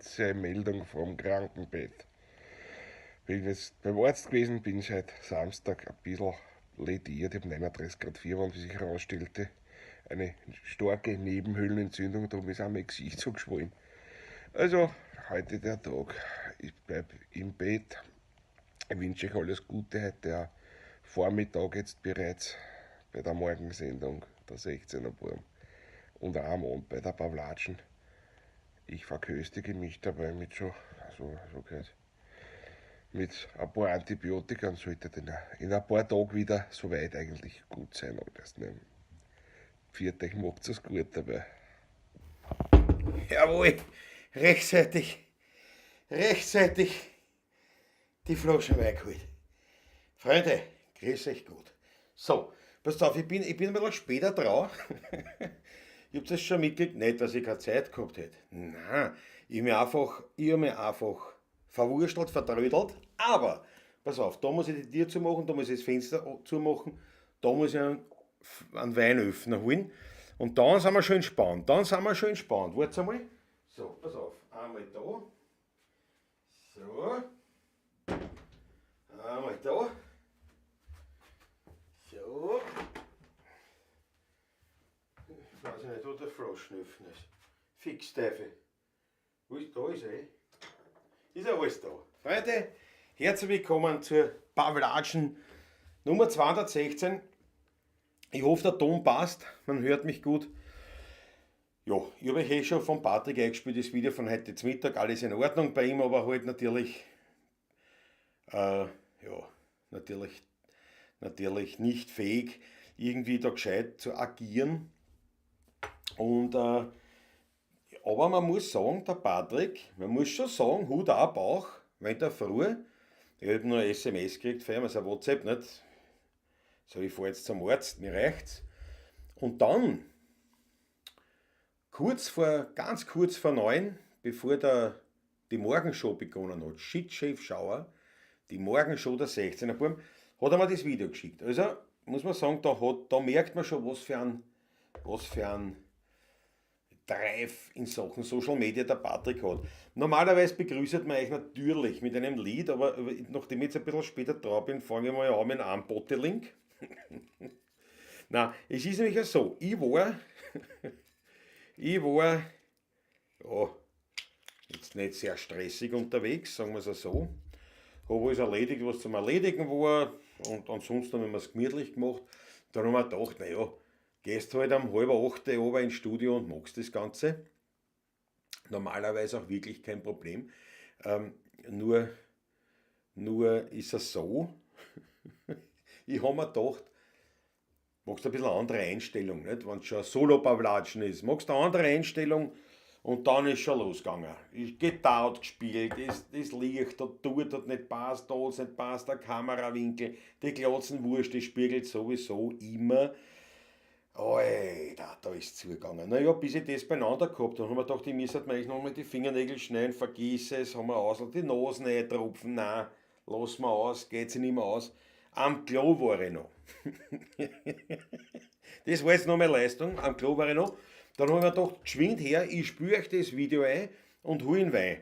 Kurze Meldung vom Krankenbett. Bin jetzt beim Arzt gewesen, bin seit Samstag ein bisschen lediert. Ich habe 39 Grad Fieber und wie sich herausstellte, eine starke Nebenhöhlenentzündung, darum ist auch mein Gesicht so geschwollen. Also, heute der Tag. Ich bleib im Bett. Ich wünsche euch alles Gute heute, der Vormittag jetzt bereits bei der Morgensendung, der 16er Burm. Und auch am Abend bei der Pawlatschen. Ich verköstige mich dabei mit schon, so, so gehört, mit ein paar Antibiotika und sollte dann in ein paar Tagen wieder soweit eigentlich gut sein. Alles, ne? Pfiat euch, macht's es gut dabei. Jawohl, rechtzeitig, rechtzeitig die Flaschen Wein geholt. Freunde, grüß euch gut. So, passt auf, ich bin ein bisschen später dran. Ich hab das schon mitgekriegt, nicht, dass ich keine Zeit gehabt hätte. Nein, ich hab mich einfach verwurstelt, vertrödelt. Aber, pass auf, da muss ich die Tür zumachen, da muss ich das Fenster zumachen, da muss ich einen Weinöffner holen. Und dann sind wir schon entspannt. Dann sind wir schon entspannt. Warte einmal. So, pass auf. Einmal da. So. Einmal da. So. Ich weiß nicht, wo der Flaschenöffner ist. Fix, Teufel. Wo ist, da ist er eh. Ist ja alles da. Freunde, herzlich willkommen zur Pawlatschen Nummer 216. Ich hoffe, der Ton passt, man hört mich gut. Ja, ich habe euch eh schon von Patrick eingespielt, das Video von heute zum Mittag, alles in Ordnung bei ihm, aber halt ja, natürlich nicht fähig, irgendwie da gescheit zu agieren. Aber man muss sagen, der Patrick, man muss schon sagen, Hut ab auch, wenn der früh, ich habe nur ein SMS gekriegt von ihm, also ein WhatsApp, nicht? So, ich fahr jetzt zum Arzt, mir reicht's. Und dann, ganz kurz vor 9, bevor die Morgenshow begonnen hat, Shit Chef Schauer, die Morgenshow der 16er Burm, hat er mir das Video geschickt. Also, muss man sagen, da merkt man schon, was für ein Drive in Sachen Social Media der Patrick hat. Normalerweise begrüßt man euch natürlich mit einem Lied, aber nachdem ich jetzt ein bisschen später dran bin, fange ich mal an mit einem Bottling. Na, es ist nämlich ja so, ich war, ja, jetzt nicht sehr stressig unterwegs, sagen wir es so. Habe alles erledigt, was zum Erledigen war, und ansonsten haben wir es gemütlich gemacht. Dann haben wir gedacht, naja, gehst halt um halb acht runter ins Studio und machst das Ganze. Normalerweise auch wirklich kein Problem. Nur ist es so, ich habe mir gedacht, machst ein bisschen eine andere Einstellung, nicht? Wenn es schon Solo-Pawlatschen ist, machst eine andere Einstellung und dann ist schon losgegangen. Ich Gitarre hat gespielt, das Licht hat dort hat nicht passt, da hat's nicht passt, der Kamerawinkel, die Glatzen-Wurst, die spiegelt sowieso immer. Alter, da ist zugegangen. Naja, bis ich das beieinander gehabt habe, haben wir gedacht, ich müsste mir eigentlich noch mal die Fingernägel schneiden, vergiss es, haben wir aus, die Nase nicht tropfen, nein, lass mal aus, geht sich nicht mehr aus. Am Klo war ich noch. Das war jetzt noch meine Leistung, am Klo war ich noch. Dann habe ich mir gedacht, geschwind her, ich spüre euch das Video ein und hol ihn Wein.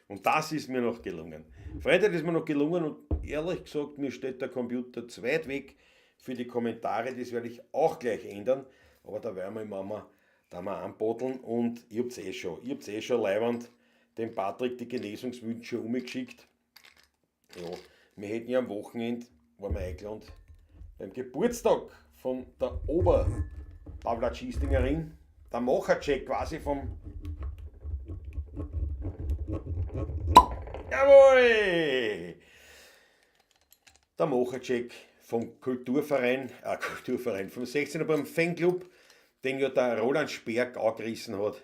Und das ist mir noch gelungen. Freunde, das ist mir noch gelungen und ehrlich gesagt, mir steht der Computer zu weit weg für die Kommentare, das werde ich auch gleich ändern, aber da werden wir immer da mal anbotteln und ich hab's eh schon leiwand dem Patrick die Genesungswünsche umgeschickt. Ja, wir hätten ja am Wochenende, waren wir eingeladen, beim Geburtstag von der Ober-Pawlatschiestingerin, der Machercheck quasi vom... Jawohl! Der Machercheck vom Kulturverein, vom 16er beim Fanclub, den ja der Roland Sperg angerissen hat,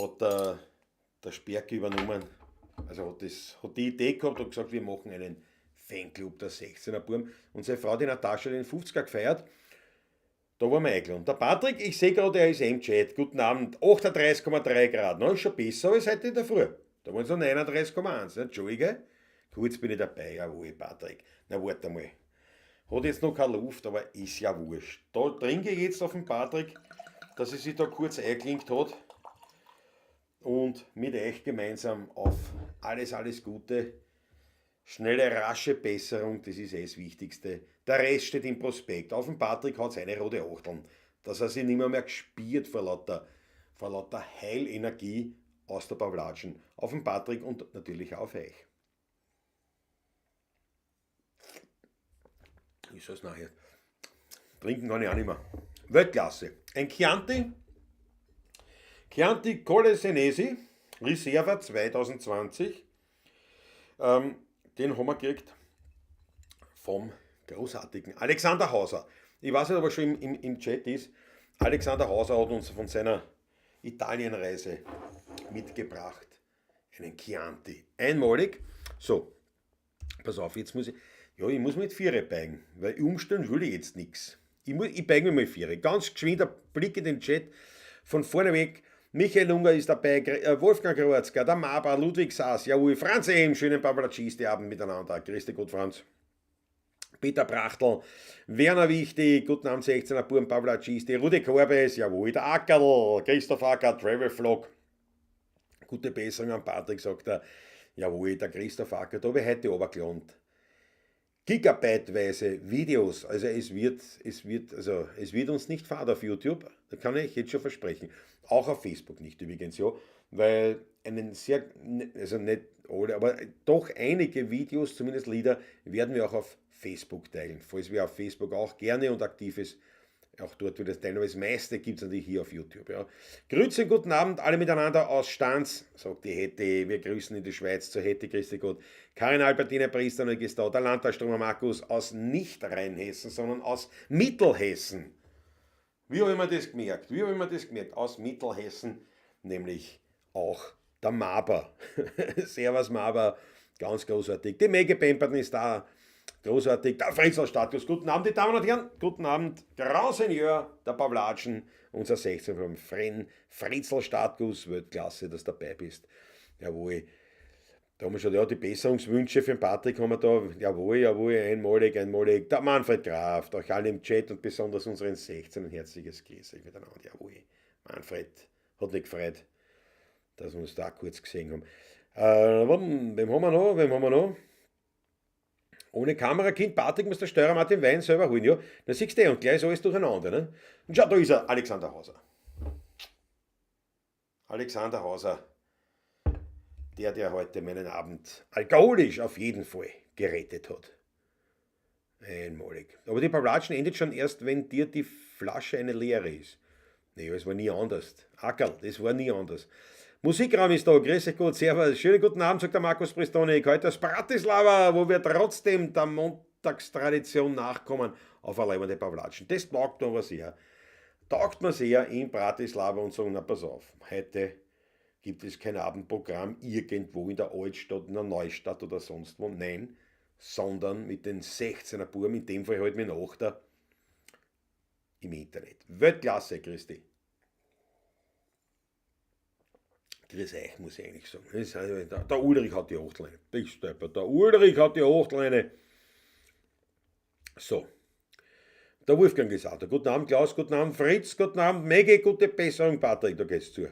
hat der Sperg übernommen. Also hat die Idee gehabt und gesagt, wir machen einen Fanclub der 16er Burm. Und seine Frau, die Natascha, hat den 50er gefeiert. Da waren wir eingeladen. Der Patrick, ich sehe gerade, er ist im Chat. Guten Abend, 38,3 Grad. Na, ist schon besser als heute in der Früh. Da waren es noch 39,1. Ne? Entschuldige, kurz bin ich dabei. Jawohl, Patrick. Na, warte mal. Hat jetzt noch keine Luft, aber ist ja wurscht. Da trinke ich jetzt auf den Patrick, dass er sich da kurz eingeklinkt hat. Und mit euch gemeinsam auf alles, alles Gute. Schnelle, rasche Besserung, das ist eh das Wichtigste. Der Rest steht im Prospekt. Auf dem Patrick hat seine rote Achteln, dass er sich nicht mehr gespiert vor lauter Heilenergie aus der Pawlatschen. Auf den Patrick und natürlich auch auf euch. Ist das nachher? Trinken kann ich auch nicht mehr. Weltklasse. Ein Chianti. Chianti Colle Senesi, Riserva 2020. Den haben wir gekriegt vom großartigen Alexander Hauser. Ich weiß nicht, ob er schon im Chat ist. Alexander Hauser hat uns von seiner Italienreise mitgebracht. Einen Chianti. Einmalig. So, pass auf, jetzt muss ich... Ja, ich muss mit Viere beigen, weil umstellen will ich jetzt nix. Ich beige mir mal Viere. Ganz geschwind ein Blick in den Chat. Von vorne weg. Michael Unger ist dabei, Wolfgang Roatzker, der Maber, Ludwig Saas, jawohl, Franz M., schönen Pawlatschis, die Abend miteinander. Grüß dich Gott, Franz. Peter Brachtl, Werner Wichtig, guten Abend, 16er Burm, Pawlatschis, die Rudi Korbes, jawohl, der Ackerl, Christoph Acker, Travel Vlog. Gute Besserung an Patrick, sagt er. Jawohl, der Christoph Acker, da habe ich heute runtergeladen. Gigabyteweise Videos, also es wird uns nicht fad auf YouTube, da kann ich jetzt schon versprechen. Auch auf Facebook nicht übrigens, ja, weil einen sehr, also nicht alle, aber doch einige Videos, zumindest Lieder, werden wir auch auf Facebook teilen. Falls wer auf Facebook auch gerne und aktiv ist, auch dort wird es teilen, aber das meiste gibt's natürlich hier auf YouTube. Ja. Grüße, guten Abend, alle miteinander aus Stanz, sagt die Hette, wir grüßen in die Schweiz zur Hette, grüß dich Gott. Karin Albertine Priester, ist da, der Landtagstromer Markus aus nicht Rheinhessen, sondern aus Mittelhessen. Wie habe ich mir das gemerkt? Wie habe ich mir das gemerkt? Aus Mittelhessen, nämlich auch der Maber. Servus Maber, ganz großartig. Die Maggie Pemperton ist da. Großartig, der Fritzl Status. Guten Abend, die Damen und Herren. Guten Abend, Grand Seigneur der Pawlatschen, unser 16 vom Fritzl Status. Weltklasse, dass du dabei bist. Jawohl. Da haben wir schon, ja, die Besserungswünsche für den Patrick haben wir da. Jawohl, jawohl, einmalig, einmalig. Der Manfred Graf, euch alle im Chat und besonders unseren 16 ein herzliches Grüß euch miteinander. Jawohl, Manfred hat mich gefreut, dass wir uns da kurz gesehen haben. Wem haben wir noch? Wem haben wir noch? Ohne Kamerakind, Patrick muss der Steurer Martin Wein selber holen, ja. Da siehst du eh, und gleich ist alles durcheinander, ne? Und schau, da ist er, Alexander Hauser. Alexander Hauser, der heute meinen Abend alkoholisch auf jeden Fall gerettet hat. Einmalig. Aber die Pawlatschen endet schon erst, wenn dir die Flasche eine leere ist. Naja, es war nie anders. Ackerl, das war nie anders. Musikraum ist da, grüß euch Gott, servus, schönen guten Abend, sagt der Markus Pristonik, heute aus Bratislava, wo wir trotzdem der Montagstradition nachkommen, auf eine leibende Pawlatschen. Das taugt mir aber sehr. Taugt mir sehr in Bratislava und sagen, na pass auf, heute gibt es kein Abendprogramm irgendwo in der Altstadt, in der Neustadt oder sonst wo, nein, sondern mit den 16er Buben, in dem Fall halt mit dem 8er im Internet. Weltklasse, Christi. Grüß euch, muss ich eigentlich sagen. Der Ulrich hat die Achtleine. Ich steppe. Der Ulrich hat die Achtleine. So. Der Wolfgang ist auch da. Guten Abend, Klaus. Guten Abend, Fritz. Guten Abend, Maggie. Gute Besserung, Patrick. Da geht's zu.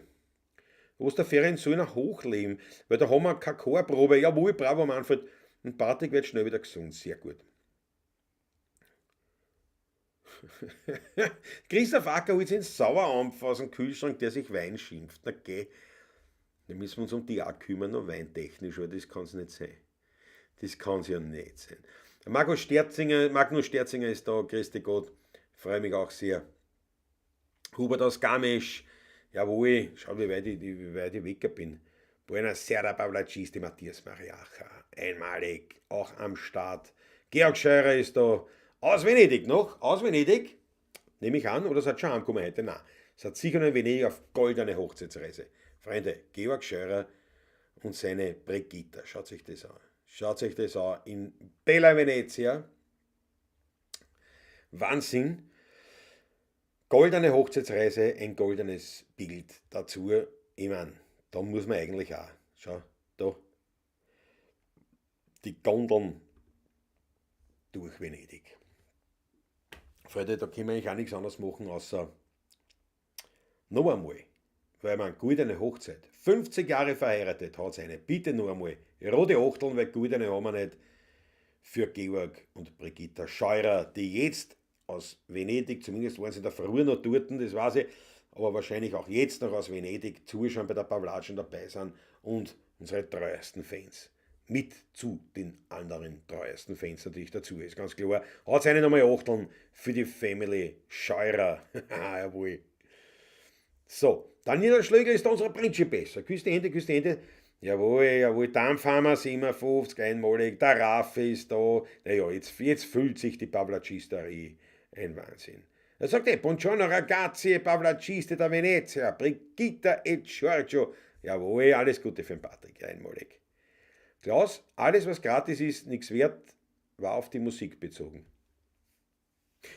Osterferien soll nach hochleben, weil da haben wir keine Chorprobe. Jawohl, bravo, Manfred. Und Patrick wird schnell wieder gesund. Sehr gut. Christoph Acker holt sich einen Sauerampf aus dem Kühlschrank, der sich Wein schimpft. Na geh. Da müssen wir uns um die auch kümmern, noch weintechnisch, weil das kann's nicht sein. Das kann's ja nicht sein. Magnus Sterzinger ist da, grüß dich Gott, freue mich auch sehr. Hubert aus Garmisch, jawohl, schau, wie weit ich weg bin. Buona sera, Pawlatschisti, Matthias Mariacher, einmalig, auch am Start. Georg Scheurer ist da, aus Venedig noch, aus Venedig, nehme ich an, oder seid schon angekommen heute? Nein, es hat sicher noch in Venedig auf goldene Hochzeitsreise. Freunde, Georg Scheurer und seine Brigitta, schaut sich das an. Schaut sich das an in Bella Venezia. Wahnsinn. Goldene Hochzeitsreise, ein goldenes Bild dazu. Ich mein, da muss man eigentlich auch. Schau, da. Die Gondeln durch Venedig. Freunde, da können wir eigentlich auch nichts anderes machen, außer noch einmal Weil man goldene Hochzeit, 50 Jahre verheiratet, hat eine. Bitte nur einmal rote Achteln, weil goldene haben wir nicht, für Georg und Brigitta Scheurer, die jetzt aus Venedig, zumindest waren sie in der Früh noch dort, das weiß ich, aber wahrscheinlich auch jetzt noch aus Venedig zuschauen, bei der Pawlatschen dabei sind und unsere treuesten Fans mit zu den anderen treuesten Fans natürlich dazu, ist ganz klar. Hat eine nochmal Achteln für die Family Scheurer. Jawohl. So, Daniela Schlögl ist unser Principessa. Küss die Hände, küss die Hände. Jawohl, jawohl, Dampfhammer 57, einmalig, der Raffi ist da. Naja, jetzt fühlt sich die Pawlatschisterie. Ein Wahnsinn. Er sagt, ey, buongiorno ragazzi e Pawlatschiste da Venezia, Brigitta e Giorgio. Jawohl, alles Gute für den Patrick, einmalig. Klaus, alles was gratis ist, nichts wert, war auf die Musik bezogen.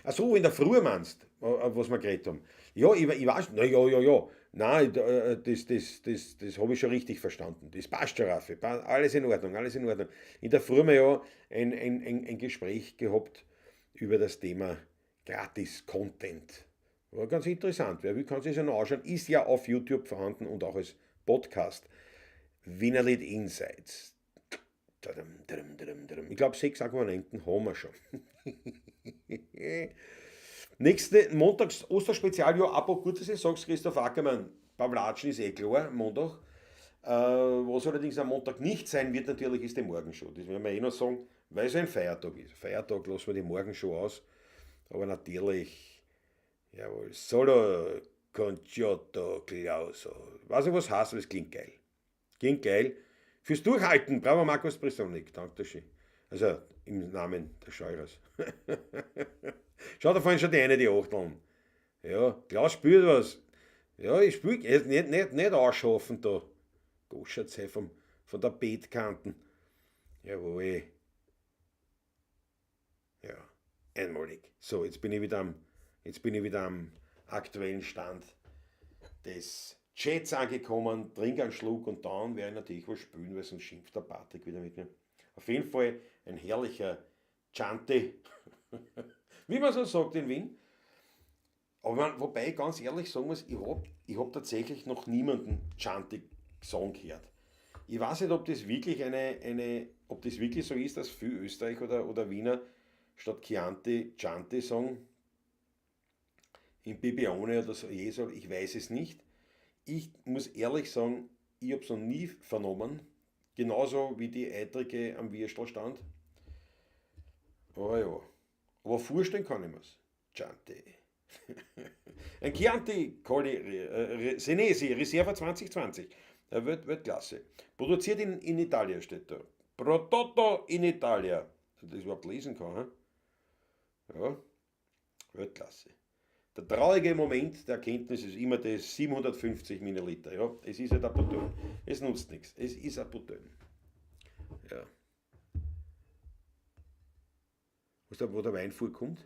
Ach so, in der Früh meinst, was wir geredet haben. Ja, ich weiß, na ja, ja, ja. Nein, das habe ich schon richtig verstanden. Das passt schon, Raffi. Alles in Ordnung, alles in Ordnung. In der Früh haben wir ja ein Gespräch gehabt über das Thema Gratis-Content. War ganz interessant. Wer will, kann sich das ja noch anschauen. Ist ja auf YouTube vorhanden und auch als Podcast. Wienerlied Insights. Ich glaub, 6 Abonnenten haben wir schon. Nächste Montags Osterspezial, ja, apropos, gut, dass du sagst, Christoph Ackermann, Pawlatschen ist eh klar, Montag. Was allerdings am Montag nicht sein wird, natürlich, ist die Morgenshow. Das werden wir eh noch sagen, weil es ein Feiertag ist. Feiertag lassen wir die Morgenshow aus. Aber natürlich, jawohl, Solo Concerto Clauso. Weiß nicht, was heißt, aber es klingt geil. Klingt geil. Fürs Durchhalten, bravo Markus Brisonik, danke schön. Also im Namen der Scheurers. Schau, da fallen schon die eine die Achteln. Ja, Klaus spürt was. Ja, ich spür, nicht ausschaffen da. Goschert's von der Beetkanten. Jawohl. Ja, einmalig. So, jetzt bin ich wieder am, jetzt bin ich wieder am aktuellen Stand des Chats angekommen, trink einen Schluck und dann werde ich natürlich was spülen, weil sonst schimpft der Patrick wieder mit mir. Auf jeden Fall ein herrlicher Chianti, wie man so sagt in Wien. Aber wobei ich ganz ehrlich sagen muss, ich hab tatsächlich noch niemanden Chianti-Song gehört. Ich weiß nicht, ob das wirklich eine, eine, ob das wirklich so ist, dass viele Österreicher oder Wiener statt Chianti Chianti sagen. In Bibione oder so, Jesol, ich weiß es nicht. Ich muss ehrlich sagen, ich hab's noch nie vernommen. Genauso wie die Eitrige am Würstelstand. Aber ja, aber vorstellen kann ich mir's. Chianti. Ein Chianti Colli Senesi, Riserva 2020. Der wird klasse. Produziert in Italia steht da. Prodotto in Italia. Dass ich das überhaupt lesen kann. He? Ja, Weltklasse. Der traurige Moment der Erkenntnis ist immer das 750 Milliliter. Ja, es ist halt ein Bouteille. Es nutzt nichts. Es ist ein Bouteille. Ja. Weißt du, wo der Wein vorkommt?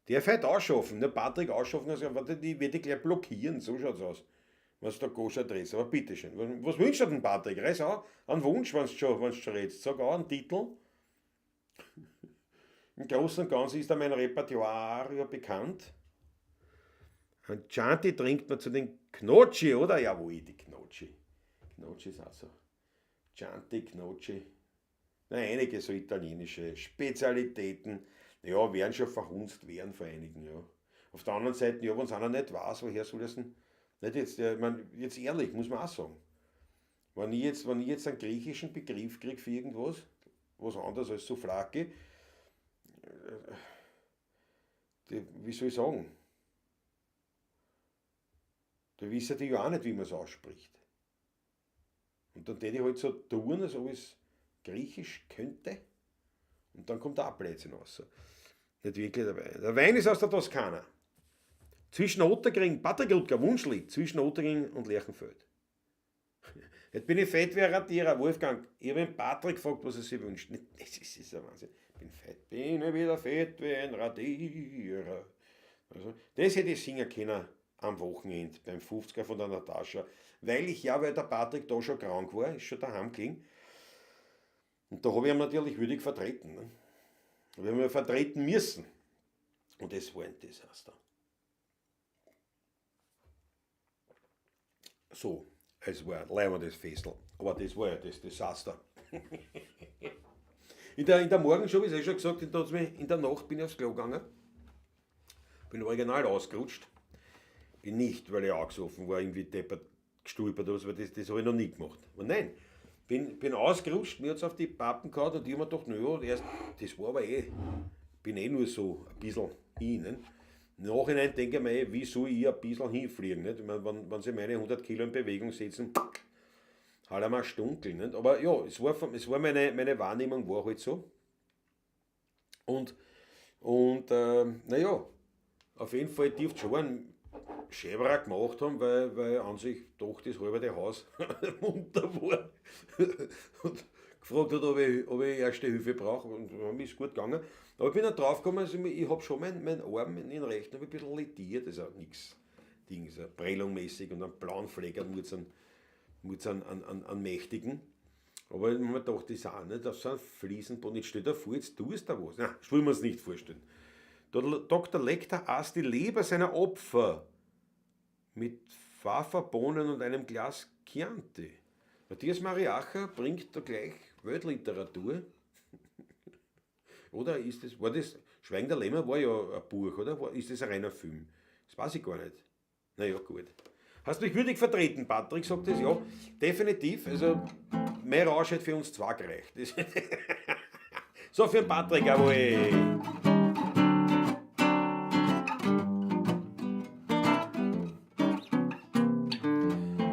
Der fährt ausschaffen, der Patrick ausschaffen, also, warte, die werde ich gleich blockieren, so schaut's aus. Was der Goscher Dress, aber bitteschön. Was wünschst du denn, Patrick? Reiß auch einen Wunsch, wenn's schon redest. Sag auch einen Titel. Im Großen und Ganzen ist da mein Repertoire ja bekannt. Ein Chianti trinkt man zu den Gnocchi, oder? Jawohl, die Gnocchi. Gnocchi ist auch so. Chianti, Gnocchi. Na, einige so italienische Spezialitäten. Ja, werden schon verhunzt werden vor einigen, ja. Auf der anderen Seite, ja, wenn's einer nicht weiß, woher soll das denn? Nicht jetzt, ja, ich mein, jetzt ehrlich, muss man auch sagen. Wenn ich jetzt einen griechischen Begriff krieg für irgendwas, was anderes als Souvlaki, die, wie soll ich sagen? Da wissen die ja auch nicht, wie man's ausspricht. Und dann tät ich halt so tun, als ob ich's griechisch könnte. Und dann kommt der Blödsinn raus. Nicht wirklich dabei. Der Wein ist aus der Toskana. Zwischen Ottakring, Patrick Rutger, Wunschlied, zwischen Ottakring und Lerchenfeld. Jetzt bin ich fett wie ein Radierer. Wolfgang, ich hab den Patrick gefragt, was er sich wünscht. Nicht, das ist ein Wahnsinn. Ich bin fett, bin ich wieder fett wie ein Radierer. Also, das hätte ich singen können am Wochenende beim 50er von der Natascha. Weil der Patrick da schon krank war, ist schon daheim gelegen. Und da hab ich ihn natürlich würdig vertreten. Ne? Da hab ich ihn vertreten müssen. Und das war ein Desaster. So, es war ein leibendes Festl. Aber das war ja das Desaster. In der Morgenshow, wie ich eh schon gesagt, in der Nacht bin ich aufs Klo gegangen. Bin original ausgerutscht. Bin nicht, weil ich angesoffen war, irgendwie deppert gestolpert oder so, weil das habe ich noch nie gemacht. Aber nein, bin ausgerutscht, mir hat es auf die Pappen gehauen und ich habe mir gedacht, naja, erst, das war aber eh, bin eh nur so ein bisschen hin. Ne? Im Nachhinein denke ich mir, eh, wie soll ich ein bisschen hinfliegen? Nicht? Ich meine, wenn sie meine 100 Kilo in Bewegung setzen, halt einmal stunkel. Nicht? Aber ja, es war meine Wahrnehmung war halt so. Und naja, auf jeden Fall dürfte schon einen Schäberer gemacht haben, weil an sich doch das halbe Haus munter war. Und gefragt hat, ob ich Erste Hilfe brauche. Und dann ist gut gegangen. Aber ich bin dann draufgekommen, also ich habe schon meinen Arm in den rechten ein bisschen lediert, das ist auch nichts Ding, so prellungmäßig und einen blauen Fleck muss einen mächtigen. Aber ich habe mir gedacht, das ist auch nicht auf so einem Fliesenboden. Jetzt stell dir vor, jetzt tust du da was. Nein, das will man es nicht vorstellen. Der Dr. Lecter aß die Leber seiner Opfer mit Fava-Bohnen und einem Glas Chianti. Matthias Mariacher bringt da gleich Weltliteratur. Oder ist das, war das, Schweigen der Lämmer war ja ein Buch, oder? Ist das ein reiner Film? Das weiß ich gar nicht. Naja, gut. Hast mich würdig vertreten, Patrick, sagt es, ja. Definitiv. Also, mehr Rausch hätte für uns zwei gereicht. So, für den Patrick, jawohl.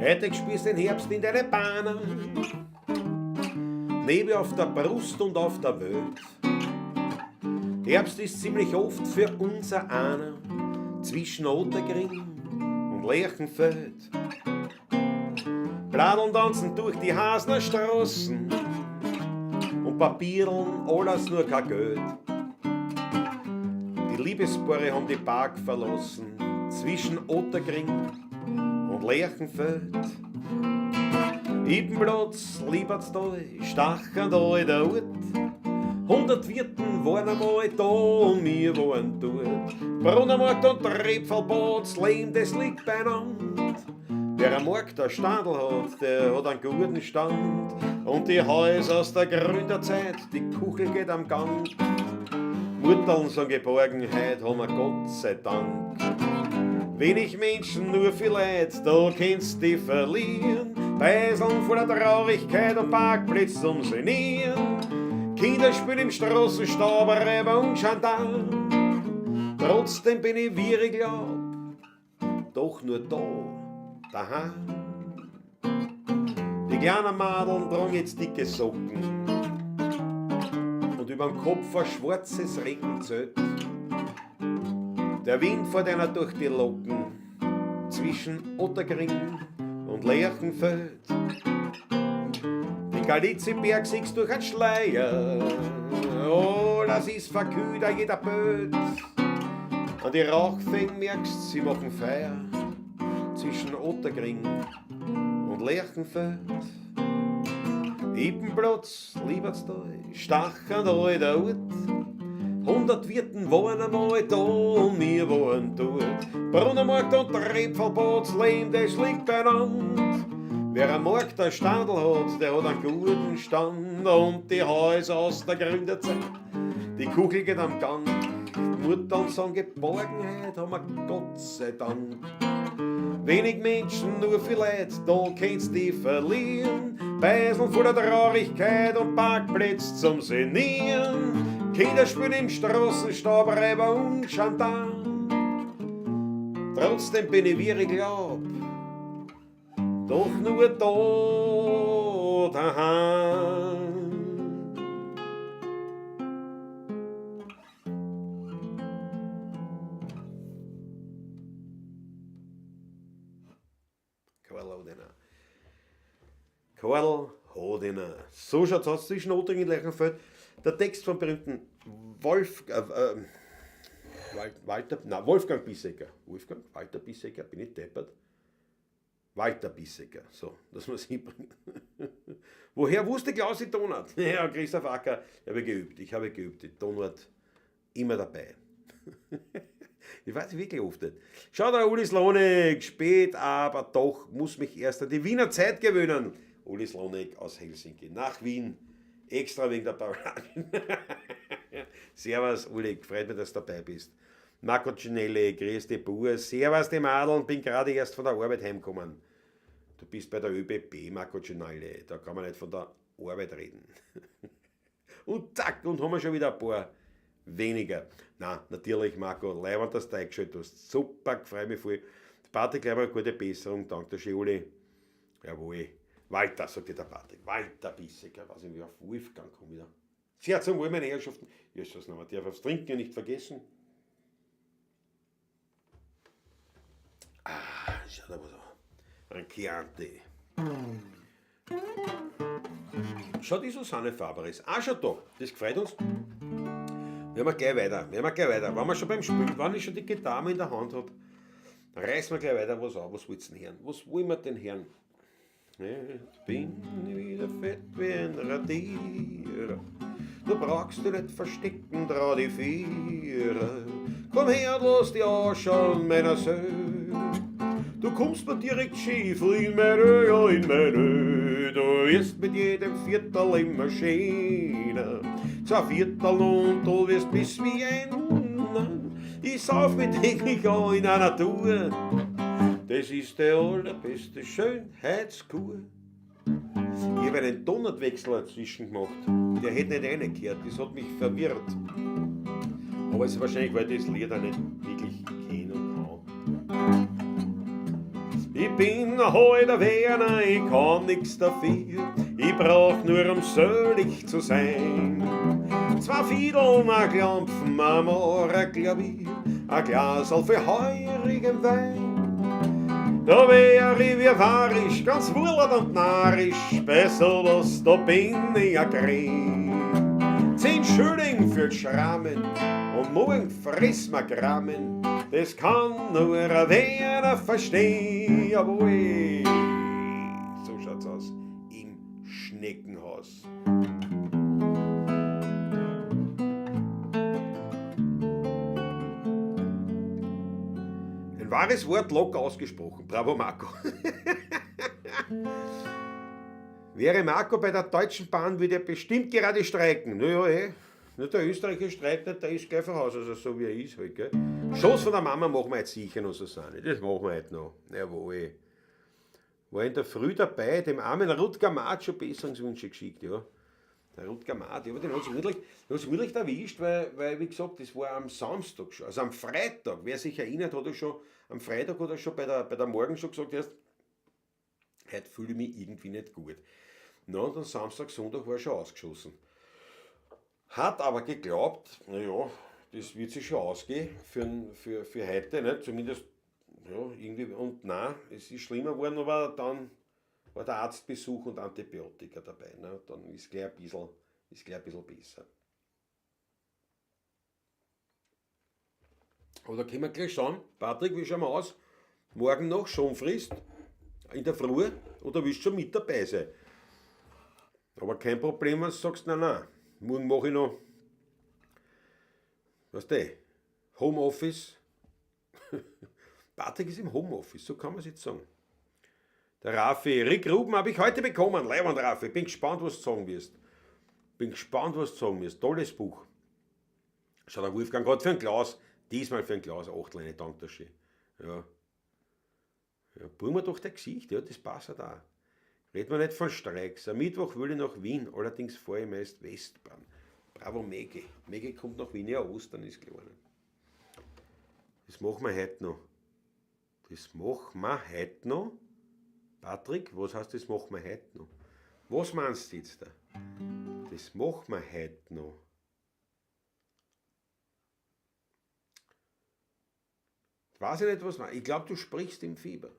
Heute spürst den Herbst in deine Bahnen, Nebel auf der Brust und auf der Welt. Herbst ist ziemlich oft für unser einer zwischen Ottergring und Lerchenfeld. Bladeln tanzen durch die Hasner Straßen und Papierln, alles nur kein Geld. Die Liebespaare haben die Park verlassen zwischen Ottergring und Lerchenfeld. Ippenplatz, Liebertstal, Stachendal, der Ort. 100 Wirten waren einmal da und wir waren dort. Brunnermarkt und Trepfelbad, Leben, das liegt beieinander. Wer am Markt ein Standel hat, der hat einen guten Stand. Und die Häuser aus der Gründerzeit, die Kuchel geht am Gang. Mutterl sagen Geborgenheit, haben wir Gott sei Dank. Wenig Menschen, nur viel Leid, da kannst die verlieren. Beiseln voller Traurigkeit und Parkplätze zum Senieren. Kinder spielen im Straßenstaub, Reiber und Gendarm. Trotzdem bin ich, wie ich glaub, doch nur da, daheim. Die kleinen Madeln tragen jetzt dicke Socken und überm Kopf ein schwarzes Regenzelt. Der Wind fährt einer durch die Locken zwischen Ottergring und Lerchenfeld. Den Galiziberg siehst durch einen Schleier, oh, das ist verkühlt, jeder Böt. An die Rauchfänge merkst, sie machen Feier zwischen Ottergring und Lerchenfeld. Ippenplatz, Liebertstal, Stachendal, der Ort. 100 Wirten waren einmal da und wir waren dort. Brunnermarkt und Trepfelbad, Leben, das liegt beieinander. Wer am Markt ein Standel hat, der hat einen guten Stand. Und die Häuser aus der Gründerzeit, die Kuchel geht am Gang. Muttern sagen Geborgenheit, haben wir Gott sei Dank. Wenig Menschen, nur viel Leid, da kannst die verlieren. Beiseln voller Traurigkeit und Parkplätze zum Senieren. Kinder spielen im Straßenstaub, Reiber und Gendarm. Trotzdem bin ich, wie ich glaub, doch nur da daheim. Karl Hodener. Karl Hodener. So schaut's aus zwischen Ottergring und Lerchenfeld. Der Text vom berühmten Walter, na, Wolfgang Bissecker. Wolfgang? Walter Bissecker, bin ich deppert? Walter Bissecker, so, das muss ich hinbringen. Woher wusste Klaus die Tonart? Ja, Christoph Acker, ich habe geübt, ich habe geübt, die Tonart immer dabei. Ich weiß wirklich oft nicht. Schau da, Uli Slonek, spät, aber doch, muss mich erst an die Wiener Zeit gewöhnen. Uli Slonek aus Helsinki nach Wien, extra wegen der Paulaner. Servus, Uli, freut mich, dass du dabei bist. Marco Cinelli, grüß dich, Bur. Servus, die Madeln, bin gerade erst von der Arbeit heimgekommen. Du bist bei der ÖBB, Marco Cinelli, da kann man nicht von der Arbeit reden. Und zack, und haben wir schon wieder ein paar weniger. Na, natürlich, Marco, leibend, dass du eingeschaltet hast. Super, freue mich voll. Patrick, gleich mal gute Besserung, danke schön, Uli. Jawohl. Walter, sagt der Patrick. Walter Bissiger, weiß ich, wie auf Wolfgang komme wieder. Sehr zum Wohl, meine Herrschaften. Jesus, man darf aufs Trinken nicht vergessen. Ah, schau da was an. Ein Chianti. Schau, die Susanne Faber ist auch schon da. Das freut uns. Werden wir gleich weiter. Werden wir gleich weiter. Wenn wir schon beim Spielen, wenn ich schon die Gitarre in der Hand hab, dann reißen wir gleich weiter was an. Was willst du denn hören? Was wollen wir denn hören? Jetzt bin ich wieder fett wie ein Radierer. Du brauchst dich nicht verstecken, trau die Vierer. Komm her und lass dich anschauen, meiner Seele. Du kommst mir direkt schief in mein Ö, ja, in mein Ö. Du wirst mit jedem Viertel immer schöner. 2 Viertel und du wirst bis Vienna. Ich sauf mich täglich an in einer Tour. Das ist die allerbeste Schönheitskur. Ich hab einen Donnertwechsel dazwischen gemacht. Der hätte nicht reingehört, das hat mich verwirrt. Aber es ist wahrscheinlich, weil ich das Lied auch nicht wirklich kenne und kann. Ich bin ein alter Werner, ich kann nix dafür. Ich brauch nur, um selig zu sein. 2 Fiedeln, ein Klampfen, ein Mohrerklavier, ein Glasl für heurigen Wein. Da wär ich wie varisch, ganz wurlert und narrisch, bei sowas, da bin ich a Kren. 10 Schilling für Schrammen und morgen friss ma Grammen, das kann nur ein Werner verstehen, jawohl. So schaut's aus im Schneckenhaus. Ein wahres Wort locker ausgesprochen. Bravo, Marco. Wäre Marco bei der Deutschen Bahn, würde er bestimmt gerade streiken. Naja, eh. Nur der Österreicher streikt nicht, der ist gleich von Haus aus, also so wie er ist halt, gell. Schoß von der Mama machen wir jetzt sicher noch, Susanne. Das machen wir heute noch. Jawohl. War in der Früh dabei, dem armen Rutger Maat schon Besserungswünsche geschickt, ja. Der Rutger Maat, ja, aber den hat's wirklich erwischt, weil, wie gesagt, das war am Samstag schon, also am Freitag, wer sich erinnert, hat er schon, am Freitag hat er schon bei der Morgen schon gesagt, erst, heute fühle ich mich irgendwie nicht gut. Na, und dann Samstag, Sonntag war er schon ausgeschossen. Hat aber geglaubt, naja, das wird sich schon ausgehen für heute, ne? Zumindest, ja, irgendwie, und nein, es ist schlimmer geworden, aber dann war der Arztbesuch und Antibiotika dabei, ne? Dann ist gleich ein bisschen, ist gleich ein bisschen besser. Aber da können wir gleich schauen. Patrick, wie schauen wir aus? Morgen noch, Schonfrist, in der Früh, oder willst du schon mit dabei sein? Aber kein Problem, wenn du sagst, nein, nein, morgen mach ich noch, weißt du, Homeoffice. Patrick ist im Homeoffice, so kann man's jetzt sagen. Der Raffi, Rick Ruben habe ich heute bekommen. Leiband, Raffi, bin gespannt, was du sagen wirst. Bin gespannt, was du sagen wirst. Tolles Buch. Schau, der Wolfgang hat für einen Klaus, diesmal für einen Klaus, 8 Leine, danke schön. Ja. Ja, bring mir doch dein Gesicht, ja, das passt ja da. Reden wir nicht von Streiks. Am Mittwoch will ich nach Wien, allerdings fahre ich meist Westbahn. Bravo, Megi. Megi kommt nach Wien, ja, Ostern ist klar. Das machen wir heute noch. Das machen wir heute noch. Patrick, was heißt das machen wir heute noch? Was meinst du jetzt da? Das machen wir heute noch. Weiß ich nicht, was meinst. Ich glaub, du sprichst im Fieber.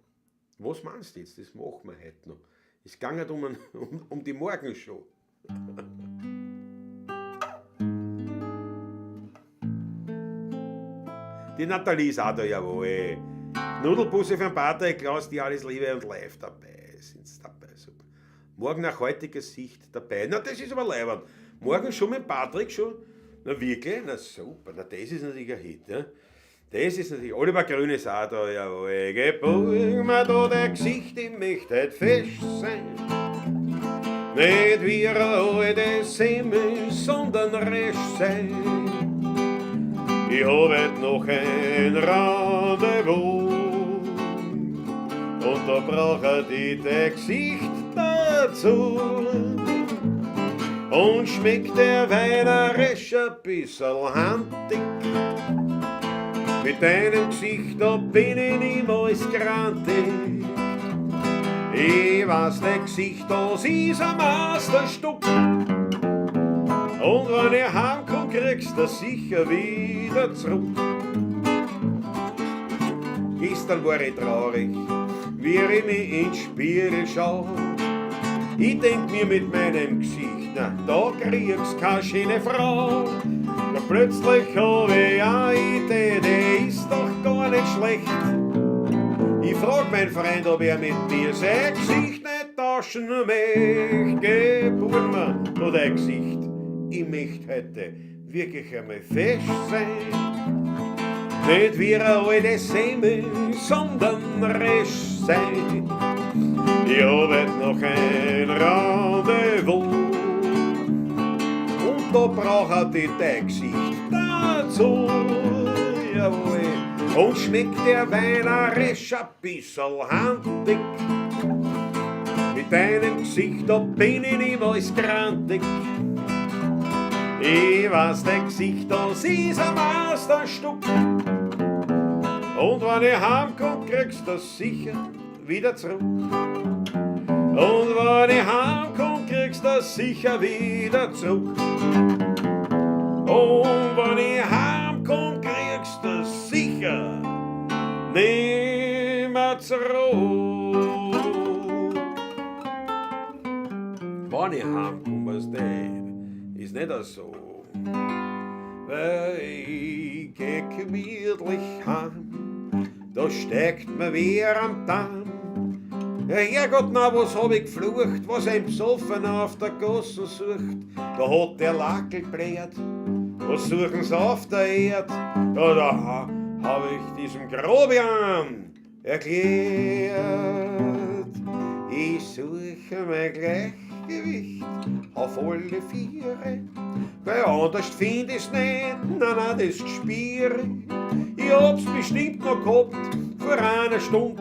Was meinst du jetzt? Das machen wir heute noch. Es ging nicht um die Morgenshow. Die Nathalie ist auch da, jawohl. Nudelbusse für den Patrick, Klaus, die alles Liebe und live dabei. Sind's dabei, super. Morgen nach heutiger Sicht dabei. Na, das ist aber leibend. Morgen schon mit Patrick schon. Na wirklich? Na super, na das ist natürlich ein Hit. Ne? Das ist natürlich, Oliver Grün ist auch da, jawohl. Geh, mir da dein Gesicht, ich möchte heut fesch sein. Nicht wie eine alte Semmel, sondern resch sein. Ich hab heut noch ein Rendezvous und da brauch ich dein Gesicht dazu. Und schmeckt der Wein auch resch ein bisserl handig, mit deinem Gesicht, da bin ich niemals grantig. Ich weiß, dein Gesicht, das ist ein Meisterstück. Und wenn ich heimkomm, kriegst du sicher wieder zurück. Gestern war ich traurig, wie ich mich in den Spiegel schau. Ich denk mir mit meinem Gesicht, na, da kriegst keine schöne Frau. Doch plötzlich hab ich eine Idee, die ist doch gar nicht schlecht. Ich frag meinen Freund, ob er mit mir sein Gesicht nicht tauschen möchte. Geh, Burma, du dein Gesicht, ich möcht heute wirklich einmal fesch sein. Nicht wie eine alte Semmel, sondern resch sein. Ich hab heut noch ein Rendezvous und da brauch ich dein Gesicht dazu. Jawohl. Und schmeckt der Wein auch resch ein bisserl handig, mit deinem Gesicht, da bin ich niemals grantig. Ich weiß, dein Gesicht, das ist ein Meisterstück. Und wenn ich heimkomm, kriegst du das sicher wieder zurück. Und wenn ich heimkomm, kriegst du das sicher wieder zurück. Und wenn ich heimkomm, kriegst du das sicher nimmer zurück. Wenn ich heimkomm, was der, ist nicht so. Weil ich geh gemütlich heim, da steckt mir wer am Darm. Ja, Herrgott, na, was hab ich geflucht, was ein Besoffener auf der Gasse sucht. Da hat der Lackel bläht, was suchen sie auf der Erd? Ja, da hab ich diesem Grobian erklärt. Ich suche mein Gleichgewicht auf alle Viere, weil anders find ich's nicht, nein, nein, das Gespür. Ich hab's bestimmt noch gehabt vor einer Stund.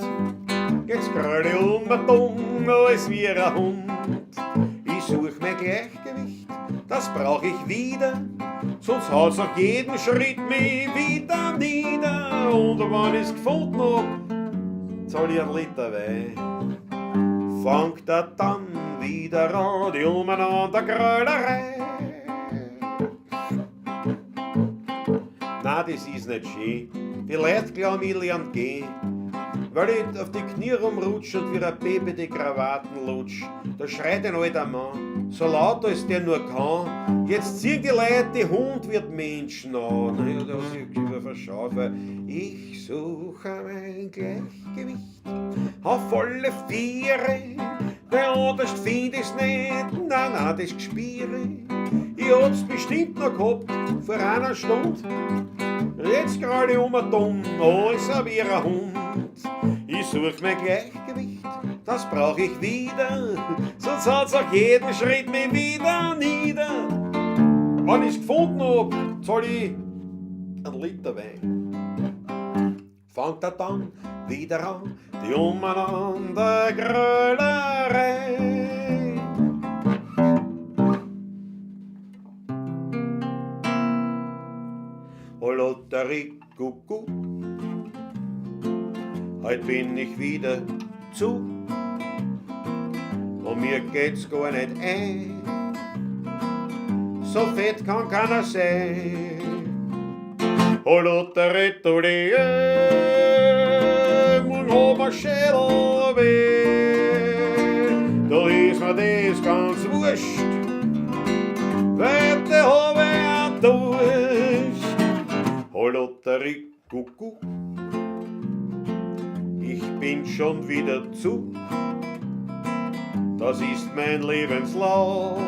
Jetzt gröll ich um und um, als wie ein Hund. Ich such mein Gleichgewicht, das brauch ich wieder, sonst haut's nach jedem Schritt mich wieder nieder. Und wenn ich's gefunden hab, zahl ich einen Liter Wein. Fangt er dann wieder an, die umeinander Grölerei. Na, das ist nicht schön, die Leute glauben, ich lern gehen, weil ich auf die Knie rumrutsch und wie ein Baby die Krawatten lutsch. Da schreit ein alter Mann, so laut als der nur kann. Jetzt ziehen die Leute, die Hund wird Menschen an. Na ja, da hat sich wieder verschaut, weil ich suche mein Gleichgewicht auf alle Viere. Der anders find ich's nicht, nein, nein, das Gespüre. Ich hab's bestimmt noch gehabt vor einer Stunde. Jetzt grad ich um und um, alles wie ein Hund. Ich such mein Gleichgewicht, das brauch ich wieder, sonst haut's auch jeden Schritt mich wieder nieder. Wenn ich's gefunden hab, zahl ich einen Liter Wein. Fangt er dann wieder an, die umeinander Grölerei. O Lotterie, Kuckuck, heut bin ich wieder zu und mir geht's gar nicht ein. So fett kann keiner sein. O Lotterie, Tollie, morgen hab ich Schädel weh. Da ist mir das ganz wurscht, weil da hab ich einen Durst. O Lotterie, Kuckuck, ich bin schon wieder zu. Das ist mein Lebenslauf,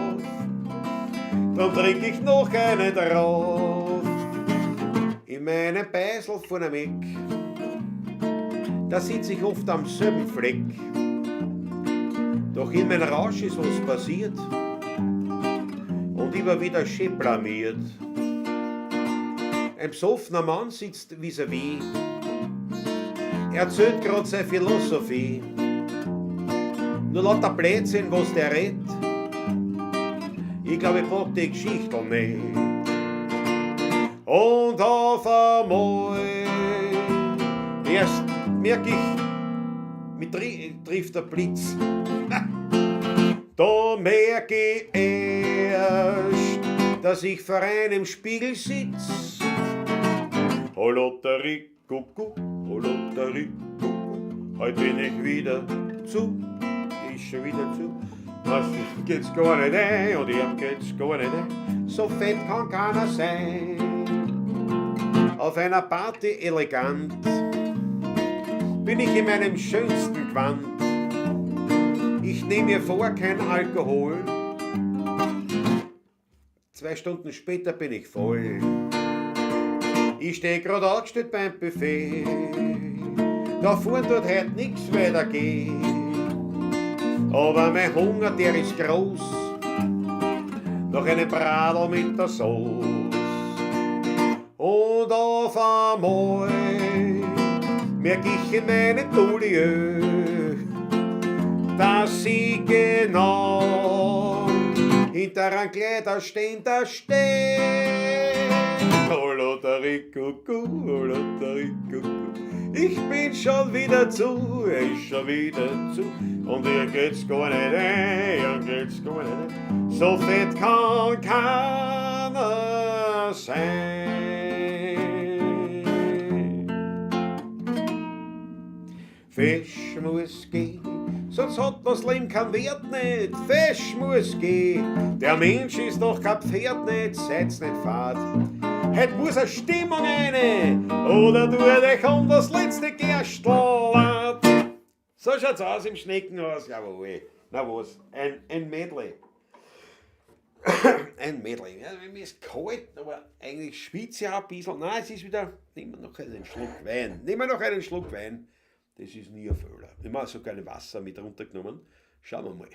dann trink ich noch eine drauf. Ich In meinem Beisel vor dem Eck, da sitz ich oft am selben Fleck. Doch in mein Rausch ist was passiert und ich war wieder schön blamiert. Ein besoffener Mann sitzt vis-à-vis, erzählt grad seine Philosophie. Nur lauter Blödsinn, was der redet. Ich glaub, ich pack die Geschichte nicht. Und auf einmal erst merk ich, mich trifft der Blitz. Da merk ich erst, dass ich vor einem Spiegel sitz. Holotari, Kuckuck, Holotari, Kuckuck, heut bin ich wieder zu, ist schon wieder zu. Was geht's gar nicht ein und ihm geht's gar nicht ein. So fett kann keiner sein. Auf einer Party elegant bin ich in meinem schönsten Gewand. Ich nehme mir vor, kein Alkohol. 2 Stunden später bin ich voll. Ich steh grad angestellt beim Buffet. Da vorn tut heut nix weitergehen. Aber mein Hunger, der ist groß. Noch einen Bradl mit der Sauce. Und auf einmal merk ich in meinen Toulieu, dass ich genau hinter einem Kleiderständer steh. Holotari, Kuckuck, holotari, Kuckuck. Ich bin schon wieder zu, ich schon wieder zu. Und ihr geht's gar nicht ein, ihr geht's gar nicht ein. So fett kann keiner sein. Fisch muss gehen, sonst hat das Leben keinen Wert nicht. Fisch muss gehen, der Mensch ist doch kein Pferd nicht, seid's nicht fad. Heut muss eine Stimmung rein, oder tu dich um das letzte Gerstl. So schaut's aus im Schneckenhaus, jawohl. Na was, ein Medley. Ein Medley. Ja, mir ist kalt, aber eigentlich schwitze ich auch ein bisschen. Nein, es ist wieder, nehmen wir noch einen Schluck Wein. Nehmen wir noch einen Schluck Wein. Das ist nie ein Fehler. Ich habe sogar ein Wasser mit runtergenommen. Schauen wir mal.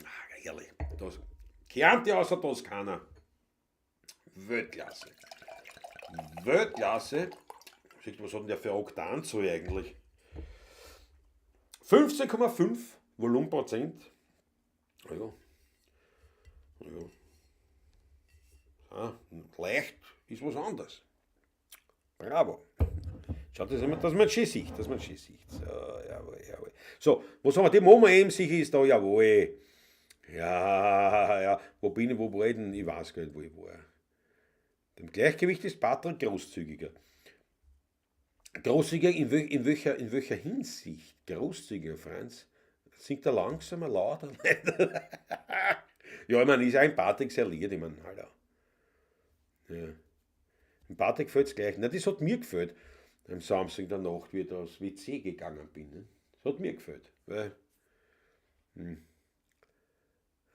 Ah, herrlich. Das Chianti außer Toskana. Weltklasse. Weltklasse. Siehst du, was hat denn der für Oktanzahl eigentlich? 15,5 Volumenprozent. Ja. Ja. Ah, leicht ist was anderes. Bravo. Schaut, dass man schön sieht, dass man schön sieht. So, jawohl, jawohl. So, was haben wir? Die Mama eben sicher ist da, jawohl. Ja, ja. Wo bin ich, wo war ich denn? Ich weiß gar nicht, wo ich war. Im Gleichgewicht ist Patrick großzügiger. Großzügiger in welcher Hinsicht? Großzügiger, Franz? Singt er langsamer, lauter? Ja, ich meine, ist auch ein Patrick sehr lieb, ich meine, hallo. Ja. Dem Patrick gefällt's gleich. Na, das hat mir gefällt. Am Samstag in der Nacht, wie ich da aufs WC gegangen bin. Ne? Das hat mir gefällt. Weil,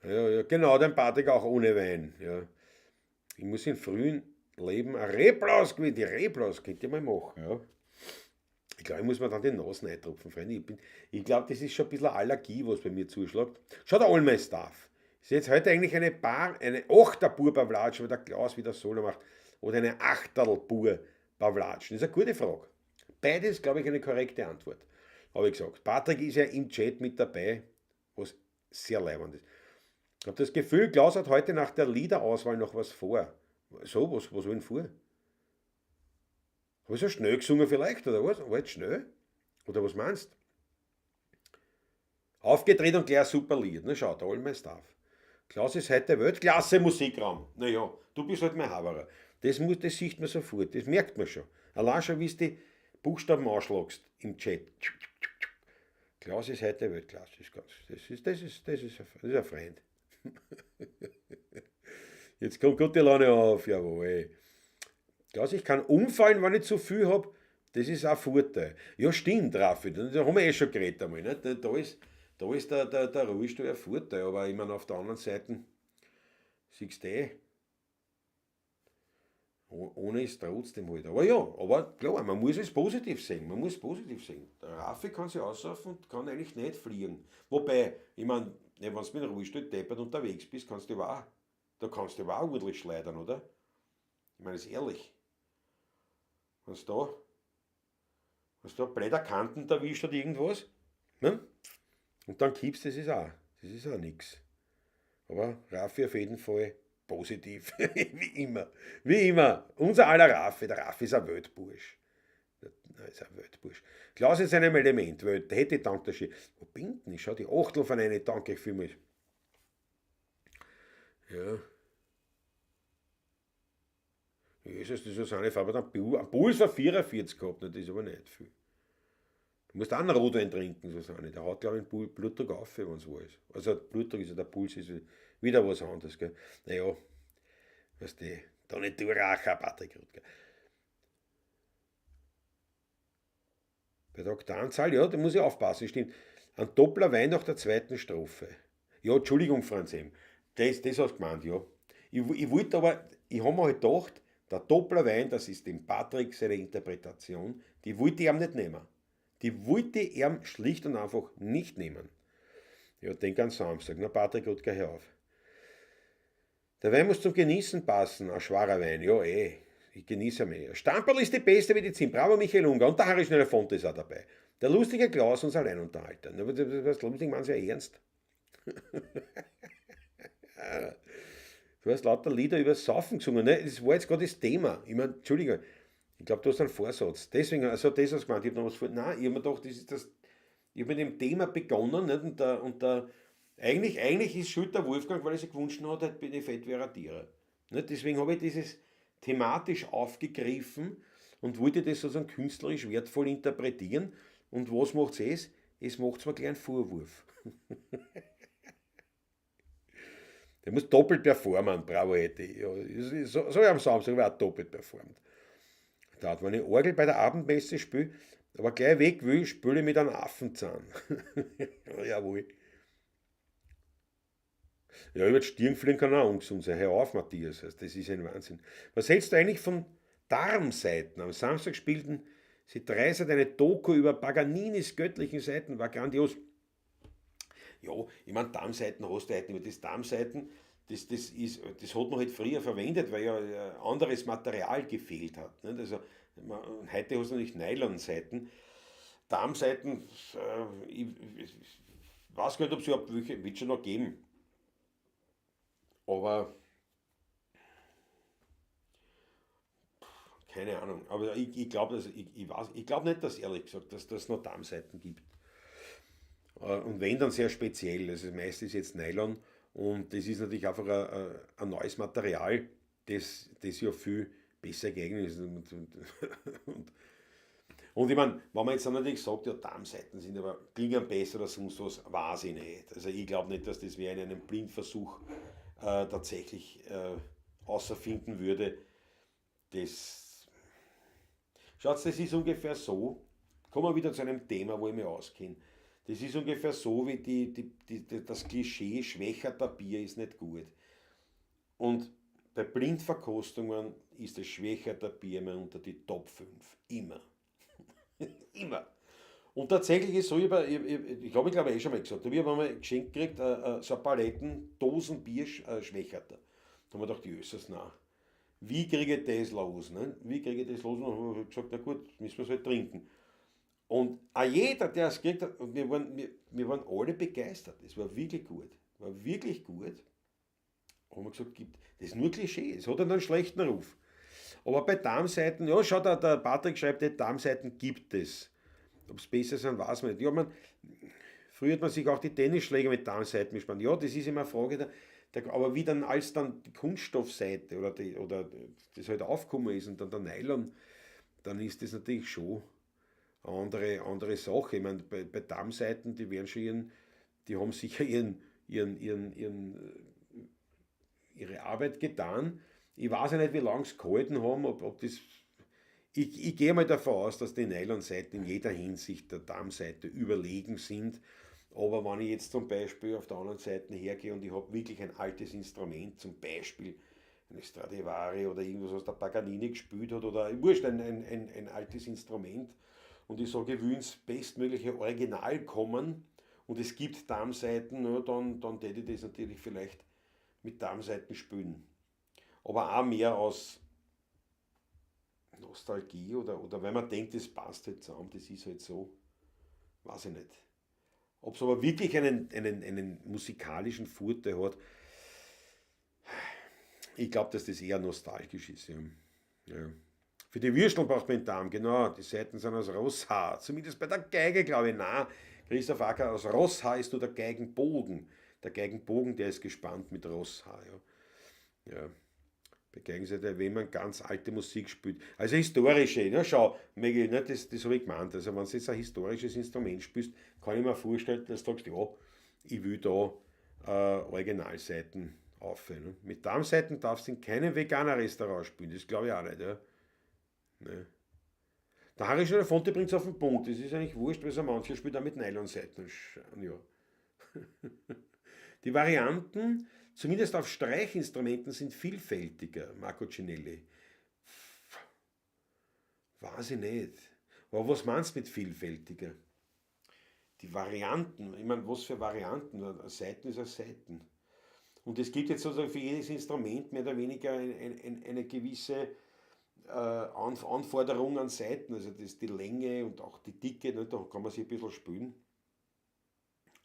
Ja, ja, genau, den Patrick auch ohne Wein. Ja. Ich muss im frühen Leben ein Reblaus gewinnen. Die Reblaus könnt ihr mal machen. Ja. Ich glaube, ich muss mir dann die Nase reintropfen, Freunde. Ich glaub, das ist schon ein bisschen eine Allergie, was bei mir zuschlägt. Schaut all my stuff. Ist jetzt heute eigentlich eine Bar, eine Achterpur Pawlatsch, weil der Klaus wieder Solo macht, oder eine Achterlpur Pawlatsch? Das ist eine gute Frage. Beides, glaube ich, eine korrekte Antwort. Habe ich gesagt. Patrick ist ja im Chat mit dabei, was sehr leibend ist. Ich habe das Gefühl, Klaus hat heute nach der Liederauswahl noch was vor. So, was war denn vor? Habe ich so schnell gesungen vielleicht, oder was? War jetzt schnell? Oder was meinst du? Aufgedreht und gleich super Lied. Na schau, all my stuff. Klaus ist heute Weltklasse Musikraum. Naja, du bist halt mein Haberer. Das sieht man sofort, das merkt man schon. Allein schon, wie du die Buchstaben anschlagst im Chat. Klaus ist heute Weltklasse. Das ist ganz, das ist, das ist, das ist ein, das ist ein Freund. Jetzt kommt gute Laune auf, jawohl. Klaus, ich kann umfallen, wenn ich zu viel hab. Das ist auch ein Vorteil. Ja, stimmt, Raffi, da haben wir eh schon geredet einmal. Ne? Da Da ist der Ruhestuhl ein Vorteil, aber ich meine, auf der anderen Seite, siehst du eh, ohne ist trotzdem halt. Aber ja, aber klar, man muss es positiv sehen, man muss positiv sehen. Der Raffi kann sich aussaufen und kann eigentlich nicht fliegen. Wobei, ich meine, wenn du mit dem Ruhestuhl deppert unterwegs bist, kannst du auch, da kannst du auch ordentlich schleudern, oder? Ich meine, das ist ehrlich. Wenn du da blöder Kanten erwischt oder irgendwas, ne? Und dann kippst, das ist auch nix. Aber Raffi auf jeden Fall positiv, wie immer. Wie immer. Unser aller Raffi, der Raffi ist ein Weltbursch. Der ist ein Weltbursch. Klaus in seinem Element, Welt, hätte dank der Schi. Wo bin ich? Schau, die Achtel von einer, danke ich vielmals. Ja. Jesus, das ist eine Farbe. Ein Puls von 44 gehabt, das ist aber nicht viel. Du musst auch einen Rotwein trinken, Susanne. Der hat, glaube ich, einen Blutdruck auf, wenn es wahr ist. Also Blutdruck ist ja, der Puls ist wieder was anderes, gell. Naja, weißt du, da nicht Duracher, Patrick Rutger. Bei der Oktanzahl, ja, da muss ich aufpassen, stimmt. Ein Doppler Wein nach der zweiten Strophe. Ja, Entschuldigung, Franz M. Das hast du gemeint, ja. Ich wollte aber, ich habe mir halt gedacht, der Doppler Wein, das ist dem Patrick seine Interpretation, die wollte ich ihm nicht nehmen. Die wollte ich ihm schlicht und einfach nicht nehmen. Ja, denk an Samstag. Na, Patrick Rutger, hör auf. Der Wein muss zum Genießen passen. Ein schwerer Wein, ja eh. Ich genieße mehr. Stamperl ist die beste Medizin. Bravo, Michael Unger. Und der Harry Schneller-Fonte ist auch dabei. Der lustige Klaus, unser Alleinunterhalter. Na, was lustig, meinen Sie ja ernst? Du hast lauter Lieder über Saufen gesungen. Ne? Das war jetzt gerade das Thema. Ich meine, Entschuldigung, ich glaube, du hast einen Vorsatz. Deswegen, also das hast du gemeint, ich habe noch was vor. Nein, ich habe mir gedacht, das ist das. Ich habe mit dem Thema begonnen, nicht? Und eigentlich ist schuld der Wolfgang, weil er sich gewünscht hat, heute bin ich fett wie ein Radierer. Nicht? Deswegen habe ich dieses thematisch aufgegriffen und wollte das sozusagen künstlerisch wertvoll interpretieren. Und was macht es? Es macht mir gleich einen Vorwurf. Der muss doppelt performen, bravo Eti. Ja, so am Samstag war auch doppelt performt. Da hat man eine Orgel bei der Abendmesse spiele, aber gleich weg will, spüle ich mit einem Affenzahn. Jawohl. Ja, über die Stirn fliegen kann auch ungesund sein. Hör auf, Matthias, das ist ein Wahnsinn. Was hältst du eigentlich von Darmsaiten? Am Samstag spielten sie drei Seiten eine Doku über Paganinis göttlichen Seiten, war grandios. Ja, ich meine, Darmsaiten hast du heute nicht mehr. Das Darmsaiten, das hat man halt früher verwendet, weil ja anderes Material gefehlt hat. Nicht? Also, heute hast du natürlich Nylonseiten. Darmsaiten, ich weiß gar nicht, ob es überhaupt welche, wird schon noch geben. Aber keine Ahnung. Aber ich glaube ich glaub nicht, dass ehrlich gesagt, dass das noch Darmsaiten gibt. Und wenn, dann sehr speziell. Also das meiste ist jetzt Nylon und das ist natürlich einfach ein neues Material, das ja viel besser geeignet ist. Und ich meine, wenn man jetzt dann natürlich sagt, ja, Darmsaiten sind aber klingen besser oder sonst was, weiß ich nicht. Also ich glaube nicht, dass das wer in einem Blindversuch tatsächlich außerfinden würde. Das, schaut, das ist ungefähr so, kommen wir wieder zu einem Thema, wo ich mich auskenne. Das ist ungefähr so wie das Klischee, Schwächerter Bier ist nicht gut. Und bei Blindverkostungen ist das Schwächerter Bier immer unter die Top 5. Immer. Immer. Und tatsächlich ist so, ich glaube, ich eh schon mal gesagt, ich habe einmal geschenkt gekriegt, so eine Paletten, Dosen Bier Schwächerter. Da haben wir gedacht, Jesus, nein. Wie kriege ich das los? Ne? Wie kriege ich das los? Und dann haben wir gesagt, na gut, müssen wir es halt trinken. Und auch jeder, der es gekriegt hat, wir waren alle begeistert. Es war wirklich gut. War wirklich gut. Haben wir gesagt, das ist nur Klischee, es hat einen schlechten Ruf. Aber bei Darmsaiten, ja, schau, der Patrick schreibt, die Darmsaiten gibt es. Ob es besser sind, weiß man nicht. Ja, früher hat man sich auch die Tennisschläger mit Darmsaiten gespannt. Ja, das ist immer eine Frage, aber wie dann als dann die Kunststoffseite oder das halt aufgekommen ist und dann der Nylon, dann ist das natürlich schon eine andere Sache. Ich meine, bei Darmsaiten, die werden schon die haben sicher ihre Arbeit getan. Ich weiß ja nicht, wie lange sie gehalten haben, ob das. Ich gehe mal davon aus, dass die Nylonseiten in jeder Hinsicht der Darmsaite überlegen sind. Aber wenn ich jetzt zum Beispiel auf der anderen Seite hergehe und ich habe wirklich ein altes Instrument, zum Beispiel eine Stradivari oder irgendwas, was der Paganini gespielt hat, oder wurscht, ein altes Instrument, und ich sage, ich will ins bestmögliche Original kommen und es gibt Darmsaiten, ja, dann täte ich das natürlich vielleicht mit Darmsaiten spielen. Aber auch mehr aus Nostalgie oder weil man denkt, das passt halt zusammen, das ist halt so, weiß ich nicht. Ob es aber wirklich einen musikalischen Vorteil hat, ich glaub, dass das eher nostalgisch ist. Ja. Ja. Für die Würsteln braucht man den Darm, genau. Die Saiten sind aus Rosshaar. Zumindest bei der Geige, glaube ich. Nein, Christoph Acker, aus Rosshaar ist nur der Geigenbogen. Der Geigenbogen, der ist gespannt mit Rosshaar. Ja. Ja. Bei Geigenseite, wenn man ganz alte Musik spielt. Also historische, ne, schau, Maggie, ne, das habe ich gemeint. Also wenn du jetzt ein historisches Instrument spielst, kann ich mir vorstellen, dass du sagst, ja, ich will da Originalsaiten auf. Ne? Mit Darmsaiten darfst du in keinem Veganer-Restaurant spielen, das glaube ich auch nicht. Ja. Ne. Der Harry Schneider-Fonte bringt's auf den Punkt. Das ist eigentlich wurscht, weil so mancher spielt auch mit Nylonsaiten. Ja. Die Varianten, zumindest auf Streichinstrumenten, sind vielfältiger, Marco Cinelli. Weiß ich nicht. Aber was meinst du mit vielfältiger? Die Varianten, ich mein, was für Varianten? Eine Saiten ist eine Saiten. Und es gibt jetzt sozusagen für jedes Instrument mehr oder weniger eine gewisse Anforderung an Saiten, also das, die Länge und auch die Dicke, ne, da kann man sich ein bisschen spülen.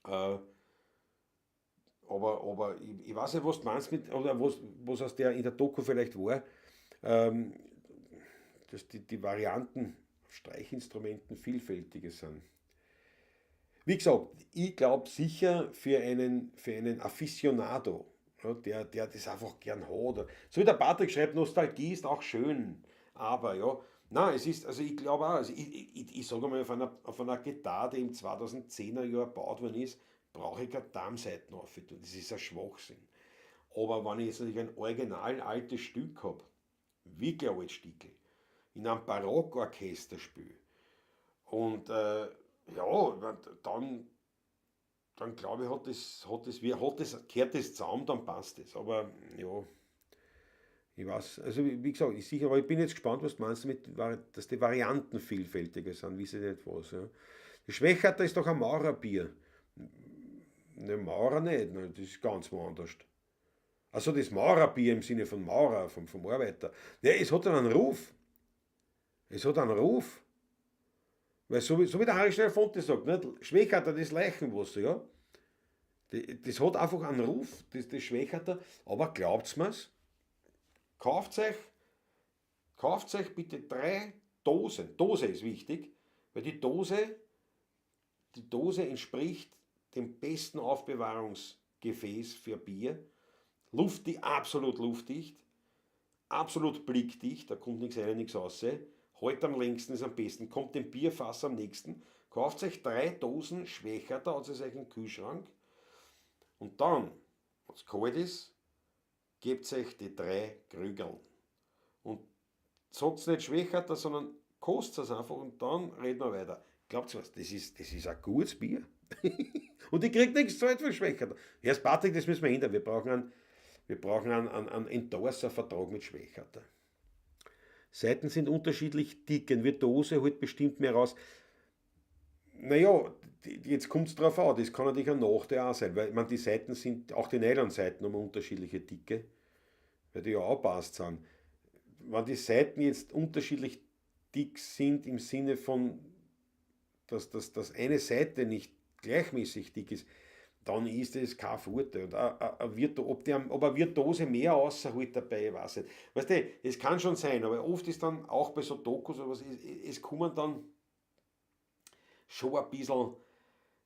Aber ich weiß nicht, was du meinst mit, oder was, was aus der in der Doku vielleicht war, dass die Varianten auf Streichinstrumenten vielfältiger sind. Wie gesagt, ich glaub sicher für einen Aficionado, ja, der das einfach gern hat. So wie der Patrick schreibt, Nostalgie ist auch schön, aber ja, nein, es ist, also ich glaub auch, also ich, ich, ich sag einmal, auf einer Gitarre, die im 2010er Jahr gebaut worden ist, brauche ich keine Darmsaiten auf tun. Das ist ein Schwachsinn. Aber wenn ich jetzt natürlich ein original altes Stück hab, wirklich ein altes Stickel, in einem Barockorchester spiele und ja, dann glaube ich, kehrt das zusammen, dann passt das. Aber ja, ich weiß, also wie gesagt, ich sicher, aber ich bin jetzt gespannt, was du meinst mit, dass die Varianten vielfältiger sind, wie sie nicht was. Ja. Die Schwechater ist doch ein Maurerbier. Ne, Maurer nicht, ne, das ist ganz woanders. Also das Maurerbier im Sinne von Maurer, vom Arbeiter. Ne, es hat einen Ruf. Es hat einen Ruf. Weil so wie der Harry Schneider-Fonte sagt, nicht? Schwechater, das Leichenwasser, ja. Das hat einfach einen Ruf, das Schwechater. Aber glaubt's mir's? Kauft euch bitte 3 Dosen. Dose ist wichtig, weil die Dose entspricht dem besten Aufbewahrungsgefäß für Bier. Luftdicht, absolut luftdicht, absolut blickdicht, da kommt nichts rein, nichts raus. Halt am längsten ist am besten, kommt dem Bierfass am nächsten. Kauft euch 3 Dosen Schwechater, hat es euch im Kühlschrank. Und dann, wenn's kalt ist, gebt euch die 3 Krügerl. Und sagt's nicht Schwechater, sondern kostet's es einfach und dann reden wir weiter. Glaubt's was, das ist ein gutes Bier. Und ich krieg nichts zahlt für Schwechater. Erst Patrick, das müssen wir ändern. Wir brauchen einen Endorser-Vertrag mit Schwechater. Saiten sind unterschiedlich dick. Eine Virtuose holt bestimmt mehr raus. Naja, jetzt kommt's drauf an. Das kann natürlich ein Nachteil auch sein, weil ich mein, die Saiten sind, auch die Nylon-Saiten haben unterschiedliche Dicke, weil die ja auch passt sind. Wenn die Saiten jetzt unterschiedlich dick sind im Sinne von, dass eine Saite nicht gleichmäßig dick ist, dann ist das kein Vorteil. Und ob eine Virtuose mehr rausholt dabei, ich weiß nicht. Weißt du, es kann schon sein, aber oft ist dann auch bei so Dokus oder was, es kommen dann schon ein bisschen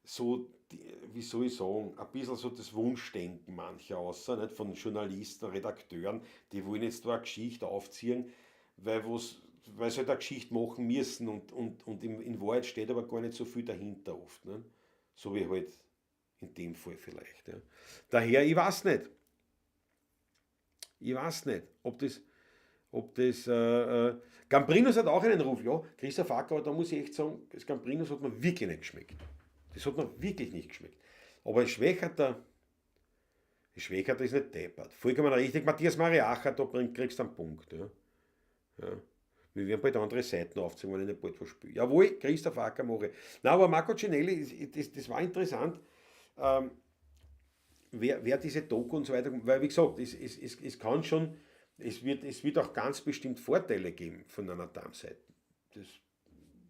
so, die, wie soll ich sagen, ein bisschen so das Wunschdenken mancher außer, nicht? Von Journalisten, Redakteuren, die wollen jetzt da eine Geschichte aufziehen, weil sie halt eine Geschichte machen müssen und in Wahrheit steht aber gar nicht so viel dahinter oft. Ne? So wie halt in dem Fall vielleicht. Ja. Daher, ich weiß nicht. Ich weiß nicht, ob das, ob das Gambrinus hat auch einen Ruf, ja. Christoph Acker, aber da muss ich echt sagen, das Gambrinus hat mir wirklich nicht geschmeckt. Das hat mir wirklich nicht geschmeckt. Aber Schwechater ist nicht deppert. Vollkommen richtig. Matthias Mariacher, da kriegst du einen Punkt. Ja. Ja. Wir werden bald andere Seiten aufziehen, weil ich nicht bald was spiele. Jawohl, Christoph Acker mache ich. Nein, aber Marco Cinelli, das war interessant. Wer diese Doku und so weiter, weil wie gesagt, es kann schon, es wird auch ganz bestimmt Vorteile geben von einer Darmseite. Das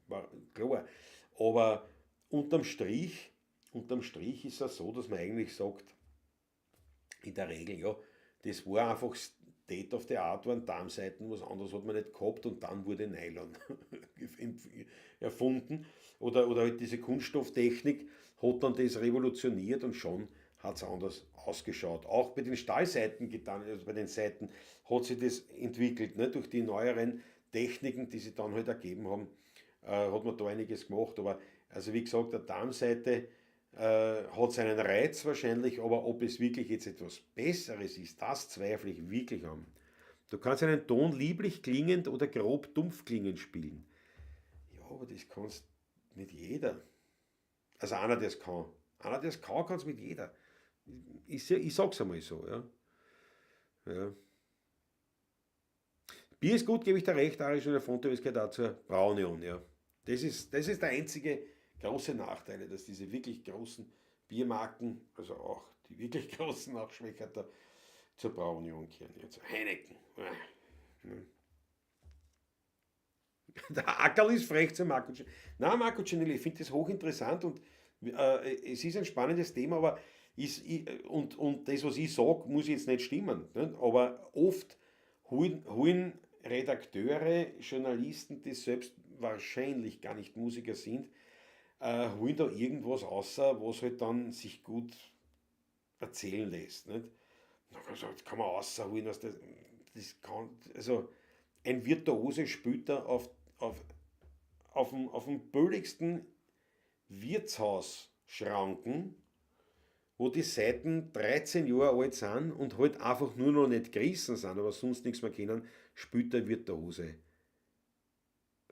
war klar. Aber unterm Strich ist es so, dass man eigentlich sagt, in der Regel, ja, das war einfach State of the Art, waren Darmseiten, was anderes hat man nicht gehabt und dann wurde Nylon erfunden. Oder halt diese Kunststofftechnik hat dann das revolutioniert und schon hat es anders ausgeschaut. Auch bei den Stahlseiten, also bei den Seiten hat sich das entwickelt. Ne? Durch die neueren Techniken, die sie dann halt ergeben haben, hat man da einiges gemacht. Aber also wie gesagt, der Darmseite hat seinen Reiz wahrscheinlich, aber ob es wirklich jetzt etwas Besseres ist, das zweifle ich wirklich an. Du kannst einen Ton lieblich klingend oder grob dumpf klingend spielen. Ja, aber das kannst nicht jeder. Also einer, der es kann. Einer, der es kann, kann es mit jeder. Ich sag's einmal so. Ja. Ja. Bier ist gut, gebe ich dir recht, Arisch und der Fonte, es gehört auch zur Braunion. Ja. Das ist der einzige große Nachteil, dass diese wirklich großen Biermarken, also auch die wirklich großen Nachschmecker zur Braunion kehren. Ja, zu Heineken. Ja. Der Ackerl ist frech zu Marco Cinelli. Nein, Marco Cinelli, ich finde das hochinteressant und es ist ein spannendes Thema, aber und das, was ich sage, muss jetzt nicht stimmen. Nicht? Aber oft holen Redakteure, Journalisten, die selbst wahrscheinlich gar nicht Musiker sind, holen da irgendwas außer, was halt dann sich gut erzählen lässt. Nicht? Das kann man rausholen aus das kann, also ein Virtuose spielt da auf dem billigsten Wirtshausschranken, wo die Saiten 13 Jahre alt sind und halt einfach nur noch nicht gerissen sind, aber sonst nichts mehr kennen, spielt der Virtuose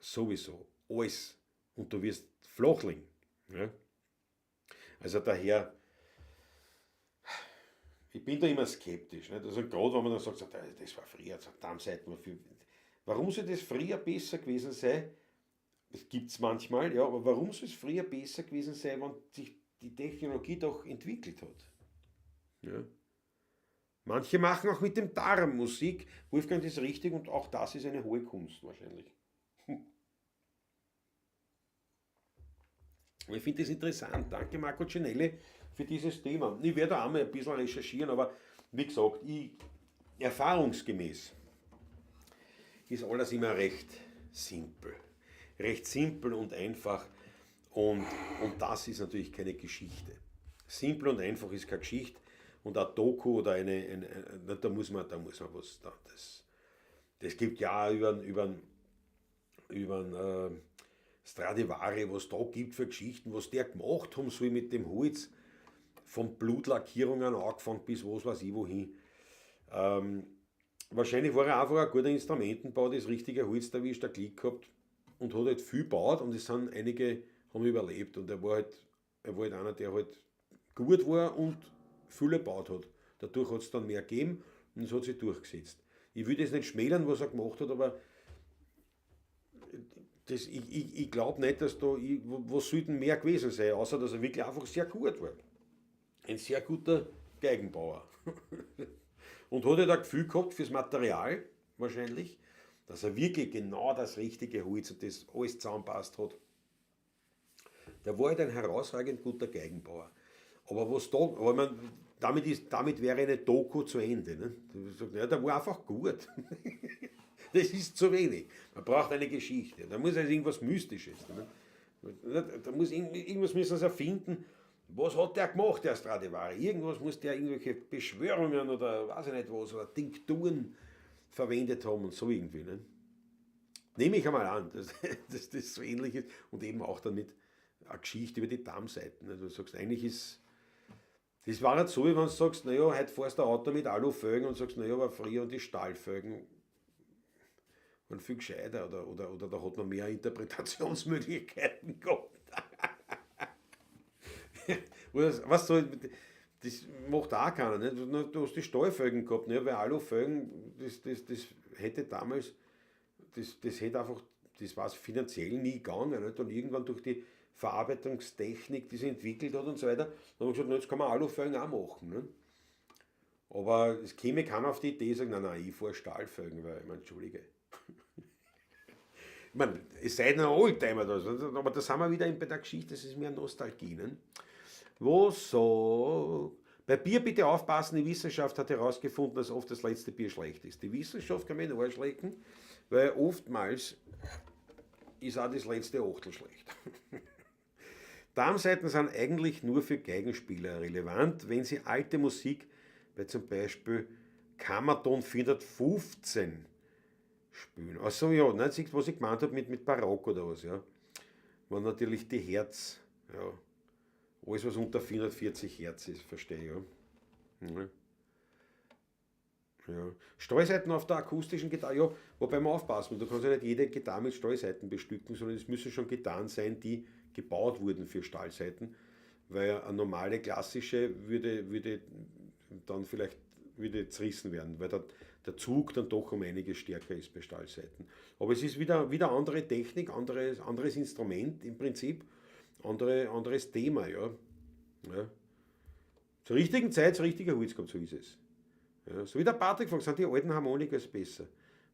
sowieso alles. Und du wirst flachling. Ja? Also daher, ich bin da immer skeptisch. Nicht? Also gerade wenn man dann sagt, das war früher, Darmsaiten war viel. Warum soll das früher besser gewesen sein? Das gibt es manchmal, ja, aber warum soll es früher besser gewesen sein, wenn sich die Technologie doch entwickelt hat? Ja. Manche machen auch mit dem Darm Musik. Wolfgang, das ist richtig und auch das ist eine hohe Kunst wahrscheinlich. Aber ich finde das interessant. Danke Marco Cinelli für dieses Thema. Ich werde auch mal ein bisschen recherchieren, aber wie gesagt, erfahrungsgemäß ist alles immer recht simpel. Recht simpel und einfach. Und das ist natürlich keine Geschichte. Simpel und einfach ist keine Geschichte. Und eine Doku oder eine da muss man was. Das gibt ja über Stradivari, was da gibt für Geschichten, was der gemacht haben soll mit dem Holz, von Blutlackierungen angefangen bis was weiß ich wohin. Wahrscheinlich war er einfach ein guter Instrumentenbau, das richtige Holz erwischt, der Klick gehabt und hat halt viel gebaut und es sind einige, haben überlebt und er war halt einer, der halt gut war und viele gebaut hat. Dadurch hat es dann mehr gegeben und es hat sich durchgesetzt. Ich will das nicht schmälern, was er gemacht hat, aber das, ich glaube nicht, dass da, was sollten mehr gewesen sein, außer dass er wirklich einfach sehr gut war. Ein sehr guter Geigenbauer. Und hat halt ein Gefühl gehabt fürs Material, wahrscheinlich, dass er wirklich genau das richtige Holz und das alles zusammenpasst hat. Der war halt ein herausragend guter Geigenbauer. Aber was da, aber ich mein, damit wäre eine Doku zu Ende. Ne? Ja, der war einfach gut. Das ist zu wenig. Man braucht eine Geschichte. Da muss also irgendwas Mystisches. Ne? Da muss irgendwas müssen sie erfinden. Was hat der gemacht, der Stradivari? Irgendwas muss der, irgendwelche Beschwörungen oder weiß ich nicht was, oder Tinkturen verwendet haben und so irgendwie. Ne? Nehme ich einmal an, dass das so ähnlich ist. Und eben auch dann mit einer Geschichte über die Darmsaiten. Also du sagst, eigentlich ist. Das war nicht so, wie wenn du sagst, naja, heute fährst du ein Auto mit Alufelgen und sagst, naja, aber früher und die Stahlfelgen waren viel gescheiter oder da hat man mehr Interpretationsmöglichkeiten gehabt. Was soll, das macht auch keiner. Nicht? Du hast die Stahlfelgen gehabt, ne? Weil Alufelgen, das hätte damals, das hätte einfach, das war finanziell nie gegangen. Nicht? Und irgendwann durch die Verarbeitungstechnik, die sich entwickelt hat und so weiter, dann haben wir gesagt, na, jetzt kann man Alufelgen auch machen. Ne? Aber es käme keiner auf die Idee, sagen, nein, nein, ich fahre Stahlfelgen, weil, ich meine, Entschuldige. Ich meine, es sei denn ein Oldtimer da, aber das haben wir wieder bei der Geschichte, das ist mehr Nostalgie. Ne? Wo so? Bei Bier bitte aufpassen, die Wissenschaft hat herausgefunden, dass oft das letzte Bier schlecht ist. Die Wissenschaft kann mir in den Arsch lecken, weil oftmals ist auch das letzte Achtel schlecht. Darmsaiten sind eigentlich nur für Geigenspieler relevant, wenn sie alte Musik bei zum Beispiel Kammerton 415 spielen. Achso, ja, nein, siehst du, was ich gemeint habe mit Barock oder was, ja. Wenn natürlich die Hertz, ja, alles was unter 440 Hertz ist, verstehe ich, ja. Ja. Ja. Stahlsaiten auf der akustischen Gitarre, ja, wobei man aufpassen muss, du kannst ja nicht jede Gitarre mit Stahlsaiten bestücken, sondern es müssen schon Gitarren sein, die gebaut wurden für Stahlsaiten, weil eine normale klassische würde dann vielleicht würde zerrissen werden, weil der Zug dann doch um einiges stärker ist bei Stahlsaiten. Aber es ist wieder andere Technik, anderes Instrument im Prinzip, anderes Thema, ja. Ja. Zur richtigen Zeit, zur richtigen Holz kommt, so ist es. Ja, so wie der Patrick fragt, sind die alten Harmonikas besser?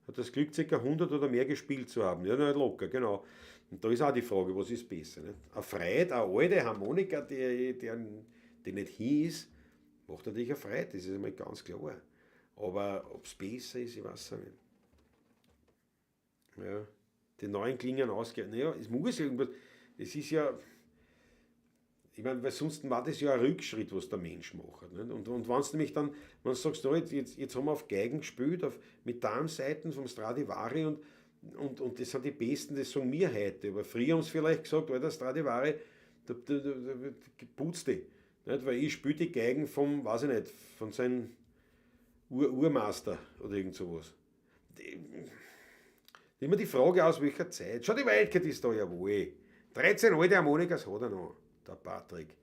Hat das Glück, ca. 100 oder mehr gespielt zu haben? Ja, na, locker, genau. Und da ist auch die Frage, was ist besser? Nicht? Eine Freude, eine alte Harmonika, die nicht hin ist, macht natürlich eine Freude, das ist einmal ganz klar. Aber ob's besser ist, ich weiß es nicht. Ja, die neuen klingen ausge-, naja, es muss irgendwas, es ist ja, ich meine, weil sonst war das ja ein Rückschritt, was der Mensch macht. Nicht? Und wenn's nämlich dann, wenn du sagst, oh, jetzt haben wir auf Geigen gespielt, mit Darmsaiten vom Stradivari und das sind die besten, das sagen wir heute. Aber früher haben sie vielleicht gesagt, Alter, Stradivari, da putzt die. Nicht? Weil ich spiele die Geigen vom, weiß ich nicht, von seinem Urmeister oder irgend sowas. Immer die Frage aus welcher Zeit. Schau, die Wildcat ist da, jawohl. 13 alte Harmonikas hat er noch, der Patrick.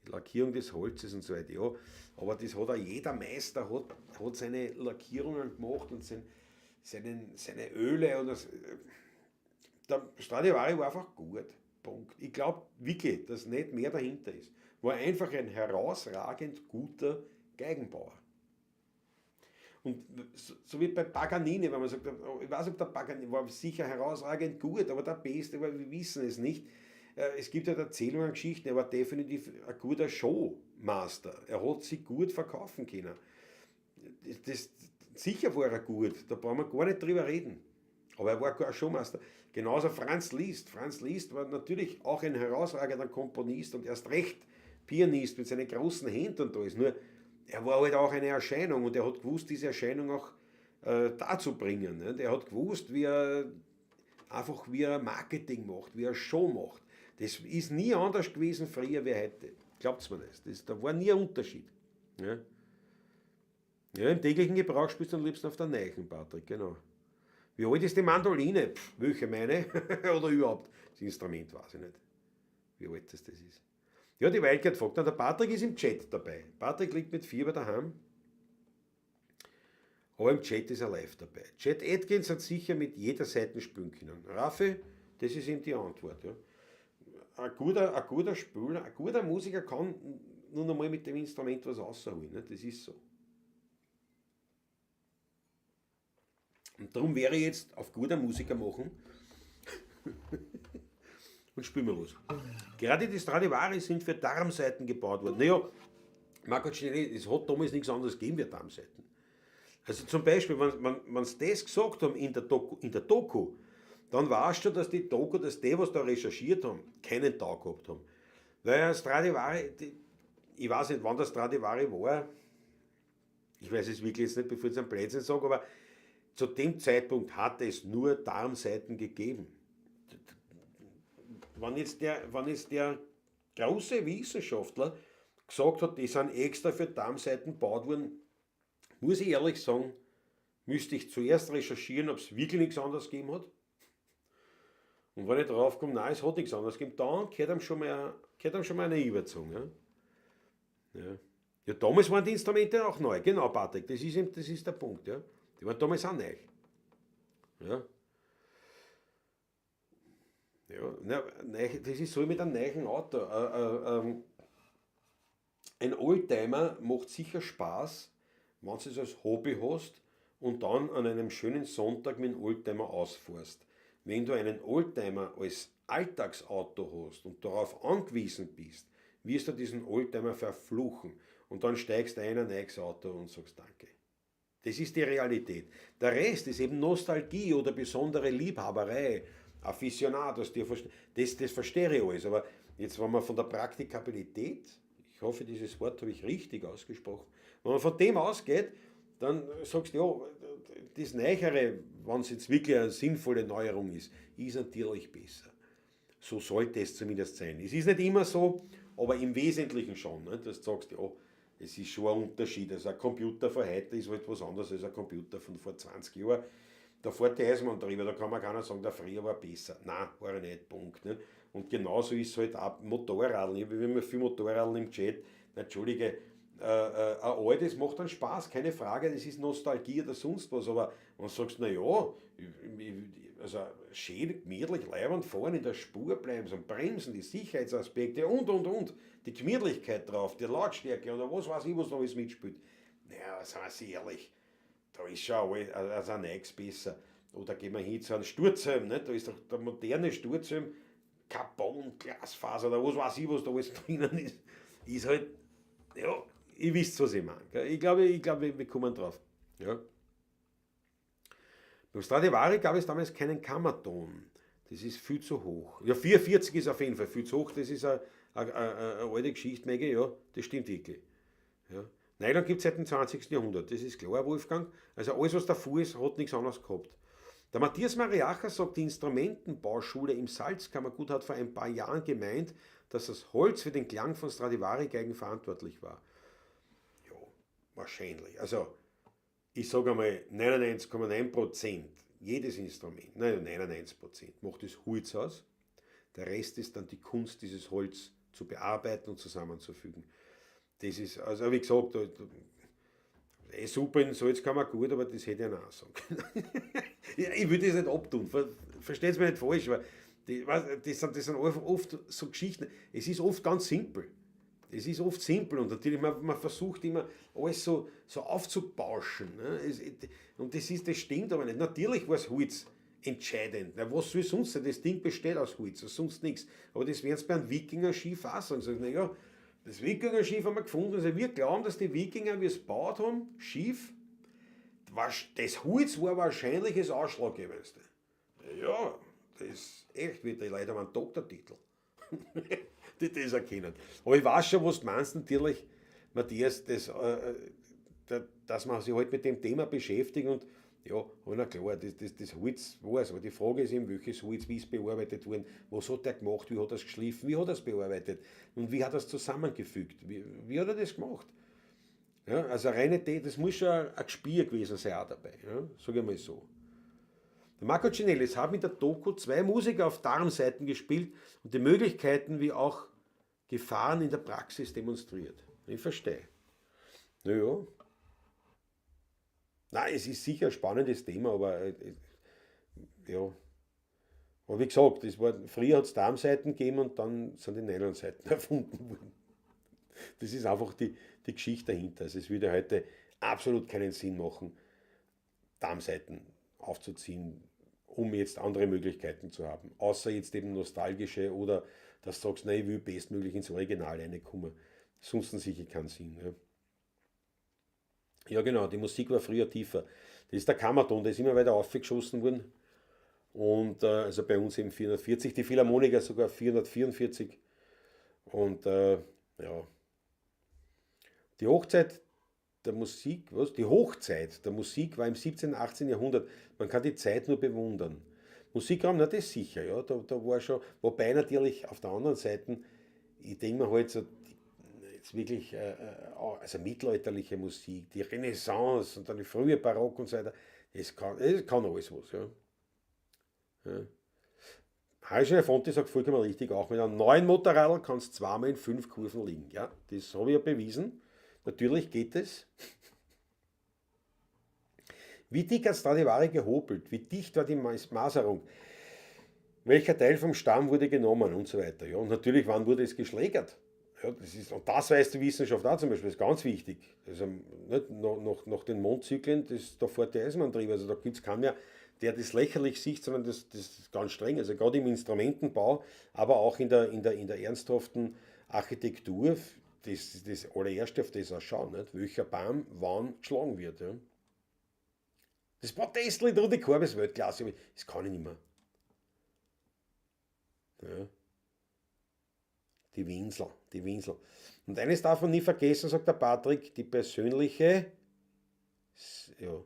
Die Lackierung des Holzes und so weiter, ja. Aber das hat auch jeder Meister, hat seine Lackierungen gemacht und seine Öle und das. Der Stradivari war einfach gut. Punkt. Ich glaub wirklich, dass nicht mehr dahinter ist. War einfach ein herausragend guter Geigenbauer. Und so wie bei Paganini, wenn man sagt, oh, ich weiß nicht, ob der Paganini war sicher herausragend gut, aber der Beste, aber wir wissen es nicht. Es gibt ja Erzählungen, Geschichten, er war definitiv ein guter Showmaster. Er hat sich gut verkaufen können. Sicher war er gut, da brauchen wir gar nicht drüber reden. Aber er war kein Showmaster. Genauso Franz Liszt. Franz Liszt war natürlich auch ein herausragender Komponist und erst recht Pianist mit seinen großen Händen und alles. Nur, er war halt auch eine Erscheinung und er hat gewusst, diese Erscheinung auch darzubringen. Ne? Er hat gewusst, wie er einfach wie er Marketing macht, wie er Show macht. Das ist nie anders gewesen früher wie heute. Glaubt's mir das? Da war nie ein Unterschied. Ja? Ja, im täglichen Gebrauch spielst du am liebsten auf der Neichen, Patrick, genau. Wie alt ist die Mandoline? Pff, welche meine? Oder überhaupt? Das Instrument weiß ich nicht, wie alt das ist. Ja, die Wildcat fragt, na, der Patrick ist im Chat dabei. Patrick liegt mit Fieber daheim. Aber im Chat ist er live dabei. Chet Atkins hat sicher mit jeder Seite spielen können. Raffi, das ist ihm die Antwort. Ja. Ein guter Spieler, ein guter Musiker kann nun einmal mit dem Instrument was rausholen. Ne? Das ist so. Und darum wäre ich jetzt auf guter Musiker machen und spielen wir was. Gerade die Stradivari sind für Darmsaiten gebaut worden. Naja, Marco Cinelli, es hat damals nichts anderes gegeben wie Darmsaiten. Also zum Beispiel, wenn sie das gesagt haben in der Doku, dann weißt du, dass die Doku, dass die, was da recherchiert haben, keinen Tag gehabt haben. Weil Stradivari, die, ich weiß nicht, wann der Stradivari war, ich weiß es wirklich jetzt nicht, bevor ich jetzt einen Blödsinn sage, aber zu dem Zeitpunkt hat es nur Darmsaiten gegeben. Wenn jetzt der große Wissenschaftler gesagt hat, die sind extra für Darmsaiten gebaut worden, muss ich ehrlich sagen, müsste ich zuerst recherchieren, ob's wirklich nichts anderes gegeben hat. Und wenn ich drauf komme, nein, es hat nichts anderes gegeben, dann gehört einem schon mal, gehört einem schon mal eine Überzunge. Ja? Ja. Ja, damals waren die Instrumente auch neu. Genau, Patrick, das ist eben, das ist der Punkt. Ja. Die waren damals auch neu. Ja. Ja, na, das ist so mit einem neuen Auto. Ein Oldtimer macht sicher Spaß, wenn du es als Hobby hast und dann an einem schönen Sonntag mit dem Oldtimer ausfährst. Wenn du einen Oldtimer als Alltagsauto hast und darauf angewiesen bist, wirst du diesen Oldtimer verfluchen. Und dann steigst du ein in ein neues Auto und sagst Danke. Das ist die Realität. Der Rest ist eben Nostalgie oder besondere Liebhaberei, Aficionados, das verstehe ich alles. Aber jetzt, wenn man von der Praktikabilität, ich hoffe, dieses Wort habe ich richtig ausgesprochen, wenn man von dem ausgeht, dann sagst du, ja, das Neuere, wenn es jetzt wirklich eine sinnvolle Neuerung ist, ist natürlich besser. So sollte es zumindest sein. Es ist nicht immer so, aber im Wesentlichen schon, ne? Dass du sagst, ja, es ist schon ein Unterschied. Also ein Computer von heute ist halt was anderes als ein Computer von vor 20 Jahren. Da fährt der Eisenbahn drüber, da kann man keiner sagen, der früher war besser. Nein, war er nicht, Punkt. Ne? Und genauso ist es halt auch Motorradl. Ich habe immer viel Motorradl im Chat. Na, Entschuldige, ein altes macht dann Spaß, keine Frage, das ist Nostalgie oder sonst was, aber wenn du sagst, na ja, also schön, gemütlich, leibend fahren, in der Spur bleiben, so bremsen, die Sicherheitsaspekte und, die Gemütlichkeit drauf, die Lautstärke oder was weiß ich, was noch alles mitspielt. Naja, seien wir sie ehrlich, da ist schon alles, also ein neues besser. Oder gehen wir hin zu einem Sturzhelm, ne? Da ist doch der moderne Sturzhelm, Carbon, Glasfaser oder was weiß ich, was da alles drinnen ist, ist halt, ja, ihr wisst, was ich meine. Gell? Ich glaube, wir kommen drauf. Ja. Beim Stradivari gab es damals keinen Kammerton. Das ist viel zu hoch. Ja, 44 ist auf jeden Fall viel zu hoch. Das ist eine alte Geschichte, Maggie, ja, das stimmt wirklich. Ja. Nylon gibt's seit dem 20. Jahrhundert, das ist klar, Wolfgang. Also alles, was davor ist, hat nichts anderes gehabt. Der Matthias Mariacher sagt, die Instrumentenbauschule im Salzkammergut hat vor ein paar Jahren gemeint, dass das Holz für den Klang von Stradivari-Geigen verantwortlich war. Ja, wahrscheinlich. Also, ich sage einmal, 99,9% jedes Instrument, nein, 99% macht das Holz aus. Der Rest ist dann die Kunst, dieses Holz zu bearbeiten und zusammenzufügen. Das ist, also wie gesagt, super in Salzkammergut, aber das hätte ich auch sagen können. Ja, ich würde das nicht abtun, versteht's mir nicht falsch, aber das sind oft so Geschichten. Es ist oft ganz simpel. Es ist oft simpel und natürlich, man versucht immer, alles so aufzubauschen. Ne? Das stimmt aber nicht. Natürlich war das Holz entscheidend. Na, was soll sonst sein? Das Ding besteht aus Holz, sonst nichts. Aber das werden sie beim Wikinger-Schiff auch sagen. Sagen, na ja, das Wikinger-Schiff haben wir gefunden. Also wir glauben, dass die Wikinger, wie es gebaut haben, Schiff, das Holz war wahrscheinlich das Ausschlaggebendste. Ja, das ist echt, wie die Leute haben einen Doktortitel, die das erkennen. Aber ich weiß schon, was du meinst, natürlich, Matthias, dass man sich halt mit dem Thema beschäftigt und ja, na klar, das Holz war es. Aber die Frage ist eben, welches Holz, wie ist bearbeitet worden, was hat der gemacht, wie hat er es geschliffen, wie hat er es bearbeitet und wie hat er es zusammengefügt, wie hat er das gemacht? Ja, also reine, das muss schon ein Gespür gewesen sein auch dabei, ja, sag ich mal so. Der Marco Cinelli, es haben in der Doku 2 Musiker auf Darmsaiten gespielt und die Möglichkeiten wie auch Gefahren in der Praxis demonstriert. Ich verstehe. Naja. Nein, es ist sicher ein spannendes Thema, aber ja. Aber wie gesagt, früher hat's Darmsaiten gegeben und dann sind die Nylonsaiten erfunden worden. Das ist einfach die Geschichte dahinter. Also es würde heute absolut keinen Sinn machen, Darmsaiten aufzuziehen, um jetzt andere Möglichkeiten zu haben. Außer jetzt eben nostalgische oder dass du sagst, nein, ich will bestmöglich ins Original reinkommen. Sonst sicher keinen Sinn. Ja. Ja genau, die Musik war früher tiefer. Das ist der Kammerton, der ist immer weiter aufgeschossen worden. Und also bei uns eben 440, die Philharmoniker sogar 444. Und ja, die Hochzeit der Musik, was? Die Hochzeit der Musik war im 17., 18. Jahrhundert. Man kann die Zeit nur bewundern. Musikraum, na das ist sicher, ja, da war schon, wobei natürlich auf der anderen Seite, ich denke mir halt so, jetzt wirklich, also mittelalterliche Musik, die Renaissance und dann die frühe Barock und so weiter, das kann alles was, ja. Ja. Harry Fonti sagt vollkommen richtig, auch mit einem neuen Motorradl kannst du zweimal in 5 Kurven liegen. Ja, das habe ich ja bewiesen. Natürlich geht es. Wie dick hat Stradivari gehobelt? Wie dicht war die Maserung? Welcher Teil vom Stamm wurde genommen und so weiter. Ja, und natürlich, wann wurde es geschlägert? Ja, das ist, und das weiß die Wissenschaft auch zum Beispiel, das ist ganz wichtig. Also nicht nach den Mondzyklen, das, da fährt der Eisenbahntrieb, also da gibt's keinen mehr, der das lächerlich sieht, sondern das ist ganz streng. Also gerade im Instrumentenbau, aber auch in der ernsthaften Architektur, das ist das allererste, auf das auch schauen, nicht? Welcher Baum wann geschlagen wird. Ja. Das Protestlied Rudi Korb ist Weltklasse, aber das kann ich nicht mehr. Ja. Die Winsel, die Winsel. Und eines darf man nie vergessen, sagt der Patrick, die persönliche, ja,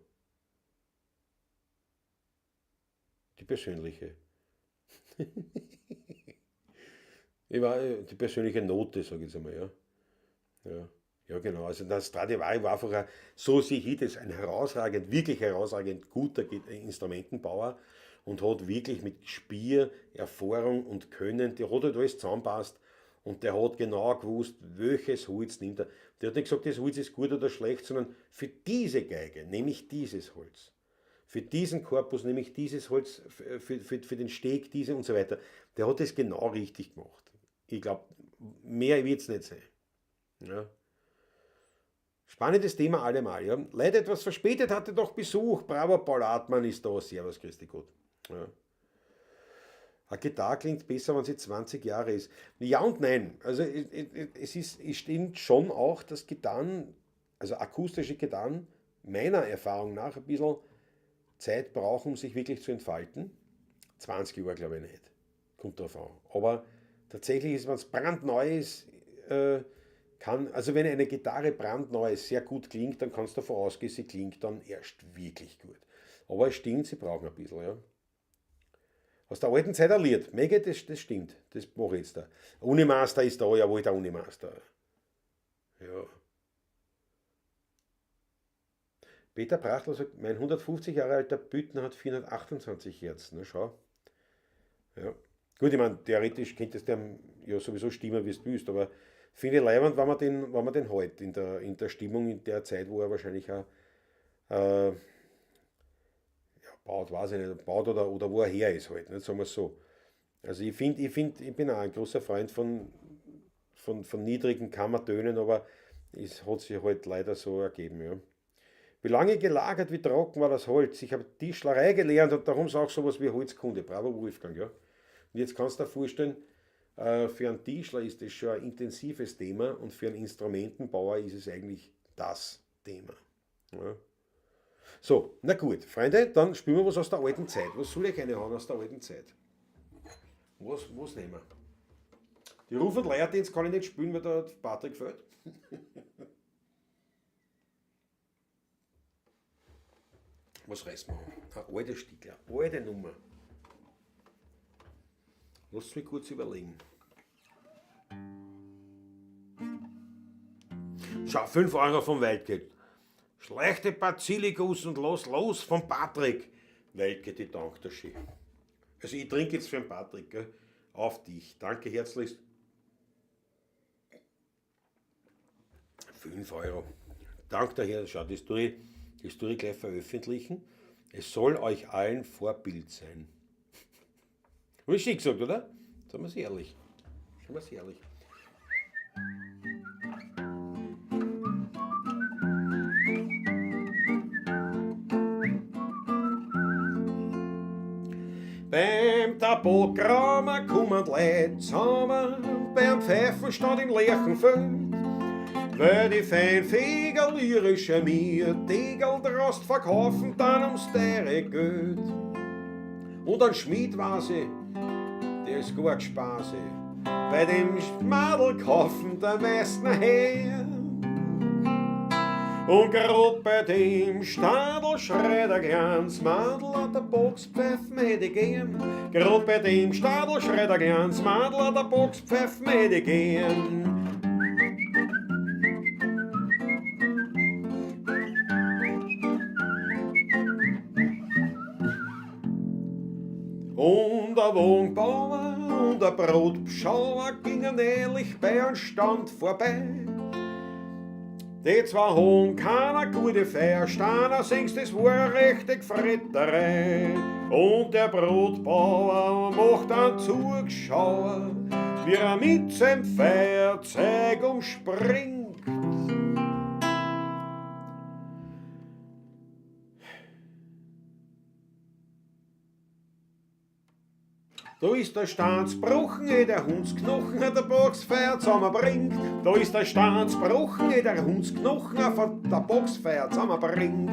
die persönliche. Ich war, die persönliche Note, sag ich jetzt einmal, ja. Ja, ja, genau. Also das Stradivari war einfach, ein, so sehe ich das, ein herausragend, wirklich herausragend guter Instrumentenbauer und hat wirklich mit Gespür, Erfahrung und Können, der hat halt alles zusammenpasst und der hat genau gewusst, welches Holz nimmt er. Der hat nicht gesagt, das Holz ist gut oder schlecht, sondern für diese Geige nehme ich dieses Holz. Für diesen Korpus nehme ich dieses Holz, für den Steg diese und so weiter. Der hat das genau richtig gemacht. Ich glaub, mehr wird's nicht sein. Ja. Spannendes Thema allemal. Ja. Leider etwas verspätet, hatte doch Besuch. Bravo, Paul Hartmann ist da. Servus, grüß dich Gott. Ja. Eine Gitarre klingt besser, wenn sie 20 Jahre ist. Ja und nein. Also es stimmt schon auch, dass Gitarren, also akustische Gitarren, meiner Erfahrung nach ein bisschen Zeit brauchen, um sich wirklich zu entfalten. 20 Jahre glaube ich nicht. Kommt drauf an. Aber tatsächlich ist, wenn's brandneu ist, kann, also wenn eine Gitarre brandneu sehr gut klingt, dann kannst du davon ausgehen, sie klingt dann erst wirklich gut. Aber es stimmt, sie brauchen ein bisschen, ja. Aus der alten Zeit ein Lied. Mega, das stimmt. Das mache ich jetzt da. Unimaster ist da, jawohl, der Unimaster. Ja. Peter Prachtler sagt, mein 150 Jahre alter Büttner hat 428 Hertz. Na schau. Ja. Gut, ich mein, theoretisch könntest du ja sowieso stimmen, wie du willst, aber finde ich leibend, wenn man den hält in der Stimmung, in der Zeit, wo er wahrscheinlich auch ja, baut, weiß ich nicht, baut oder wo er her ist halt, nicht, sagen wir's so. Also ich find, ich find, ich bin auch ein großer Freund von niedrigen Kammertönen, aber es hat sich halt leider so ergeben, ja. Wie lange gelagert, wie trocken war das Holz? Ich habe Tischlerei gelernt und darum ist auch sowas wie Holzkunde. Bravo Wolfgang, ja. Und jetzt kannst du dir vorstellen, für einen Tischler ist das schon ein intensives Thema und für einen Instrumentenbauer ist es eigentlich das Thema. Ja. So, na gut, Freunde, dann spielen wir was aus der alten Zeit. Was soll ich eine haben aus der alten Zeit? Was nehmen wir? Die Ruf- und Leierdienst kann ich nicht spielen, weil da Patrick fehlt. Was reißen wir an? Ein alter Stiegler, alte Nummer. Lass mich kurz überlegen. Schau, 5 Euro vom Waldgeld. Schlechte Bazilikus und los, los vom Patrick. Waldgeld, ich danke dir schön. Also ich trinke jetzt für den Patrick, gell? Auf dich. Danke herzlichst. 5 Euro. Danke dir, Herr. Schau, das tue ich gleich veröffentlichen. Es soll euch allen Vorbild sein. Hab ich schick gesagt, oder? Sagen wir's ehrlich. Sagen wir's ehrlich. Beim Tabakramer kommen die Leute zusammen, beim Pfeifenstand im Lerchenfeld, weil die Feinfegerl ihre Schmier-Tegel draus verkaufen dann ums teure Geld. Und ein Schmied weiß ich, der ist gar Spaß, bei dem Schmadel kaufen der meisten her. Und grad bei dem Stadl schreit ein kleines Madel an der Boxpfeifen hätte ich gern. Grad bei dem Stadl schreit ein kleines Madel an der Boxpfeifen hätte ich gern. Und der Wohnbauer und der Brotbeschauer gingen ähnlich bei einem Stand vorbei. Die zwei haben keine gute Feiersteiner, singst, das war richtig Fretterei. Und der Brotbauer macht einen Zuschauer, wie er mit seinem Feuerzeug umspringt. Da ist der Staatsbrochen, der Hundsknochen der Boxfeier zusammenbringt. Da ist der Staatsbrochen, der Hundsknochen von der Boxfeier zusammenbringt.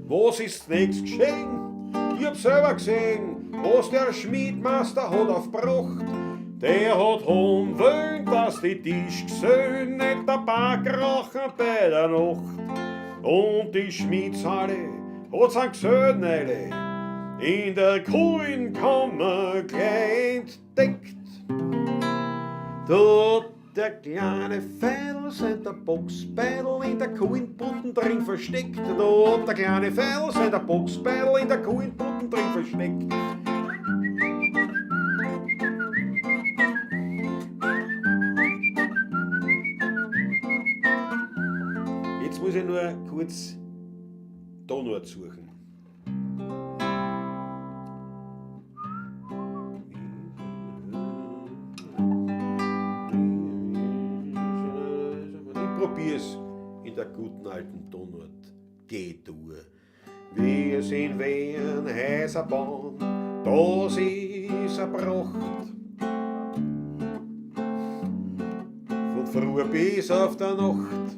Was ist nächst geschehen? Ich hab selber gesehen, was der Schmiedmeister hat aufgebracht. Der hat haben wollen, dass die Tischgesellen nicht Tabak rauchen bei der Nacht. Und die Schmiedshalle hat sein Gesellen in der Kohlenkammer gleich entdeckt. Da hat der kleine Feidel sein Tabaksbeidel in der Kohlenbutten drin versteckt. Da hat der kleine Feidel sein Tabaksbeidel in der Kohlenbutten drin versteckt. Jetzt muss ich nur kurz Tonort suchen. Ich probier's in der guten alten Tonart G-Dur. Wir sind Wien Häuser bauen, das ist eine Pracht. Von früh bis auf der Nacht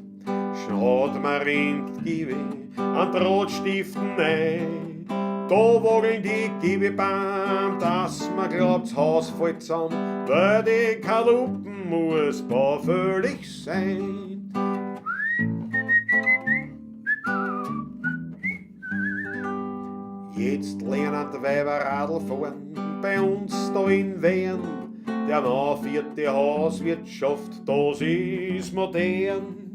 schaut man in die Gibe an Drahtstiften ein. Da woggeln die Gibebaum, dass man glaubt, das Haus fällt zusammen, weil die Kalupen muss baufällig sein. Jetzt lernen die Weiber Radl fahren, bei uns da in Wien. Der Mann führt die Hauswirtschaft, das ist modern.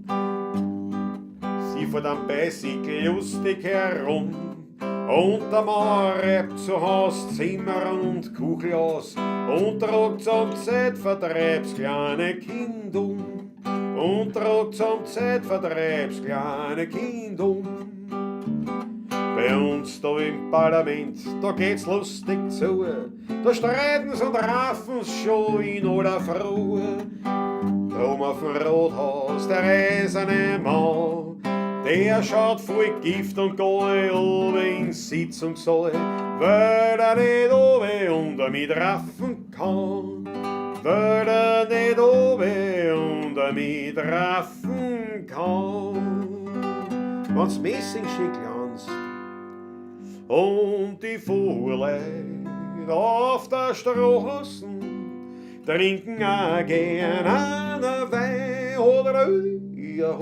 Sie fährt am Bicycle lustig herum und der Mann reibt zu Haus Zimmer und Kuchel aus und tragt zum Zeitvertreibs kleine Kind um. Und tragt zum Zeitvertreibs kleine Kind um. Bei uns da im Parlament, da geht's lustig zu. Da streiten's und raffen's schon in aller Früh. Drum auf dem Rathaus der eiserne Mann, der schaut voll Gift und Galle oben ins Sitzungssaal, weil er nicht oben und er mitraffen kann. Weil er nicht oben und er mitraffen kann. Wenn's Messing schön glanzt und die Fuhrleute auf der Straßen trinken auch gern einen Wein oder ein Bier.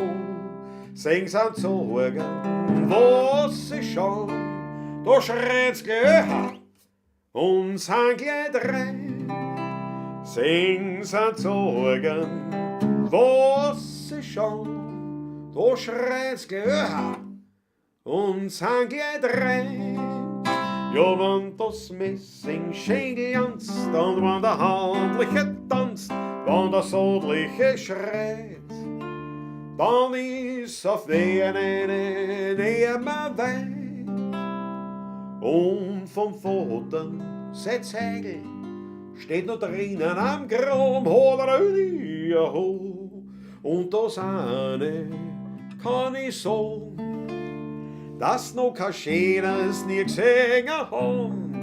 Sing's an Sorgen, was sie schauen, da schreit's gleich und sind gleich drei. Sing's an Sorgen, was sie schauen, da schreit's gleich und sind gleich drei. Ja, wenn das Messing schön glanzt und wenn der Handliche tanzt, wenn der Sodliche schreit, dann ist auf Wien eine nimmer weit. Und vom Vater sein Zeigel steht noch drinnen am Kram, ho. Und das eine kann ich sagen, dass noch kein Schönes nie gesehen haben.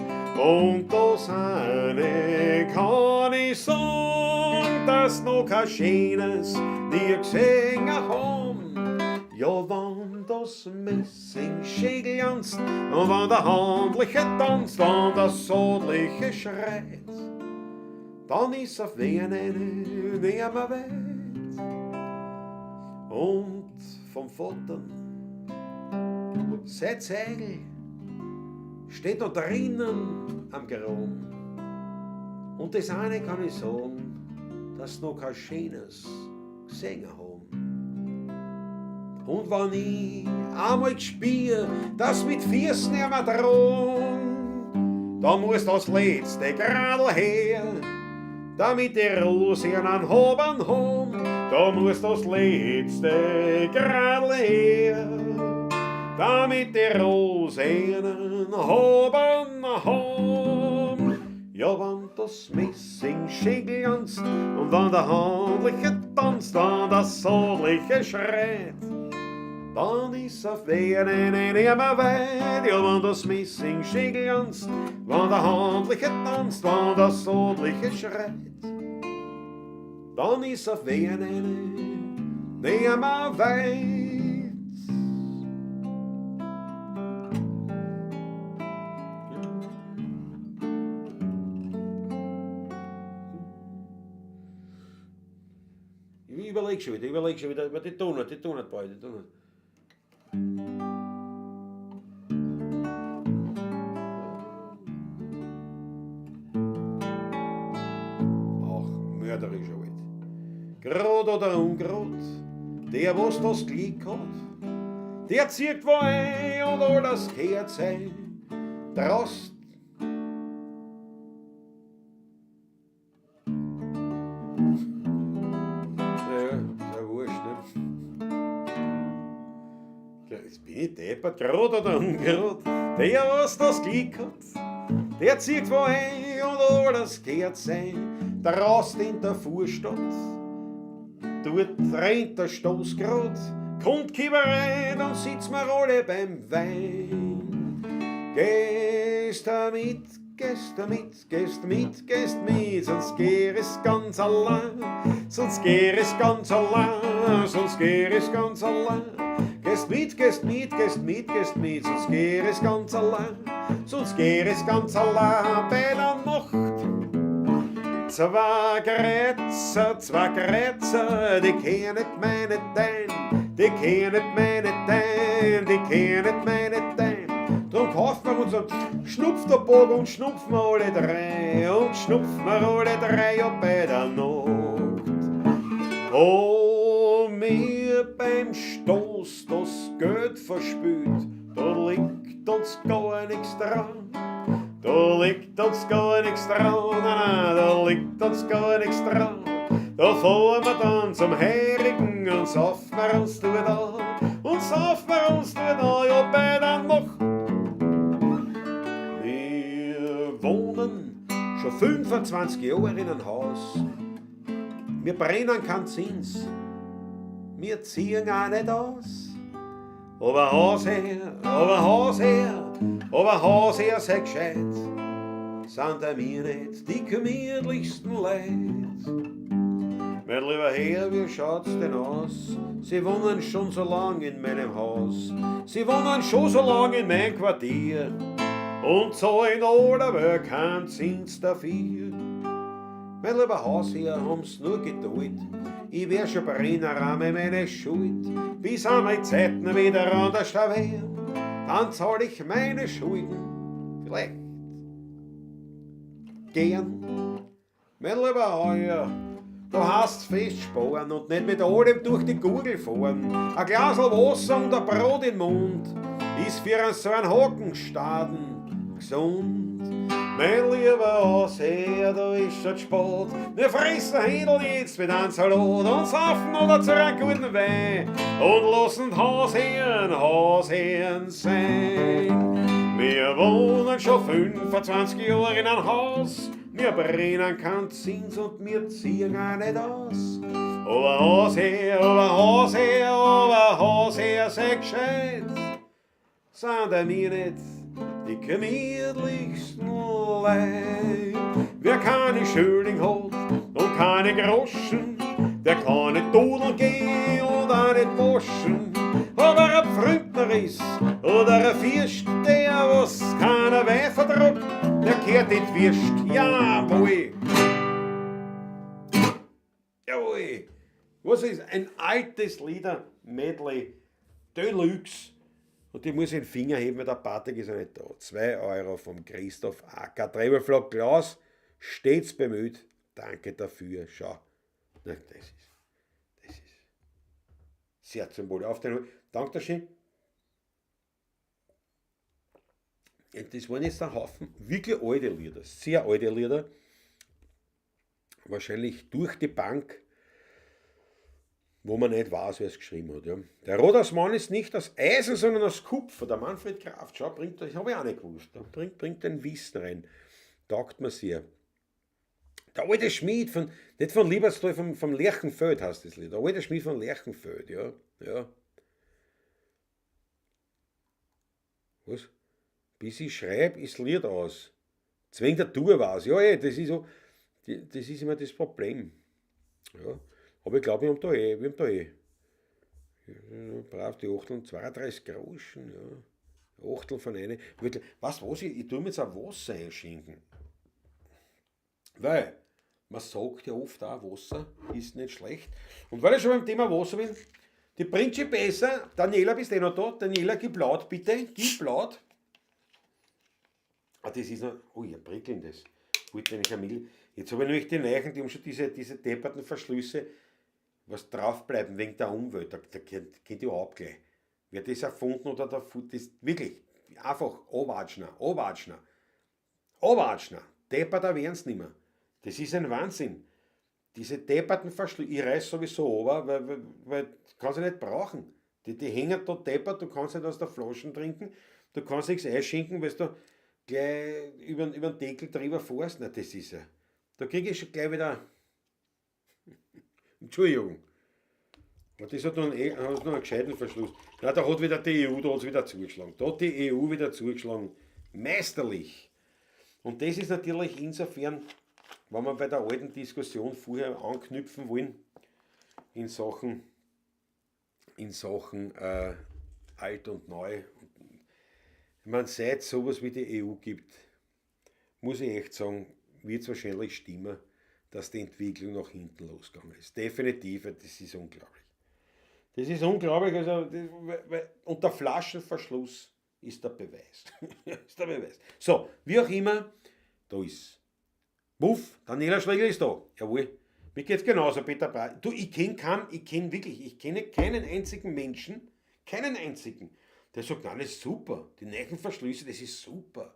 Und das eine kann ich sagen, dass noch kein Schönes nie gesehen haben. Ja, wenn das Messing schön glanzt und wenn der Handliche tanzt, wenn das Sodliche schreit, dann ist auf Wien eine nimmer weit. Und vom Vater sein Zeigel steht noch drinnen am Grom. Und das eine kann ich sagen, dass noch kein Schönes gesehen haben. Und wenn ich einmal gspier, dass mit Füßen nimmer drohen, da muss das letzte Gradl her, damit die Rose einen Hoban haben. Da muss das letzte Gradl her, damit die Rose einen Hoban haben. Ja, wenn das Messing schön glänzt und wenn der Handliche tanzt, wenn das Sodliche schreit, dann ist auf Wehen nimmer weit. Ja, wenn das Messing schön glänzt, wenn der Handliche tanzt, wenn das Sodliche schreit, dann ist auf Wehen nimmer weit. Ich überleg schon wieder, aber die tun nicht bald, die tun nicht. Ach, mörderisch alt. Grad oder ungrad, der was das Glück hat, der zieht wo ein und alles kehrt sein. Drast. Ja, ist ja wurscht, ne? Jetzt bin ich deppert, grad oder ungrad, der was das Glück hat, der zieht wo ein und alles kehrt sein. Draußen in der Vorstadt, dort rennt der Stoß grad, kommt Kieber rein, dann sitzen wir alle beim Wein. Gehst du mit, gehst du mit, gehst mit, gehst mit, sonst geh ich's ganz allein, sonst geh ich's ganz allein, sonst geh ich's ganz allein. Gehst mit, gehst mit, gehst mit, gehst mit, sonst geh ich's ganz allein, sonst geh ich's ganz allein bei der Nacht. Zwei Kreuzer, die kennen meine Tein, die kennen meine Tein, die kennen meine Tein. Drum kaufen wir uns einen Schnupftabak und schnupfen wir alle drei, und schnupfen wir alle drei, ja, bei der Nacht. Oh, mir beim Stoß das Geld verspült, da liegt uns gar nichts dran. Da liegt uns gar nichts dran, nein, da liegt uns gar nichts dran. Da fahren wir dann zum Heirigen und saufen wir uns dort an, und saufen wir uns dort an, ja, bei der Nacht. Wir wohnen schon 25 Jahre in einem Haus. Wir brennen keinen Zins, wir ziehen auch nicht aus. Aber Hausherr, aber Hausherr, aber Hausherr, sei gescheit, sind auch wir nicht die gemütlichsten Leute. Mein lieber Herr, wie schaut's denn aus? Sie wohnen schon so lang in meinem Haus, sie wohnen schon so lang in meinem Quartier und zahlen aller Welt keinen Zins dafür. Mein lieber Hausherr, haben's nur Geduld, ich wär schon Brenner meine Schuld, bis einmal Zeiten wieder anders da wären, dann zahl ich meine Schulden vielleicht gern. Mein lieber Heuer, du hast fest sparen und nicht mit allem durch die Gurgel fahren. Ein Glasl Wasser und ein Brot im Mund ist für einen so einen Hakenstaden gesund. Mein lieber Hausherr, da ist schon spät. Wir fressen Händel jetzt mit einem Salat und saufen noch dazu einen guten Wein und lassen Hausherrn Hausherrn sein. Wir wohnen schon 25 Jahre in einem Haus, wir brennen keinen Zins und wir ziehen auch nicht aus. Aber Hausherr, aber Hausherr, aber Hausherr, sei gescheit, sind auch wir nicht die gemütlichsten Leute. Wer keine Schilling hat und keine Groschen, der kann nicht dudeln gehen und auch nicht waschen. Ob er ein Pfründner ist oder ein Fürst, der was keiner Wein vertragt, der kehrt in die Würst. Jawohl! Jawohl! Was ist ein altes Lieder Medley Deluxe? Und die muss ich den Finger heben, weil der Patrick ist ja nicht da. 2 Euro vom Christoph Acker. Treibelflock Klaus, stets bemüht. Danke dafür. Schau. Na, das ist sehr zum Wohl. Auf den, Dankeschön. Das waren jetzt ein Haufen wirklich alte Lieder, sehr alte Lieder. Wahrscheinlich durch die Bank, wo man nicht weiß, wer es geschrieben hat. Ja. Der Rodersmann ist nicht aus Eisen, sondern aus Kupfer. Der Manfred Kraft, schau, bringt, das habe ich auch nicht gewusst. Der bringt den Wissen rein. Taugt mir sehr. Der alte Schmied, von, nicht von Liebertstal, vom Lerchenfeld heißt das Lied. Der alte Schmied von Lerchenfeld, ja. Ja. Was? Bis ich schreibe, ist Lied aus. Zwing der Tour war's. Ja, ey, das ist so, das ist immer das Problem. Ja. Aber ich glaube, wir haben da eh. Ja, brav, die Achteln, 32 Groschen, ja. Achtel von einer. Weißt du was, ich tue mir jetzt auch Wasser einschenken. Weil, man sagt ja oft auch, Wasser ist nicht schlecht. Und weil ich schon beim Thema Wasser bin, die Prinzip besser, Daniela, bist du eh noch da? Daniela, gib laut, bitte, gib laut. Ah, das ist noch, oh ja, prickelndes. Wollte nämlich ein Mittel. Jetzt habe ich nämlich die Neuen, die haben schon diese depperten Verschlüsse, was draufbleiben wegen der Umwelt, da kennt ich überhaupt gleich. Wer das erfunden hat, oder das wirklich, einfach anwatschen, anwatschen, anwatschen. Depperter werden's nicht mehr. Das ist ein Wahnsinn. Diese depperten Verschlüsse, ich reiß sowieso runter, weil du kannst sie nicht brauchen. Die hängen da deppert, du kannst nicht aus der Flasche trinken, du kannst nichts einschenken, weil du gleich über den Deckel drüber fährst. Na, das ist ja. Da krieg ich schon gleich wieder. Entschuldigung. Aber das hat noch einen gescheiten Verschluss. Na, da hat wieder die EU, da hat's wieder zugeschlagen. Da hat die EU wieder zugeschlagen. Meisterlich. Und das ist natürlich insofern, wenn wir bei der alten Diskussion vorher anknüpfen wollen, in Sachen alt und neu. Ich meine, seit es sowas wie die EU gibt, muss ich echt sagen, wird es wahrscheinlich stimmen, dass die Entwicklung nach hinten losgegangen ist. Definitiv, das ist unglaublich. Das ist unglaublich, also, und der Flaschenverschluss ist der Beweis. Ist der Beweis. So, wie auch immer, da ist Wuff, Daniela Schlegel ist da. Jawohl. Mir geht's genauso, Peter Brey. Du, ich kenn keinen, ich kenn wirklich, ich kenne keinen einzigen Menschen, keinen einzigen, der sagt, nein, das ist super. Die neuen Verschlüsse, das ist super.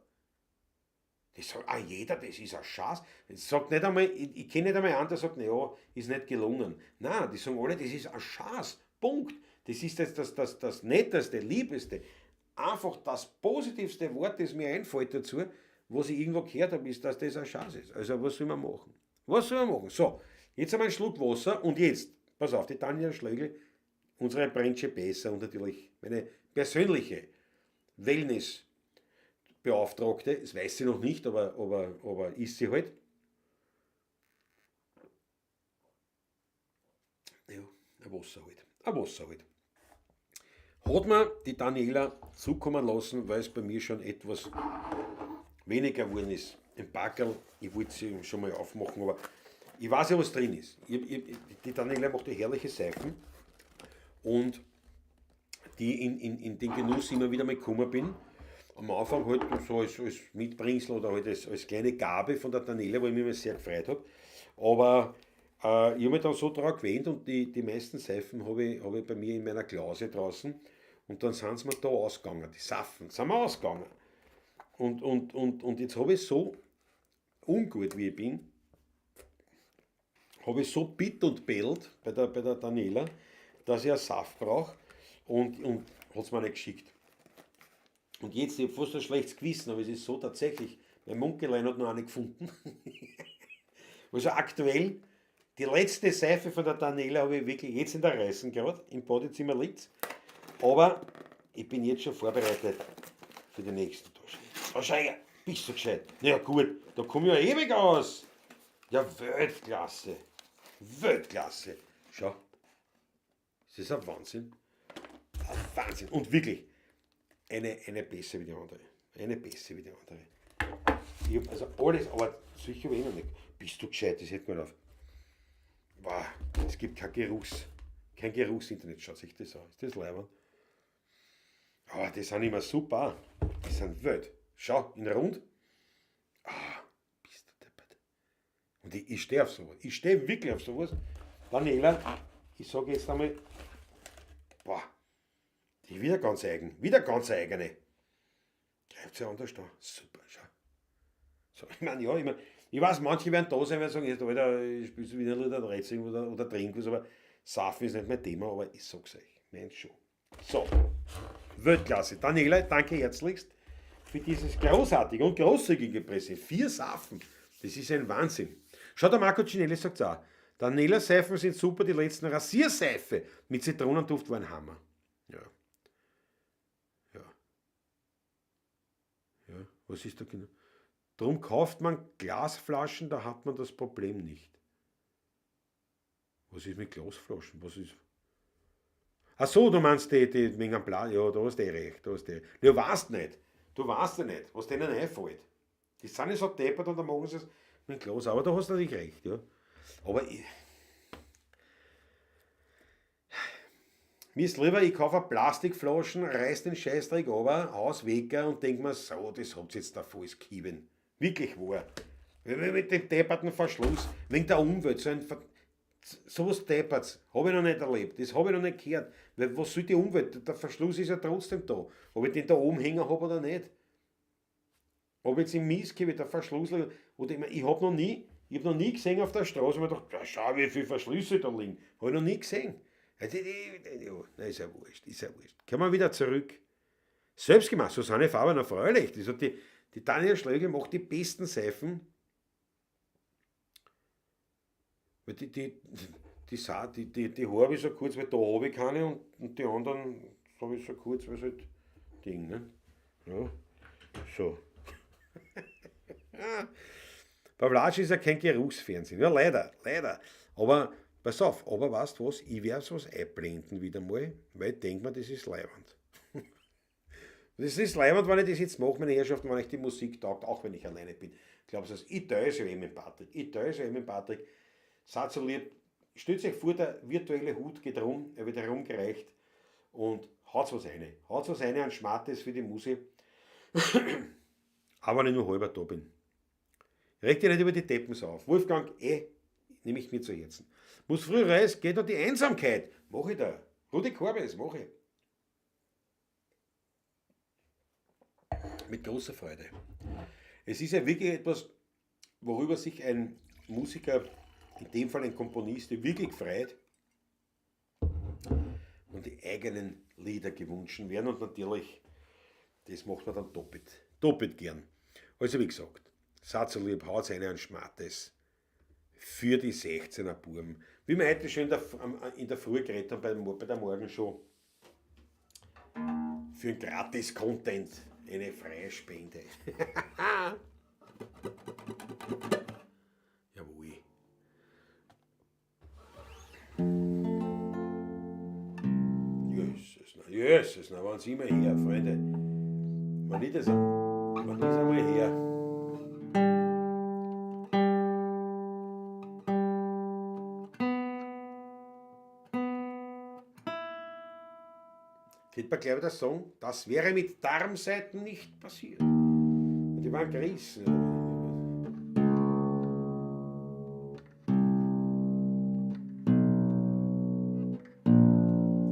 Das sagt auch jeder, das ist ein Schatz. Das sagt nicht einmal, ich kenne nicht einmal einen, der sagt, naja, ist nicht gelungen. Nein, die sagen alle, das ist ein Schatz. Punkt. Das ist das Netteste, Liebeste. Einfach das positivste Wort, das mir einfällt dazu, was ich irgendwo gehört habe, ist, dass das ein Schatz ist. Also was soll man machen? Was soll man machen? So, jetzt haben wir einen Schluck Wasser und jetzt, pass auf, die Tanja Schlegel, unsere Brensche besser und natürlich meine persönliche Wellness-Beauftragte, das weiß sie noch nicht, aber ist sie halt. Ja, ein Wasser halt. Ein Wasser halt. Hat mir die Daniela zukommen lassen, weil es bei mir schon etwas weniger geworden ist. Ein Packerl, ich wollte sie schon mal aufmachen, aber ich weiß ja, was drin ist. Die Daniela macht ja herrliche Seifen und die in den Genuss immer wieder mal gekommen bin. Am Anfang halt so als Mitbringsel oder halt als kleine Gabe von der Daniela, wo ich mich immer sehr gefreut hab. Aber ich hab mich dann so daran gewöhnt und die meisten Seifen hab ich bei mir in meiner Klause draußen und dann sind sie mir da ausgegangen, die Saffen sind mir ausgegangen. Und jetzt hab ich so ungut wie ich bin, hab ich so bitt und bellt bei der Daniela, dass ich einen Saft brauch und hat's mir nicht geschickt. Und jetzt, ich hab fast ein schlechtes Gewissen, aber es ist so tatsächlich, mein Munkelein hat noch eine gefunden. Also aktuell, die letzte Seife von der Daniela habe ich wirklich jetzt in der Reißen gerade, im Badezimmer liegt's. Aber ich bin jetzt schon vorbereitet für die nächsten Tasche. Oh, Scheiger, bist du gescheit? Na ja, gut, da komm ich ja ewig aus. Ja, Weltklasse. Weltklasse. Schau, das ist ein Wahnsinn. Ein Wahnsinn. Und wirklich, eine besser wie die andere. Eine besser wie die andere. Ich hab also alles, aber sicher habe ich noch nicht. Bist du gescheit, das hält mir auf. Wow, es gibt kein Geruchsinternet, schaut sich das an. Ist das leibend? Aber die sind immer super. Die sind wild. Schau, in rund. Ah, bist du deppert. Und ich stehe auf sowas. Ich stehe wirklich auf sowas. Daniela, ich sage jetzt einmal, boah, Ich wieder ganz eigen, wieder ganz eigene. Greift sich anders da. Super, schau. So, ich meine, ja, ich mein, ich weiß, manche werden da sein, werden sagen, jetzt, Alter, ich spiele wieder oder Rätsel oder trink was, aber Saufen ist nicht mein Thema, aber ich sag's euch, Mensch schon. So, Weltklasse. Daniela, danke herzlichst für dieses großartige und großzügige Präsent. 4 Seifen, das ist ein Wahnsinn. Schau, der Marco Cinelli sagt's auch. Daniela Seifen sind super, die letzten Rasierseife mit Zitronenduft waren Hammer. Ja. Ja. Ja, was ist da genau? Drum kauft man Glasflaschen, da hat man das Problem nicht. Was ist mit Glasflaschen? Was ist? Ach so, du meinst die wegen Bla, ja, da hast du eh recht, da hast du eh. Ja, weißt nicht. Du weißt ja nicht, was denen einfällt. Die sind ja so deppert und dann machen sie es mit Glas. Aber da hast du natürlich recht, ja. Aber ich, mir ist lieber, ich kaufe Plastikflaschen, reiß den Scheißdreck runter, aus, Wecker und denk mir, so, das habt ihr jetzt da voll Kieben. Wirklich wahr. Mit dem depperten Verschluss, wegen der Umwelt, so ein sowas deppert's, hab ich noch nicht erlebt, das hab ich noch nicht gehört. Weil was soll die Umwelt? Der Verschluss ist ja trotzdem da. Ob ich den da oben hängen hab oder nicht. Ob jetzt im Mist gebe, der Verschluss, oder ich mein, ich hab noch nie, ich hab noch nie gesehen auf der Straße, hab ich gedacht, ja, schau, wie viele Verschlüsse da liegen. Hab ich noch nie gesehen. Ja, ja, nein, ist ja wurscht, ist ja wurscht. Kommen wir wieder zurück. Selbstgemacht, Susanne Faber, na freilich. Das hat die Tanja Schlögl macht die besten Seifen. Weil die Haare habe ich so kurz, weil da habe ich keine und die anderen habe ich so kurz, weil es halt Ding, ne? Ja, so. Pawlatsch ist ja kein Geruchsfernsehen. Ja, leider, leider. Aber pass auf, aber weißt du was, ich werde sowas einblenden wieder mal, weil ich denk mir, das ist leiwand. Das ist leiwand, wenn ich das jetzt mache, meine Herrschaften, wenn ich die Musik taugt, auch wenn ich alleine bin. Glaubst du das? Ich teile es ja eben mit Patrick. Ich teile es ja eben mit Patrick. Seid so lieb, stellt euch vor, der virtuelle Hut geht rum, er wird herumgereicht und haut was rein. Haut was rein an Schmattes für die Musik. Aber wenn ich nur halber da bin. Reg dich nicht über die Deppen so auf. Wolfgang, nehme ich mir zu Herzen. Muss früh reis, geht noch die Einsamkeit. Mach ich da. Rudi Korbes, mach ich. Mit großer Freude. Es ist ja wirklich etwas, worüber sich ein Musiker, in dem Fall ein Komponist, wirklich freut und die eigenen Lieder gewünscht werden und natürlich, das macht man dann doppelt gern. Also wie gesagt, seid so lieb, haut rein an Schmattes für die 16er Buben. Wie wir heute schon in der Früh geredet haben, bei der Morgenshow, für ein Gratis-Content eine freie Spende. Jawohl. Jesus, na, Jesus, na, wann sind wir her, Freunde? Wann ist das, wann ist einmal her? Geht man gleich wieder sagen, das wäre mit Darmsaiten nicht passiert. Und die waren gerissen.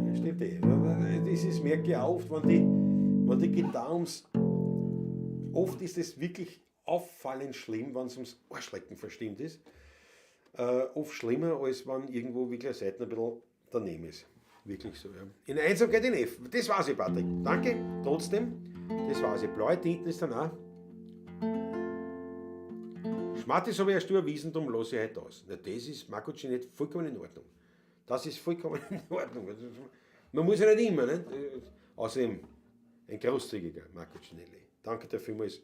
Ja, stimmt eh. Das ist, merke ich auch oft, wenn die Gitarre ums, oft ist es wirklich auffallend schlimm, wenn es ums Arschlecken verstimmt ist. Oft schlimmer, als wenn irgendwo wirklich eine Seite ein bisschen daneben ist. Wirklich so, ja. In Einsamkeit in F. Das war's, Patrick. Danke, trotzdem. Das war's. Blaue Tinten ist dann auch. Schmattis habe ich erst überwiesen, darum lasse ich heute aus. Na, das ist, Marco Cinetti, vollkommen in Ordnung. Das ist vollkommen in Ordnung. Man muss ja nicht immer, nicht? Außerdem ein großzügiger Marco Cinelli. Danke dir vielmals.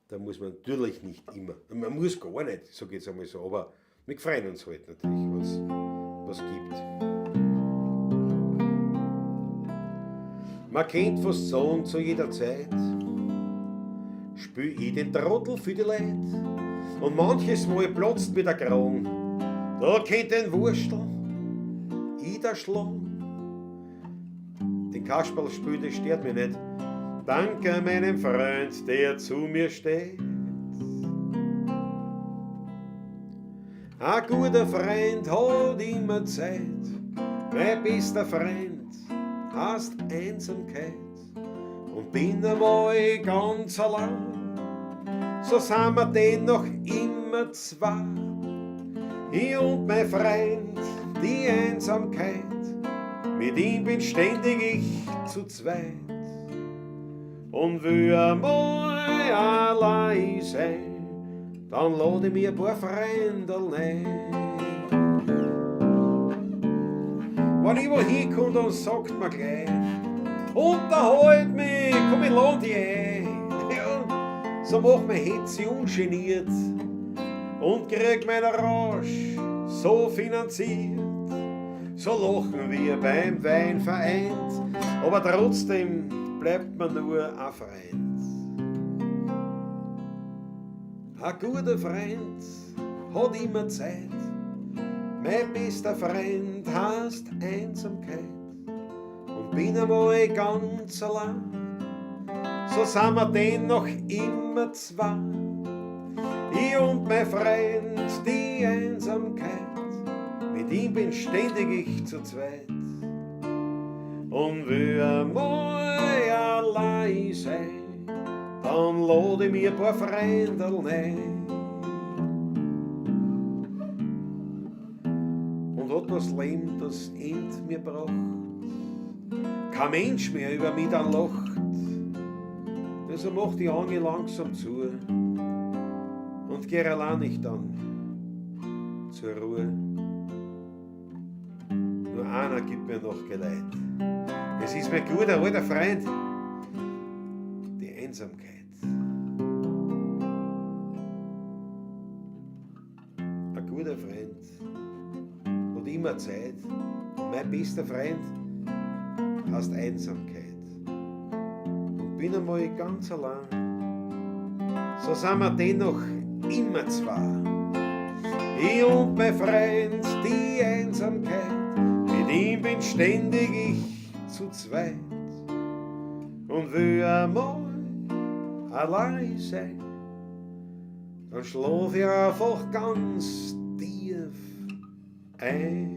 Da muss man natürlich nicht immer. Man muss gar nicht, so geht's einmal so. Aber wir freuen uns halt natürlich, wenn's was gibt. Man kennt fast sagen zu jeder Zeit, spül ich den Trottel für die Leute. Und manches Mal platzt mir der Kragen, da kennt den Wurstel ich da schlagen. Den Kasperl spül, das stört mich nicht. Danke meinem Freund, der zu mir steht. Ein guter Freund hat immer Zeit, mein bester Freund heißt Einsamkeit und bin einmal ganz allein, so sind wir dennoch immer zwei. Ich und mein Freund, die Einsamkeit, mit ihm bin ständig ich zu zweit. Und will einmal allein sein, dann lade ich mir ein paar Freunde ein. Wenn ich wo hinkomme, dann sagt man gleich, unterhalt mich, komm, ich lade dich ein. Ja, so mach mein Hetze ungeniert und krieg meinen Rausch so finanziert. So lachen wir beim Wein vereint, aber trotzdem bleibt man nur ein Freund. Ein guter Freund hat immer Zeit. Mein bester Freund heißt Einsamkeit und bin einmal ganz allein, so sind wir dennoch immer zwei. Ich und mein Freund, die Einsamkeit, mit ihm bin ständig ich zu zweit. Und will einmal allein sein, dann lade ich mir ein paar Freunde ein. Und hat das Leben das End mir braucht, kein Mensch mehr über mich dann lacht. Also mach die Augen langsam zu und geh allein nicht dann zur Ruhe. Nur einer gibt mir noch Geleit. Es ist mein guter alter Freund, die Einsamkeit. Ein guter Freund hat immer Zeit. Und mein bester Freund heißt Einsamkeit. Und bin einmal ganz allein, so sind wir dennoch immer zwei. Ich und mein Freund, die Einsamkeit, mit ihm bin ständig ich zu zweit. Und will einmal allein sein, dann schlaf ich einfach ganz tief ein.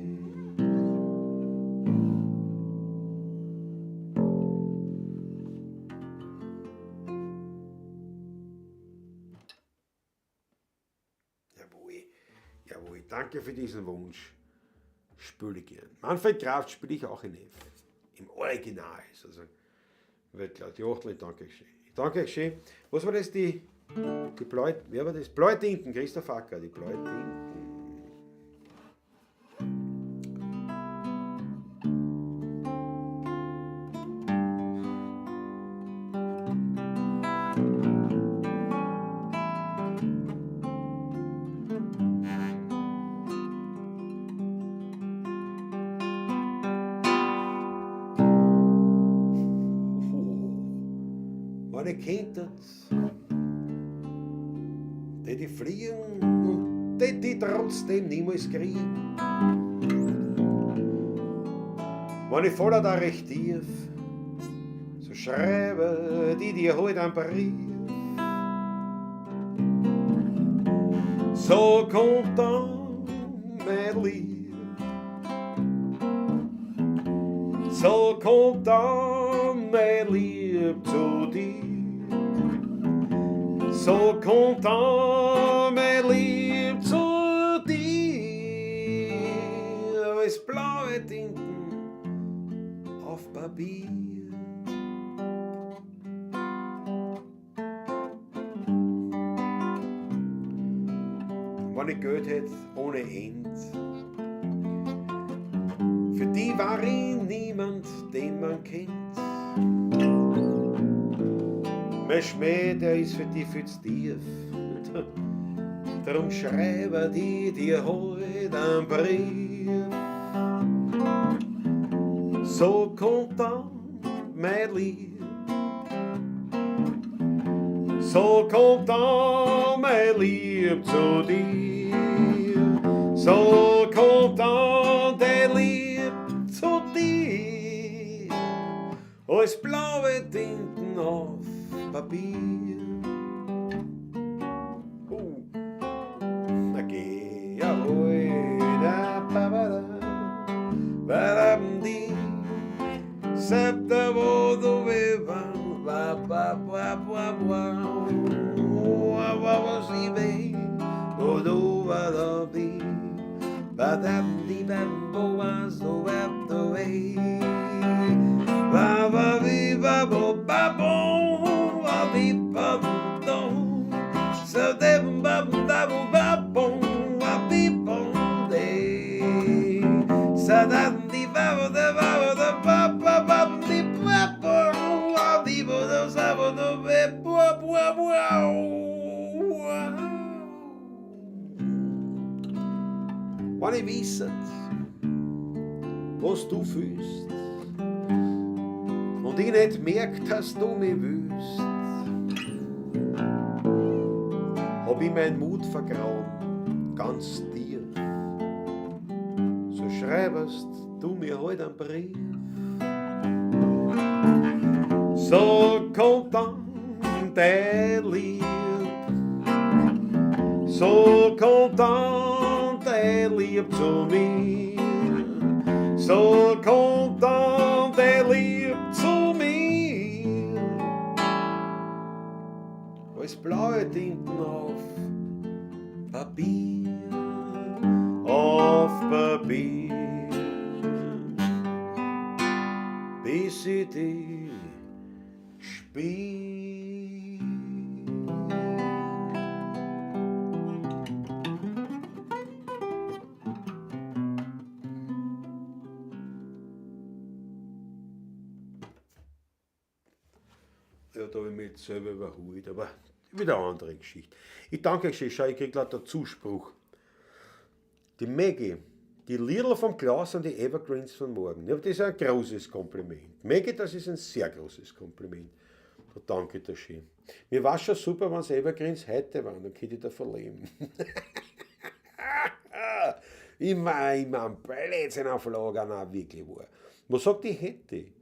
Jawohl, jawohl, danke für diesen Wunsch. Spüle ich gern. Manfred Kraft spiele ich auch in F. Im Original sozusagen. Weltklasse. Die Achtel, danke schön. Danke schön. Was war das? Die Blaue, wer war das? Blaue Tinten, Christoph Acker, die Blaue Tinten. Wenn ich könntet, die fliegen und die trotzdem niemals kriegen. Wenn ich voller da recht tief, so schreibe die dir heut einen Brief. So kommt dann mein Lieb, so kommt dann mein Lieb zu dir. So kommt dann mein Lieb zu dir, als blaue Tinten auf Papier. Wenn ich Geld hätt ohne End, für die war ich niemand, den man kennt. Mein Schmäh, der ist für die viel zu tief, drum schreibe die dir heut einen Brief. So kommt dann mein Lieb, so kommt dann mein Lieb zu dir, so kommt dann dein Lieb zu dir, als blaue Tinten auf Papier. Na geh, jawohl, da, ba, ba, da, ba, da, di, sa, Ba dam di bam bo wa so web the way. Ba ba vi ba bo ba bo wa vi ba do. So dem ba da bo ba bo wa bi bo de. Sa dam di ba bo da ba bo da ba ba ba di ba bo wa di bo do sa bo do be bo bo bo. Wenn ich wisset, was du fühlst und ich nicht merk, dass du mich willst, hab ich mein Mut vergraben, ganz tief. So schreibest du mir heut einen Brief. So kommt dann dein Lieb, so kommt dann dein Lieb zu mir, so kommt dann dein Lieb zu mir. Als blaue Tinten auf Papier, auf Papier, bis ich dich spür. Ja, da habe ich mich jetzt selber überholt, aber wieder eine andere Geschichte. Ich danke euch schön, schau, ich krieg lauter Zuspruch. Die Maggie, die Liedl vom Klaus und die Evergreens von morgen. Ja, das ist ein großes Kompliment. Maggie, das ist ein sehr großes Kompliment. Da danke ich dir schön. Mir war schon super, wenn's Evergreens heute waren, dann könnte ich davon leben. Immer, immer ein Blödsinn auf Lager, nein, wirklich wahr. Was sagt die Hetty?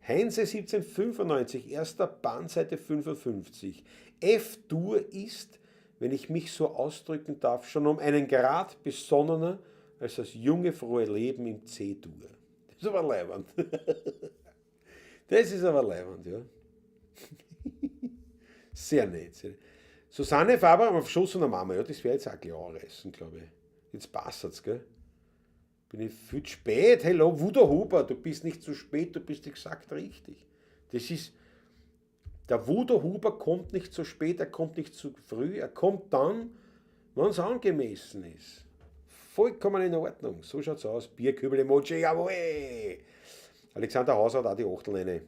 Heinze 1795, erster Band, Seite 55. F-Dur ist, wenn ich mich so ausdrücken darf, schon um einen Grad besonnener als das junge, frohe Leben im C-Dur. Das ist aber leiwand. Das ist aber leiwand, ja. Sehr nett. Sehr nett. Susanne Faber am Schoß von der Mama, ja, das werde ich jetzt auch gleich anreißen, glaube ich. Jetzt passt's, gell? Bin ich viel zu spät? Hello, Wuder Huber, du bist nicht zu spät, du bist exakt richtig. Das ist, der Wuder Huber kommt nicht zu spät, er kommt nicht zu früh, er kommt dann, wenn's angemessen ist. Vollkommen in Ordnung. So schaut's aus. Bierkübel Emoji, jawohl! Alexander Hauser hat auch die Achtel rein.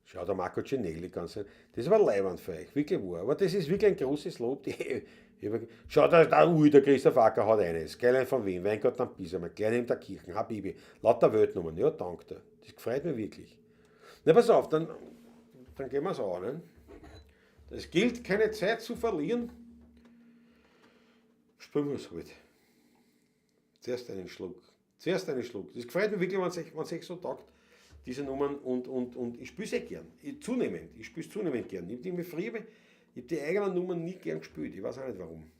Schau, der Marco Cinelli ganz. Das ist aber leiwand für euch, wirklich wahr. Aber das ist wirklich ein großes Lob. Schau, der Christoph Acker hat eines. Skyline von Wien, Weingarten am Bisamberg, Kleine in der Kirchen, Habibi, lauter Weltnummern. Ja, danke dir. Das freut mich wirklich. Na, pass auf, dann gehen wir's an. Ne? Es gilt, keine Zeit zu verlieren. Spülen wir's halt. Zuerst einen Schluck. Zuerst einen Schluck. Das gefällt mir wirklich, wenn's euch so taugt, diese Nummern. Und ich spiel's eh gern. Ich, zunehmend. Ich spiel's zunehmend gern. Ich hab die mir früher, ich hab die eigenen Nummern nie gern gespielt. Ich weiß auch nicht warum.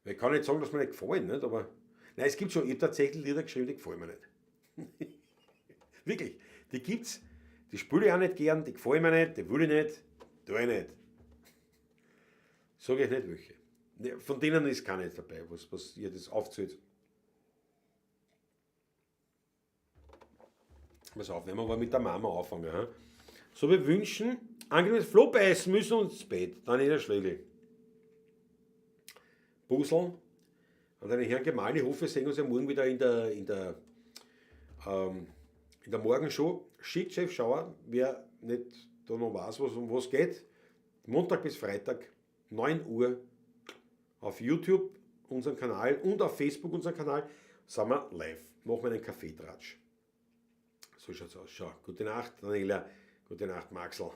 Weil ich kann nicht sagen, dass mir nicht gefallen, nicht? Aber nein, es gibt schon, ich hab tatsächlich Lieder geschrieben, die gefallen mir nicht. Wirklich. Die gibt's, die spiele ich auch nicht gern, die gefallen mir nicht, die will ich nicht, tue ich nicht. Sag ich nicht welche. Ne, von denen ist keine dabei, was ihr das aufzählt. Pass auf, wenn wir mal mit der Mama anfangen. He? So, wir wünschen, angenehmes Flo beißen müssen und ins Bett. Dann in der Schlägel. Busseln. An deine Herren Gemahl, ich hoffe, wir sehen uns ja morgen wieder in der Morgenshow. Shit, Chef Schauer, wer nicht da noch weiß, um was geht. Montag bis Freitag, 9 Uhr auf YouTube, unseren Kanal, und auf Facebook, unseren Kanal, sind wir live. Machen wir einen Kaffeetratsch. So schaut's aus. Schau, gute Nacht, Daniela. Gute Nacht, Maxl.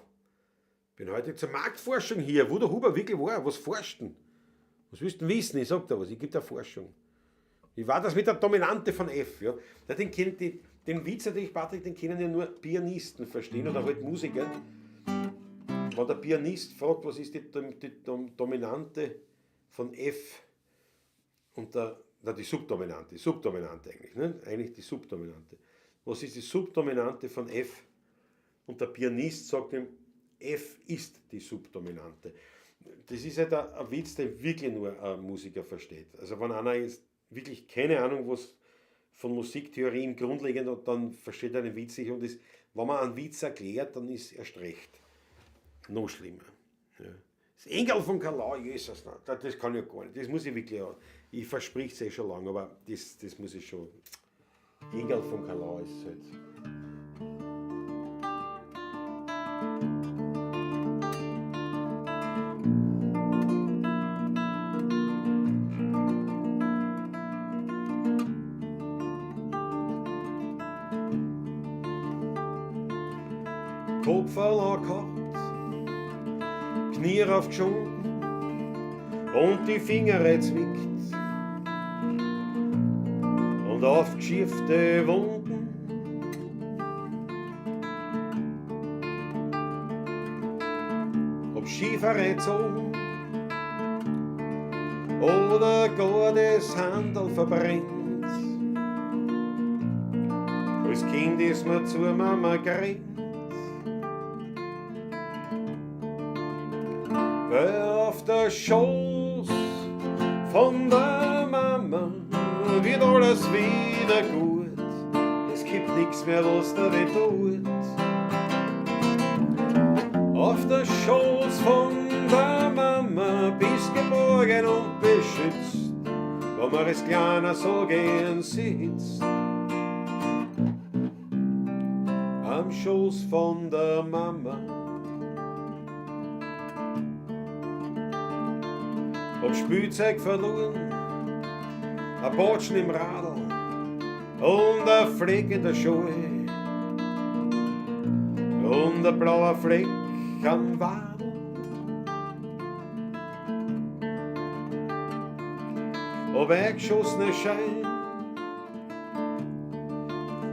Bin heute zur Marktforschung hier, wo der Huber wirklich war. Was forscht denn? Was willst du denn wissen? Ich sag dir was, ich geb dir Forschung. Wie war das mit der Dominante von F? Ja? Na, den Witz natürlich, Patrick, den können ja nur Pianisten verstehen oder halt Musiker. Wenn der Pianist fragt, was ist die Dominante von F und die Subdominante, Subdominante eigentlich, ne? Eigentlich die Subdominante. Was ist die Subdominante von F? Und der Pianist sagt ihm, F ist die Subdominante. Das ist halt ein Witz, den wirklich nur ein Musiker versteht. Also wenn einer jetzt wirklich keine Ahnung was von Musiktheorien grundlegend hat, dann versteht er den Witz nicht. Und das, wenn man einen Witz erklärt, dann ist erst recht noch schlimmer. Ja. Das Engel von Kalau, Jesus, nein, das kann ich ja gar nicht. Das muss ich wirklich, ich verspreche es eh schon lange, aber das muss ich schon. Engel von Kalau ist halt. Kopf gehabt, Knie aufgeschoben und die Finger zwickt und aufgeschiefte Wunden. Ob Skifahrer gezogen oder gar das Handel verbrennt. Als Kind ist man zur Mama gerannt. Weil auf der Schoß von der Mama wird alles wieder gut. Es gibt nichts mehr, was da weh tut. Auf der Schoß von der Mama bist geborgen und beschützt, wo man es kleiner so gern sitzt. Am Schoß von der Mama. Hab Spielzeug verloren, ein Batschen im Radl und ein Fleck in der Schuhe und ein blauer Fleck am Wadl. Ob eingeschossene Schein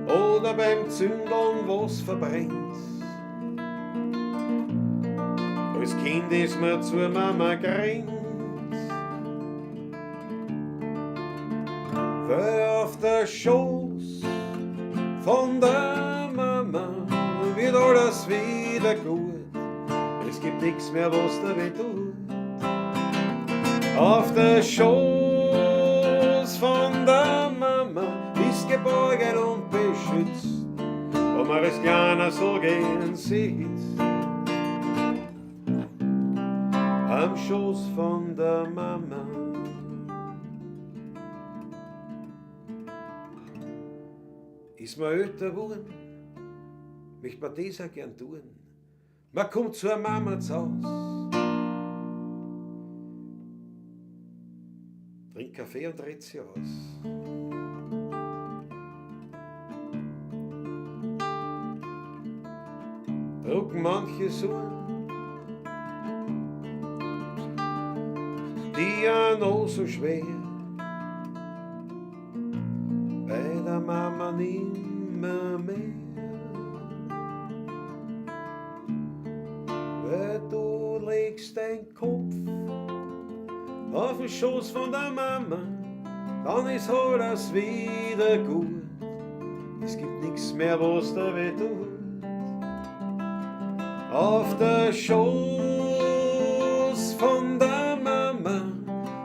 oder beim Zündeln was verbrennt. Als Kind ist man zur Mama gerannt. Weil auf der Schoß von der Mama wird alles wieder gut. Es gibt nichts mehr, was da weh tut. Auf der Schoß von der Mama bist geborgen und beschützt, wo man es kleiner so gern sitzt. Am Schoß von der Mama. Ist man älter geworden, möchte man das auch gern tun. Man kommt zur Mama zu Haus, trinkt Kaffee und redet sie aus. Drucken manche so, die ja noch so schwer, bei der Mama nimmer mehr. Weil du legst dein Kopf auf den Schoß von der Mama, dann ist alles wieder gut. Es gibt nichts mehr, was da weh tut. Auf der Schoß von der Mama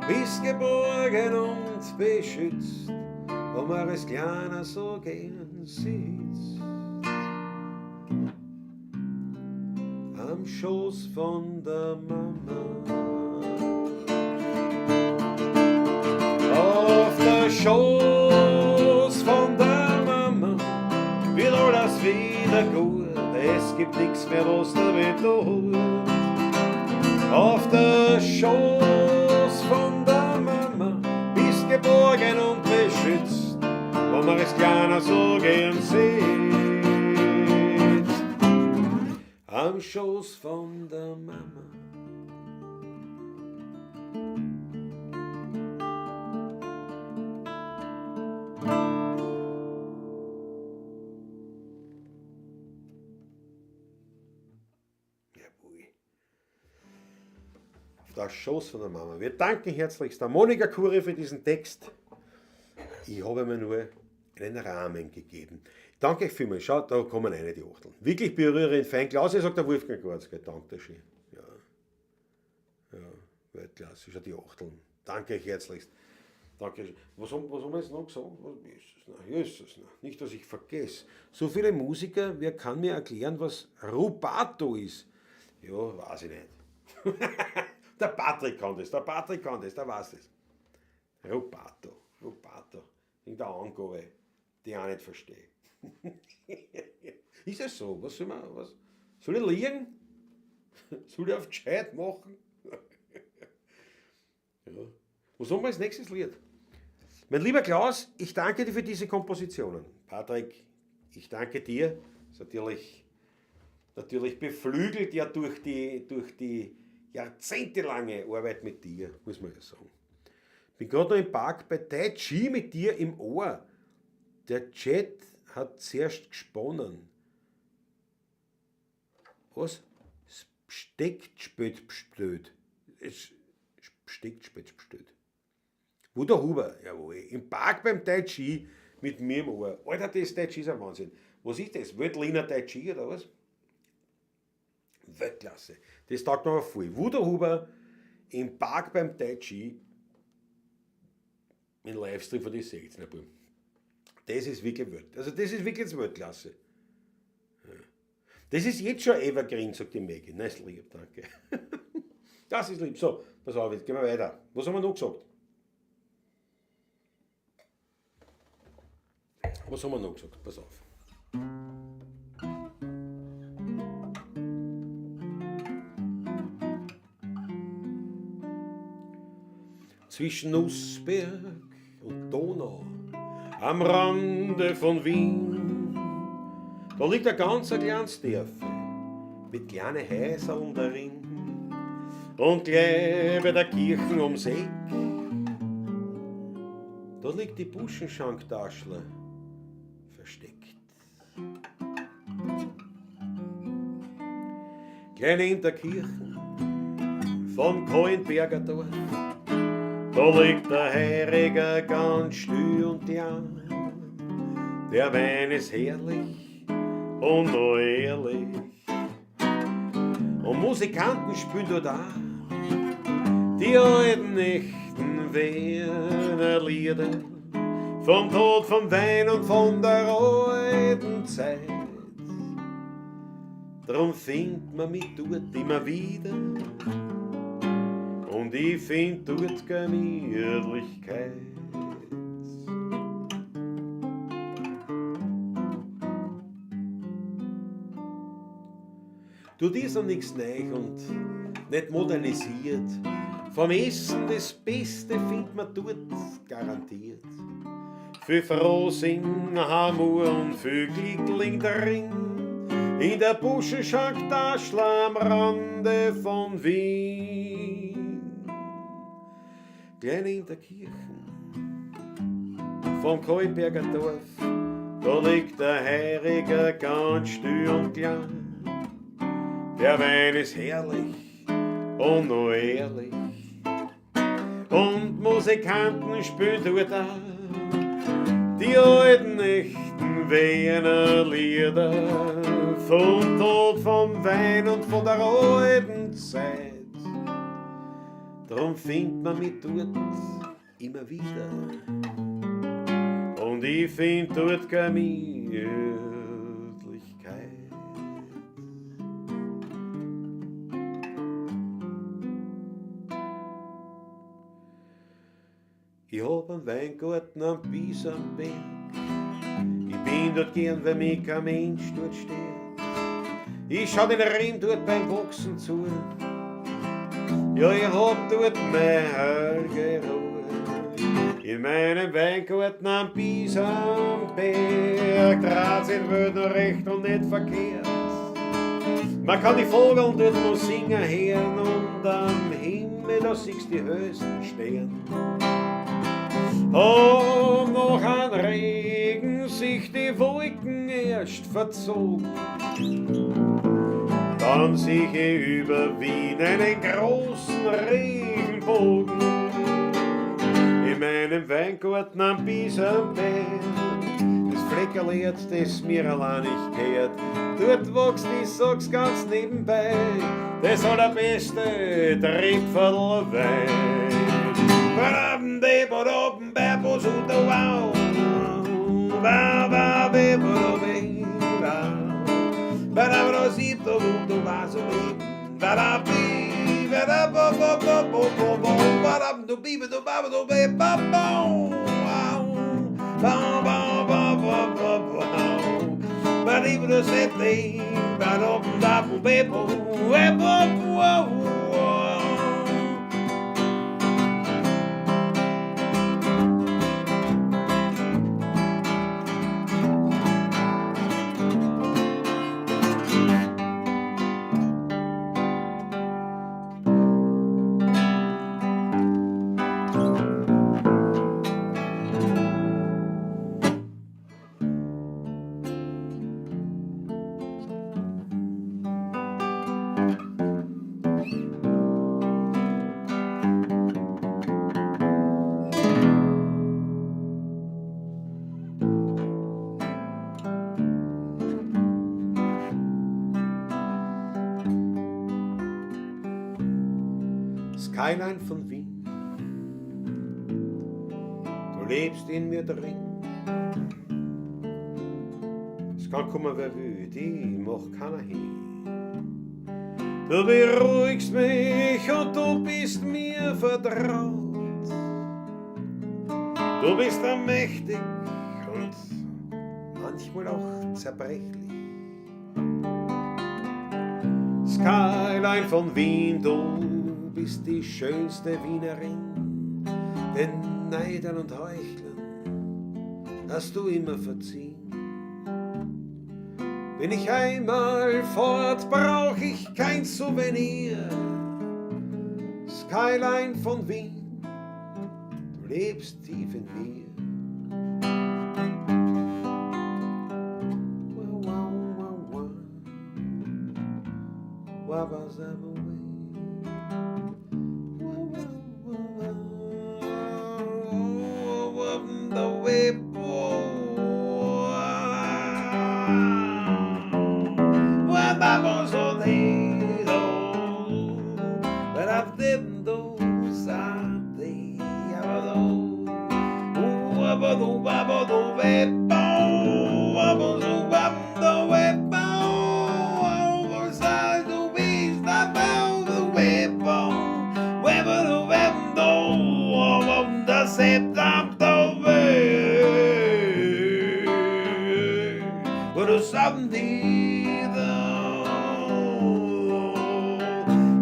bist geborgen und beschützt, wo man es kleiner so gern sitzt. Am Schoß von der Mama. Auf der Schoß von der Mama wird alles wieder gut. Es gibt nichts mehr, was da weh tut. Auf der Schoß von der Mama bist geborgen und beschützt, wo man es kleiner so gern sieht. Am Schoß von der Mama. Jawohl. Auf der Schoß von der Mama. Wir danken herzlichst der Monika Kuri für diesen Text. Ich habe mir nur einen Rahmen gegeben. Danke euch vielmals. Schaut, da kommen eine die Achteln. Wirklich berührend, fein. Klaus, sagt der Wolfgang Gorz, gell? Danke schön. Ja. Ja, Weltklasse, schon die Achteln. Danke euch herzlichst. Danke. Was haben wir jetzt noch gesagt? Jesus, na, Jesus, na. Nicht, dass ich vergesse. So viele Musiker, wer kann mir erklären, was Rubato ist? Ja, weiß ich nicht. Der Patrick kann das, der Patrick kann das, der weiß das. Rubato, Rubato. Irgendeine Angabe, die ich auch nicht verstehe. Ist es so? Was soll man, was? Soll ich liegen? Soll ich auf gescheit machen? Ja. Was haben wir als nächstes Lied? Mein lieber Klaus, ich danke dir für diese Kompositionen. Patrick, ich danke dir. Das ist natürlich beflügelt ja durch die jahrzehntelange Arbeit mit dir, muss man ja sagen. Bin gerade noch im Park bei Tai Chi mit dir im Ohr. Der Chat hat zuerst gesponnen. Was? Es steckt spät blöd. Es steckt spät blöd. Wo der Huber, jawohl, im Park beim Tai Chi mit mir im Ohr. Alter, das Tai Chi ist ein Wahnsinn. Was ist das? Weltliner Tai Chi oder was? Weltklasse. Das taugt mir aber voll. Wo der Huber im Park beim Tai Chi im Livestream von den 16er Buben. Das ist wirklich Welt. Also das ist wirklich Weltklasse. Ja. Das ist jetzt schon Evergreen, sagt die Maggie. Nein, ist lieb, danke. Das ist lieb. So, pass auf, jetzt gehen wir weiter. Was haben wir noch gesagt? Was haben wir noch gesagt? Pass auf. Zwischen Nussberg und Donau, am Rande von Wien, da liegt ein ganz kleines Dörfl mit kleinen Häuserl darin und gleich bei der Kirche ums Eck, da liegt die Buschenschanktaschle versteckt. Gleich neben der Kirche vom Kahlenberger Dorf, da liegt der Heiriger ganz still und klein. Der Wein ist herrlich und noch ehrlich. Und Musikanten spielen dort auch die alten, echten Wiener Lieder vom Tod, vom Wein und von der alten Zeit. Drum findet man mich dort immer wieder und ich find dort Gemütlichkeit. Dort ist noch nichts neu und nicht modernisiert. Vom Essen das Beste findet man dort garantiert. Viel Frohsinn, Hamur und viel Glück drin, in der Buschenschanktaschl am Rande von Wien. Gleich in der Kirche vom Kahlenberger Dorf, da liegt der Heiriger ganz still und klein. Der Wein ist herrlich und noch ehrlich und Musikanten spielen dort auch die alten, echten Wiener Lieder vom Tod, vom Wein und von der alten Zeit. Drum findet man mich dort immer wieder und ich find dort Gemütlichkeit. Ich hab einen Weingarten am Bisamberg, ich bin dort gern, weil mich kein Mensch dort steht. Ich schau den Reben dort beim Wachsen zu, ja, ich hab dort meine heilige Ruhe. In meinem Weingarten am Bisamberg dreht sich die Welt noch recht und nicht verkehrt. Man kann die Vogeln dort noch singen hören und am Himmel, da siehst die höchsten Sterne. Und noch an Regen sich die Wolken erst verzogen, dann sieh ich über Wien einen großen Regenbogen. In meinem Weingarten am Bisamberg, das Fleckerl Erd, das mir allein nicht gehört. Dort wächst, ich sag's ganz nebenbei, das allerbeste Tripferl Wein. Skyline von Wien, du lebst in mir drin. Es kann kommen, wer will, die macht keiner hin. Du beruhigst mich und du bist mir vertraut. Du bist allmächtig und manchmal auch zerbrechlich. Skyline von Wien, du bist die schönste Wienerin, den Neidern und Heuchlern hast du immer verziehen. Bin ich einmal fort, brauch ich kein Souvenir. Skyline von Wien, du lebst tief in mir. Wow, wow, wow, wow.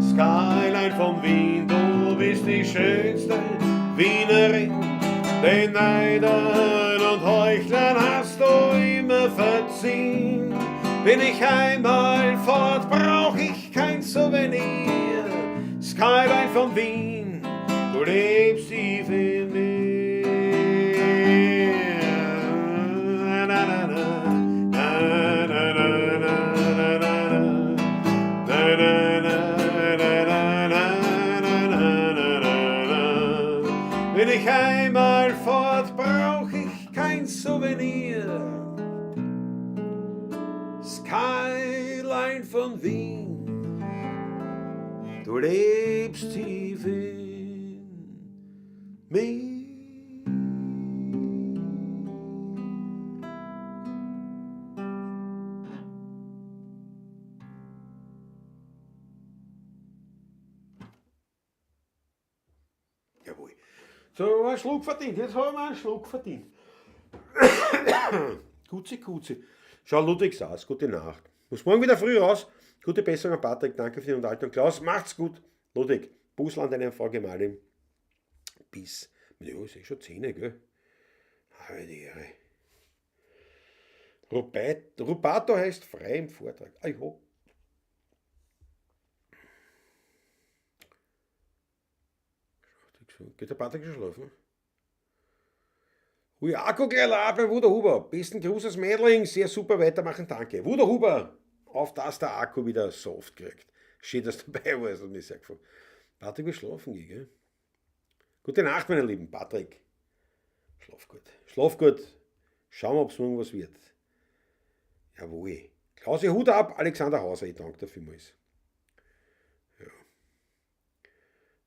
Skyline von Wien, du bist die schönste Wienerin. Den Neidern und Heuchlern hast du immer verziehen. Bin ich einmal fort, brauch ich kein Souvenir. Skyline von Wien, du lebst tief in mir. Na, na, na, na, na, na, na, na, na, na, na, na. Bin ich einmal fort, brauch ich kein Souvenir. Skyline von Wien, du lebst tief in mir. Jawohl. So, einen Schluck verdient. Jetzt haben wir einen Schluck verdient. Gutzi, Gutzi. Schau, Ludwig saß. Gute Nacht. Muss morgen wieder früh raus. Gute Besserung an Patrick. Danke für die Unterhaltung. Klaus, macht's gut. Ludwig, Busl an deine Frau Gemahlin. Bis. Ja, ist eh schon 10, gell? Habe die Ehre. Rubato heißt frei im Vortrag. Ah, ja. Geht der Patrick schon schlafen? Ui, Akku gleich bei Wuder Huber. Besten Gruß aus Mädling. Sehr super weitermachen, danke. Wuder Huber, auf dass der Akku wieder soft kriegt. Schön, dass du dabei warst, hat mich sehr gefreut. Patrick will schlafen gehen, gell? Gute Nacht, meine Lieben. Patrick, schlaf gut. Schlaf gut. Schauen wir, ob es morgen was wird. Jawohl. Klausi, Hut ab, Alexander Hauser, ich danke dir vielmals. Ja.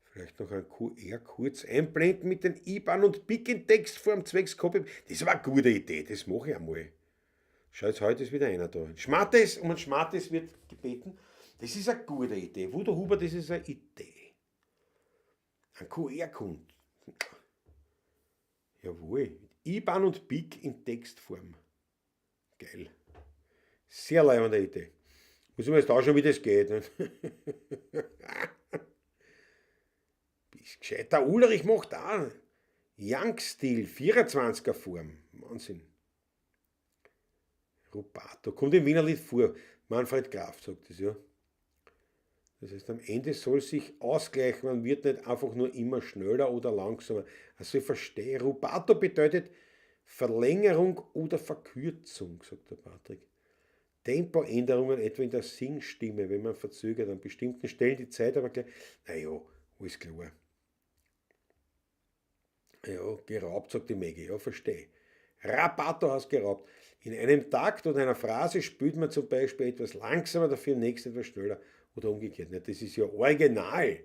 Vielleicht noch ein QR kurz einblenden mit den IBAN und BIC in Textform zwecks Copy. Das war eine gute Idee, das mache ich einmal. Schau, jetzt heute ist wieder einer da. Schmattes, um ein Schmattes wird gebeten. Das ist eine gute Idee. Wudo Huber, das ist eine Idee. Ein QR-Code. Jawohl. IBAN und BIC in Textform. Geil. Sehr leibende Idee. Muss ich mir jetzt auch schon, wie das geht. Ne? Bist gescheit. Der Ulrich macht auch Young-Stil, 24er Form. Wahnsinn. Rubato. Kommt im Wienerlied vor. Manfred Graf sagt das, ja. Das heißt, am Ende soll sich ausgleichen, man wird nicht einfach nur immer schneller oder langsamer. Also ich verstehe, Rubato bedeutet Verlängerung oder Verkürzung, sagt der Patrick. Tempoänderungen etwa in der Singstimme, wenn man verzögert an bestimmten Stellen die Zeit, aber gleich, naja, alles klar. Ja, geraubt, sagt die Maggie, ja, verstehe. Rabato heißt geraubt. In einem Takt oder einer Phrase spielt man zum Beispiel etwas langsamer, dafür im nächsten etwas schneller oder umgekehrt. Das ist ja original.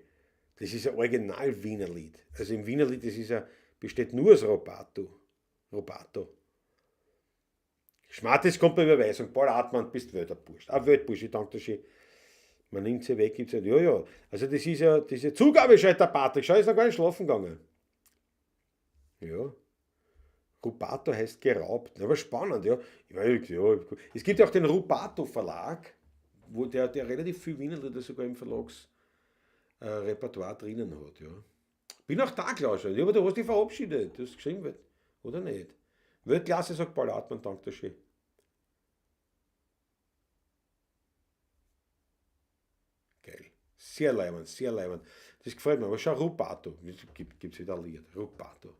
Das ist ja original Wienerlied. Also im Wienerlied, das ist ja, besteht nur aus Rubato. Rubato. Schmattes kommt bei Überweisung. Paul Hartmann, bist Weltbursch. Ah, Weltbursch, ich danke dir schön. Man nimmt sie weg, gibt sie. Ja, ja. Also das ist ja, diese Zugabe, schreit der Patrick. Schau, ist noch gar nicht schlafen gegangen. Ja. Rubato heißt geraubt. Aber spannend, ja. Ich weiß, ja. Es gibt ja auch den Rubato Verlag, wo der relativ viel Wienerlieder sogar im Verlagsrepertoire drinnen hat. Ja. Bin auch da, Klaus. Ja, aber du hast dich verabschiedet. Du hast geschrieben, oder nicht? Weltklasse, sagt Paul Hartmann, danke dir schön. Geil. Sehr leibend, sehr leibend. Das gefällt mir. Aber schau, Rubato. Gibt es wieder ein Lied. Rubato.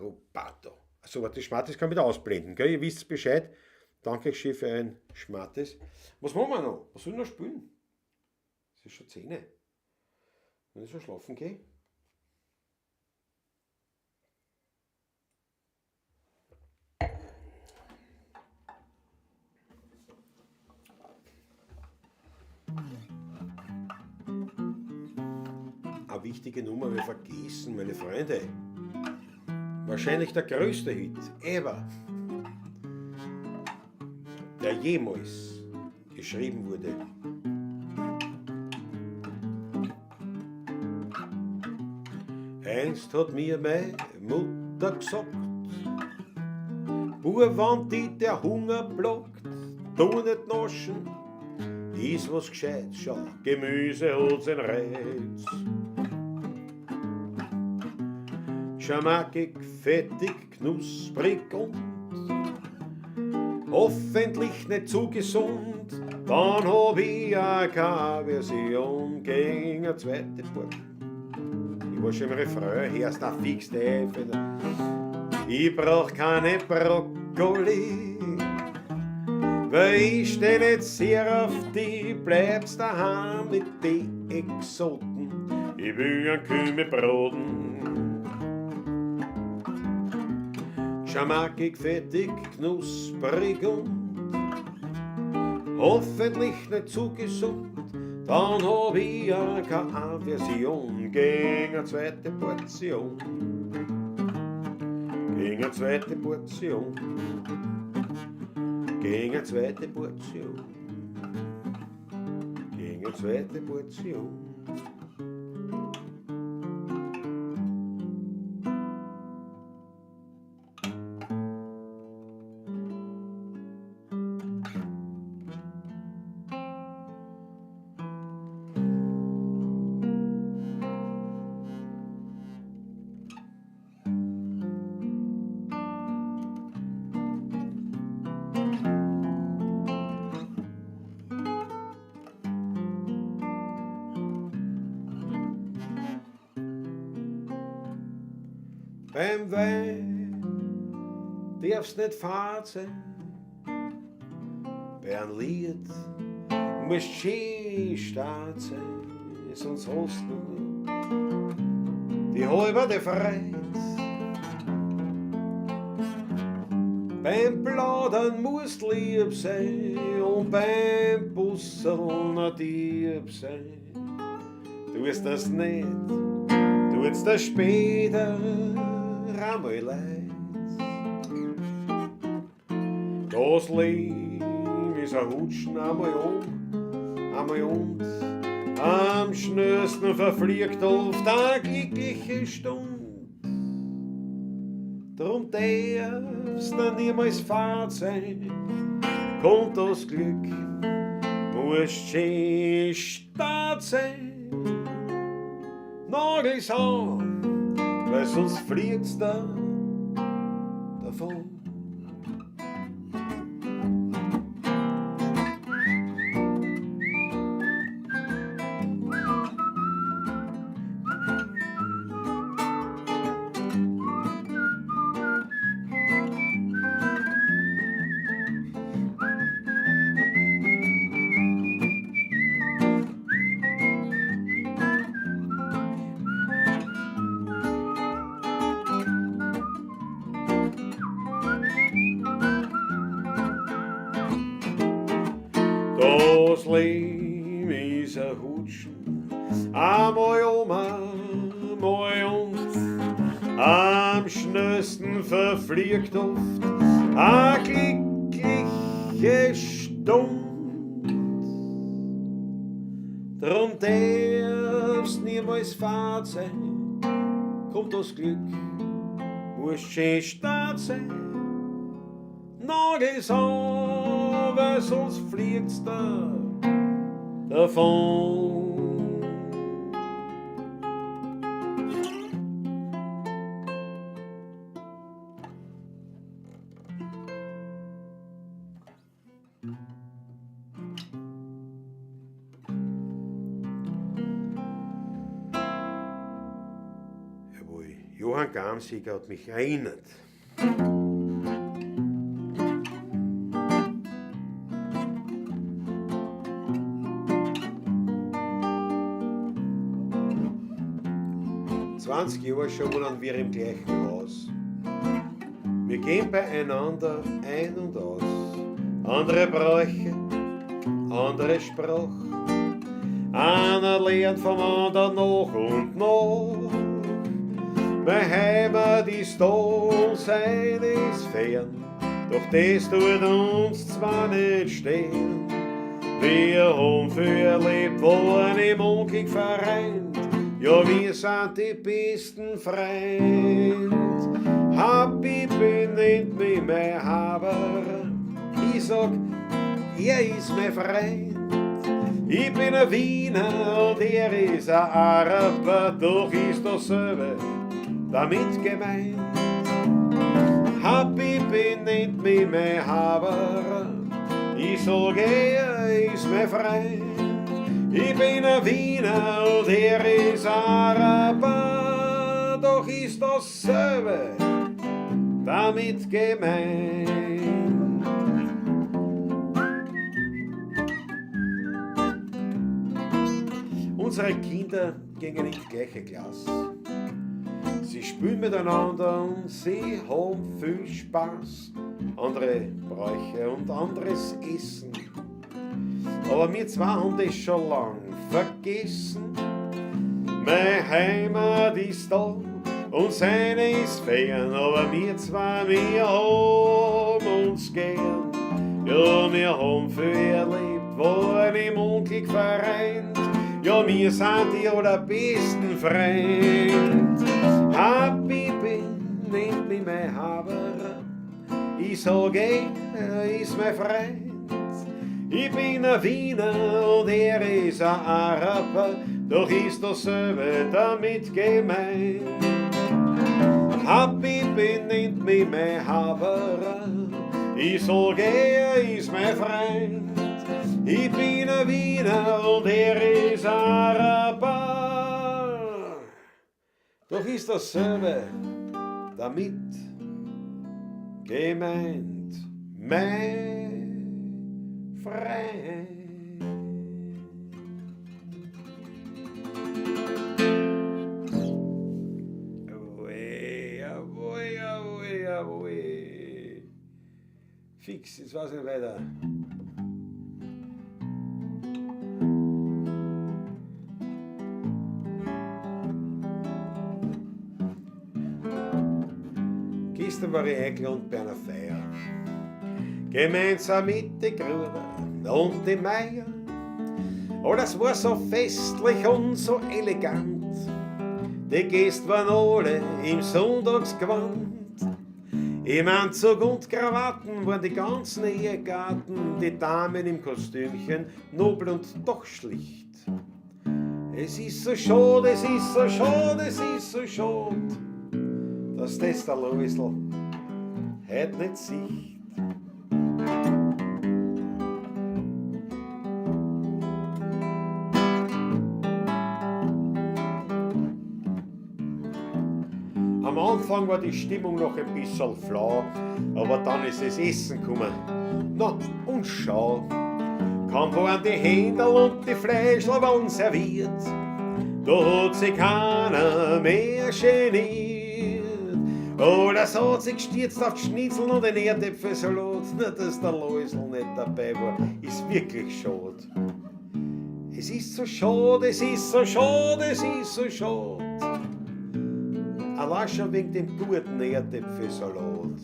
Rubato. Also, warte, Schmattes kann ich wieder ausblenden. Gell? Ihr wisst Bescheid. Danke schön für ein Schmattes. Was machen wir noch? Was soll ich noch spielen? Es ist schon 10. Wenn ich so schlafen gehe. Eine wichtige Nummer, wir vergessen, meine Freunde. Wahrscheinlich der größte Hit ever, der jemals geschrieben wurde. Einst hat mir meine Mutter gesagt, Bub, wenn dich der Hunger plagt, tu nicht naschen, iss was Gescheites, schau, Gemüse hat seinen Reiz. Schmackig, fettig, knusprig und hoffentlich nicht zu gesund, dann hab ich auch keine Version gegen eine zweite Portion. Ich war schon im Refrain, hörst du fix die. Ich brauch keine Brokkoli, weil ich steh nicht sehr auf die, bleibst daheim mit die Exoten. Ich will ein Kümmel braten. Schmackig, fettig, knusprig und hoffentlich nicht zu gesund, dann hab ich ja keine Aversion gegen eine zweite Portion. Gegen eine zweite Portion. Gegen eine zweite Portion. Gegen eine zweite Portion. Beim Wein darfst nicht fad sein, bei einem Lied musst schön stark sein, sonst hast du die halbe Freude. Beim Plaudern musst lieb sein und beim Busseln ein Dieb sein. Tust das nicht, tut's dir später einmal leid. Das Leben ist ein Hutschen, einmal um, einmal und. Am schnellsten verfliegt oft eine glückliche Stund. Drum darfst du niemals fad sein, kommt das Glück, musst schön stark sein. Nagel's an, weil sonst fliegt's da davon. Das Leben ist ein Hutschen, einmal um, einmal und. Am schnellsten verfliegt oft eine glückliche Stund. Drum darfst niemals fad sein, kommt das Glück, musst schön stark sein. Nagel's an, weil sonst fliegt's da davon. Jawohl, Johann Gamsegger hat mich erinnert. 20 Jahre schon wohnen wir im gleichen Haus. Wir gehen beieinander ein und aus. Andere Bräuche, andere Sprache. Einer lernt vom anderen nach und nach. Meine Heimat ist da und sein ist fern. Doch das tut uns zwar nicht stehen. Wir haben viel erlebt, waren im Unglück vereint. Ja, wir sind die besten Freund. Habibi nennt mich mein Haber. Ich sag, er ist mein Freund. Ich bin ein Wiener und er ist ein Araber, doch ist dasselbe damit gemeint. Habibi nennt mich mein Haber. Ich sag, er ist mein Freund. Ich bin ein Wiener und er ist Araber, doch ist dasselbe damit gemeint. Unsere Kinder gingen in die gleiche Klasse. Sie spielen miteinander und sie haben viel Spaß. Andere Bräuche und anderes Essen. Aber wir zwei haben das schon lang vergessen. Meine Heimat ist da und seine ist fern, aber wir zwei, wir haben uns gern. Ja, wir haben viel erlebt, waren im Unglück vereint. Ja, wir sind die allerbesten Freund. Habibi nennt mich mein Haber. Ich sag, er ist mein Freund. Ich bin ein Wiener und er ist ein Araber, doch ist dasselbe damit gemeint. Habibi nennt mich mein Haber, ich sag, er ist mein Freund. Ich bin ein Wiener und er ist Araber, doch ist dasselbe damit gemeint, mein Freund. Jawohl, jawohl, jawohl, jawohl. Fix, jetzt weiß ich nicht weiter. Gestern war ich eingeladen bei einer Feier. Gemeinsam mit den Gruber und dem Meier. Alles war so festlich und so elegant. Die Gäste waren alle im Sonntagsgewand. Im Anzug und Krawatten waren die ganzen Ehegatten, die Damen im Kostümchen, nobel und doch schlicht. Es ist so schade, es ist so schade, es ist so schade, dass das der Loisl heut nicht sieht. Am Anfang war die Stimmung noch ein bisschen flau, aber dann ist das Essen gekommen. Na, und schau, kaum waren die Händel und die Fleischl waren serviert, da hat sich keiner mehr geniert. Oh, das hat sich gestürzt auf die Schnitzel und den Erdäpfelsalat. Na, dass der Loisl nicht dabei war, ist wirklich schade. Es ist so schade, es ist so schade, es ist so schade. Allein schon wegen dem guten Erdäpfelsalat.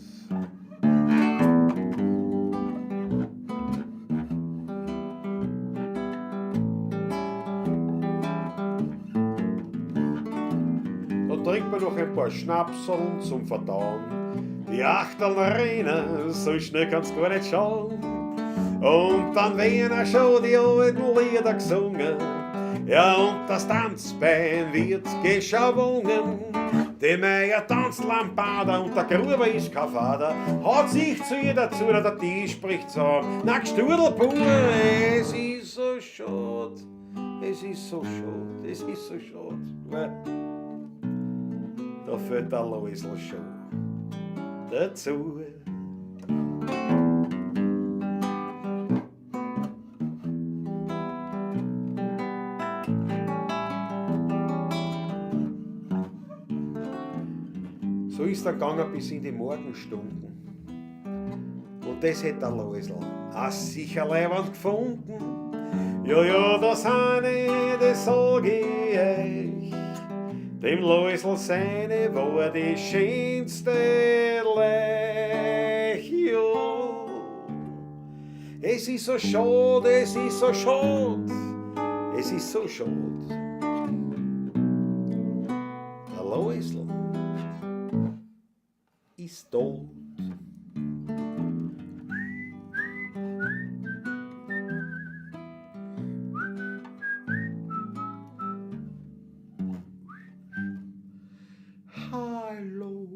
Da trinkt man noch ein paar Schnapseln zum Verdauen. Die Achteln rennen, so schnell kannst gar nicht schauen. Und dann werden auch schon die alten Lieder gesungen. Ja, und das Tanzbein wird geschwungen. Die Meier tanzt Lambada und der Gruber ist kein Vater. Hat sich zu ihr dazu, der Tisch bricht zusammen. Na, Gstudelbub, es ist so schade, es ist so schade, es ist so schade. Da fehlt der Loisl schon dazu. So ist er gegangen bis in die Morgenstunden. Und das hätt der Loisl auch sicher leibend gefunden. Ja, ja, das eine, das sag ich euch. Dem Loisl seine war die schönste Leich. Ja. Es ist so schade, es ist so schade, es ist so schade. Der Loisl ist tot. Hallo.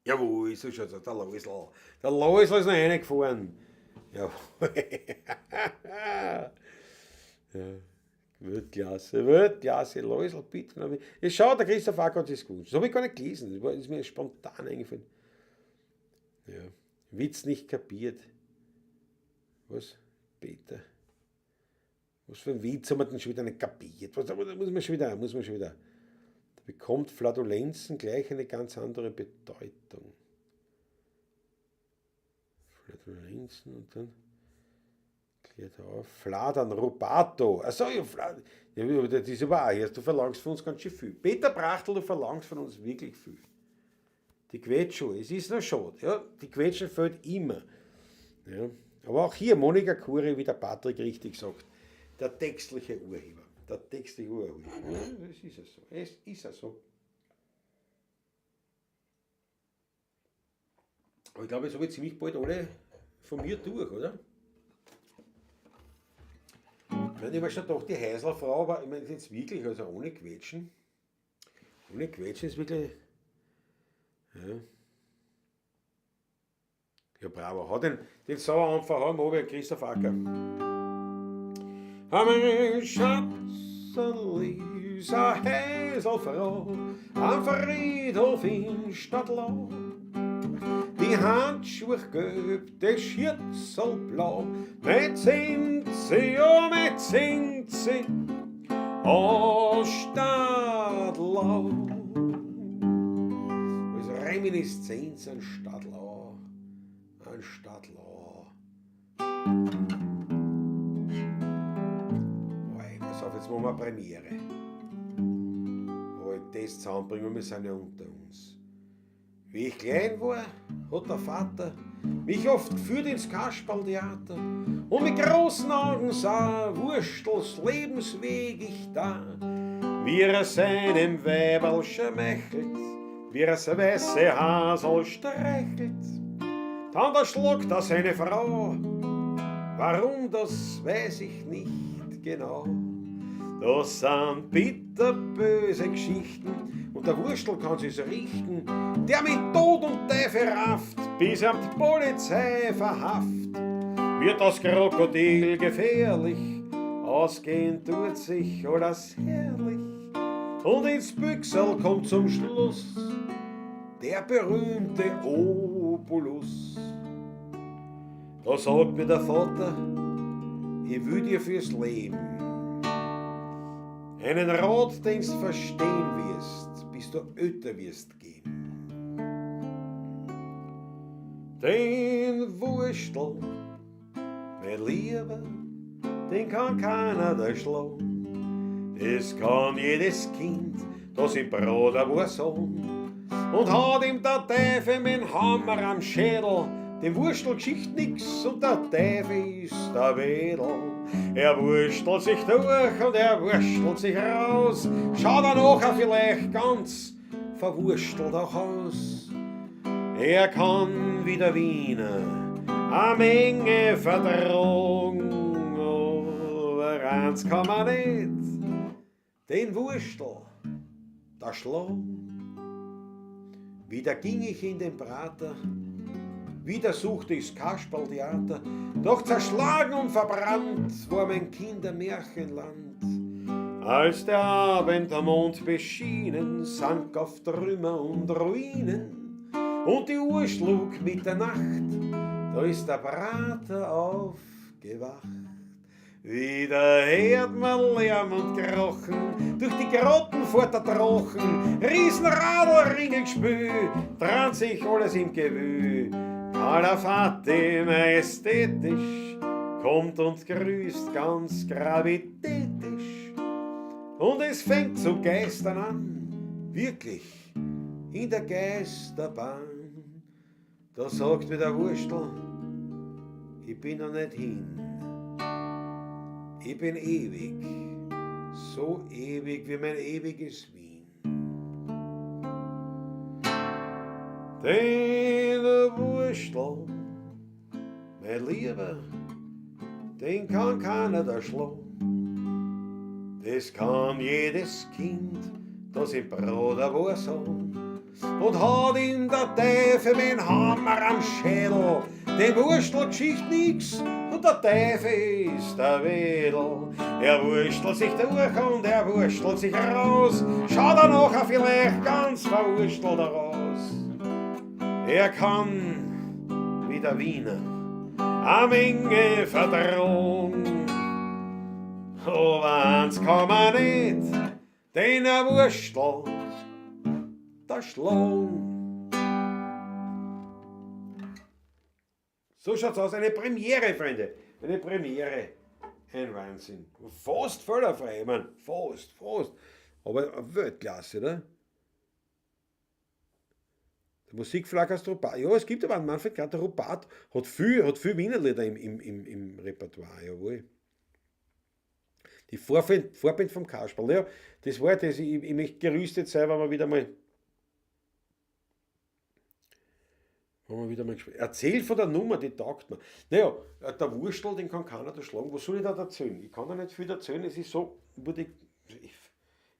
Jawohl, so schaut's aus, der Loisl. Der Loisl ist noch reingefahren. Jawohl. Ja. Weltklasse, Weltklasse, Loisl, bitte. Ja, schau, der Christoph Acker hat sich's gewünscht. Das hab ich gar nicht gelesen, das ist mir spontan eingefallen. Ja. Witz nicht kapiert. Was? Peter? Was für ein Witz haben wir denn schon wieder nicht kapiert? Was, da muss man schon wieder, muss man schon wieder. Da bekommt Flatulenzen gleich eine ganz andere Bedeutung. Flatulenzen und dann klärt auf. Fladern, Rubato. Achso, ja, Fladern. Ja, das ist aber auch erst. Du verlangst von uns ganz schön viel. Peter Brachtl, du verlangst von uns wirklich viel. Die Quetschung, es ist noch schade. Ja, die Quetschen fehlt immer. Ja. Aber auch hier Monika Kuri, wie der Patrick richtig sagt, der textliche Urheber. Der textliche Urheber. Ja, es ist ja so. Es ist ja so. Aber ich glaube, jetzt habe ich ziemlich bald alle von mir durch, oder? Ich meine, ich war schon doch die Häuselfrau, aber ich meine jetzt wirklich, also ohne Quetschen. Ohne Quetschen ist wirklich. Ja. Ja, bravo. Hat den Saueranfang haben wir Christoph Acker. Haben Schatz, Lisa Häuselfrau am Friedhof in Stadtlau. Die Handschuhe gelb, die Schürzel blau, mit sind sie, oh, mit sind sie, aus Stadtlau. Es Reminiszenz an Stadlau, an Stadlau. Oi, pass auf, jetzt machen wir Premiere. Oi, das zusammenbringen, wir sind ja unter uns. Wie ich klein war, hat der Vater mich oft geführt ins Kasperltheater und mit großen Augen sah Wurstels Lebensweg ich da, wie er seinem Weiberl schmeichelt, wie er das weiße Hasel streichelt. Dann da schlagt er seine Frau, warum, das weiß ich nicht genau. Das sind bitterböse Geschichten und der Wurstel kann sich's richten, der mit Tod und Teufel rafft, bis ihm die Polizei verhaft. Wird das Krokodil gefährlich, ausgehen tut sich alles herrlich und ins Büchsel kommt zum Schluss der berühmte Opulus. Da sagt mir der Vater, ich will dir fürs Leben einen Rat, den's verstehen wirst, bis du älter wirst geben. Den Wurstel, mein Lieber, den kann keiner da schlagen. Das kann jedes Kind, das im Bruder war sagen. Und hat ihm der Teufel mit dem Hammer am Schädel, dem Wurstel Geschicht nix und der Teufel ist der Wedel. Er wurstelt sich durch und er wurstelt sich raus, schaut er nachher vielleicht ganz verwurstelt auch aus. Er kann wie der Wiener a Menge vertragen, aber eins kann man nicht, den Wurstel, da schlagen. Wieder ging ich in den Prater, wieder suchte ich's Kasperltheater, doch zerschlagen und verbrannt war mein Kindermärchenland. Als der Abend am Mond beschienen, sank auf Trümmer und Ruinen, und die Uhr schlug Mitternacht, da ist der Prater aufgewacht. Wieder hört man Lärm und Krochen, durch die Grotten fährt der Drachen, Riesenradl, Ringelgespül, dreht sich alles im Gewühl. Kalafati majestätisch kommt und grüßt ganz gravitätisch. Und es fängt zu geistern an, wirklich in der Geisterbahn. Da sagt mir der Wurstel, ich bin noch nicht hin. Ich bin ewig, so ewig wie mein ewiges Wien. Den Wurstel, mein Lieber, den kann keiner da schlagen. Das kann jedes Kind, das im Bruder war sagen. Und hat ihm der Teufel mit dem Hammer am Schädel, den Wurstel Geschicht nix und der Teufel ist der Wedel. Er wurstelt sich durch und er wurstelt sich raus, schaut er nachher vielleicht ganz verwurstelt raus. Er kann, wie der Wiener, a Menge vertragen, aber eins kann man nicht, den er wurstelt, der schlagen. So schaut's aus, eine Premiere, Freunde, eine Premiere, ein Wahnsinn. Fast fehlerfrei, ich mein, fast, fast, aber Weltklasse, ne? Der Musikverlag heißt Rubat. Ja, es gibt aber einen Manfred Grad, der Rubat hat viel Wienerlieder im Repertoire, jawohl. Die Vorband vom Kasperl, ja, das war das, ich möchte gerüstet sein, wenn wir wieder mal, gespielt. Erzähl von der Nummer, die taugt mir. Naja, der Wurstel, den kann keiner da schlagen. Was soll ich da erzählen? Ich kann da nicht viel erzählen. Es ist so,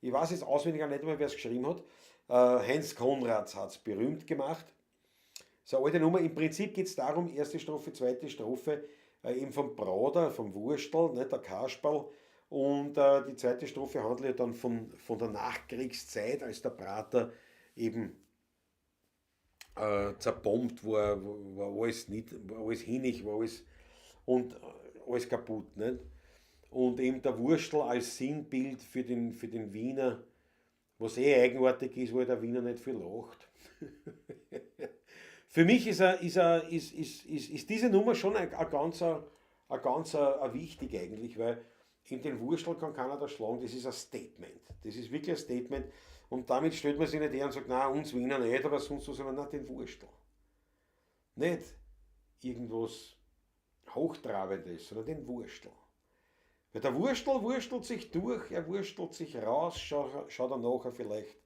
ich weiß jetzt auswendig auch nicht mehr, wer es geschrieben hat. Heinz Konrads hat's berühmt gemacht. Das ist eine alte Nummer. Im Prinzip geht's darum, erste Strophe, zweite Strophe, eben vom Brader, vom Wurstel, ne, der Kasperl. Und die zweite Strophe handelt ja dann von der Nachkriegszeit, als der Prater eben zerbombt war, war alles nicht, war alles hinig, war alles, und alles kaputt, nicht? Und eben der Wurstel als Sinnbild für den Wiener, was eh eigenartig ist, weil der Wiener nicht viel lacht. Für mich ist, er, ist, er, ist, ist, ist, ist diese Nummer schon ein ganz a wichtig eigentlich, weil in den Wurstel kann keiner da schlagen, das ist ein Statement. Das ist wirklich ein Statement. Und damit stellt man sich nicht her und sagt, na, uns Wiener nicht, aber sonst was, sondern na, den Wurstel. Nicht irgendwas Hochtrabendes, sondern den Wurstel. Weil der Wurstel wurstelt sich durch, er wurstelt sich raus, schaut er nachher vielleicht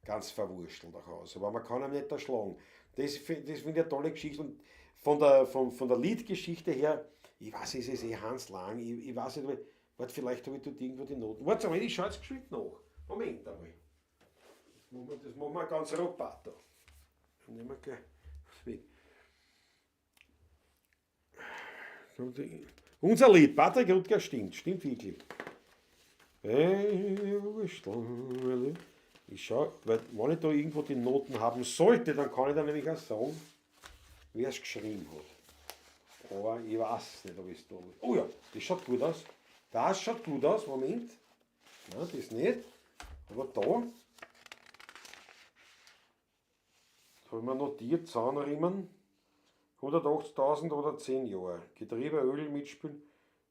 ganz verwurstelt auch aus. Aber man kann ihn nicht erschlagen. Das finde ich eine tolle Geschichte. Und von der Liedgeschichte her, ich weiß, es ist eh Hans Lang, ich weiß nicht, warte, vielleicht habe ich dort irgendwo die Noten. Warte mal, ich schaue jetzt geschwind nach. Moment einmal. Das machen wir ganz rabato. Nehmen wir gleich weg. Unser Lied, Patrick Rutger, stimmt, stimmt wirklich. Ich schau, weil wenn ich da irgendwo die Noten haben sollte, dann kann ich da nämlich auch sagen, wer es geschrieben hat. Aber ich weiß nicht, ob ich es da. Oh ja, das schaut gut aus. Das schaut gut aus, Moment. Nein, das nicht. Aber da habe ich mir notiert, Zahnriemen, 180.000 oder 10 Jahre. Getriebe, Öl mitspielen,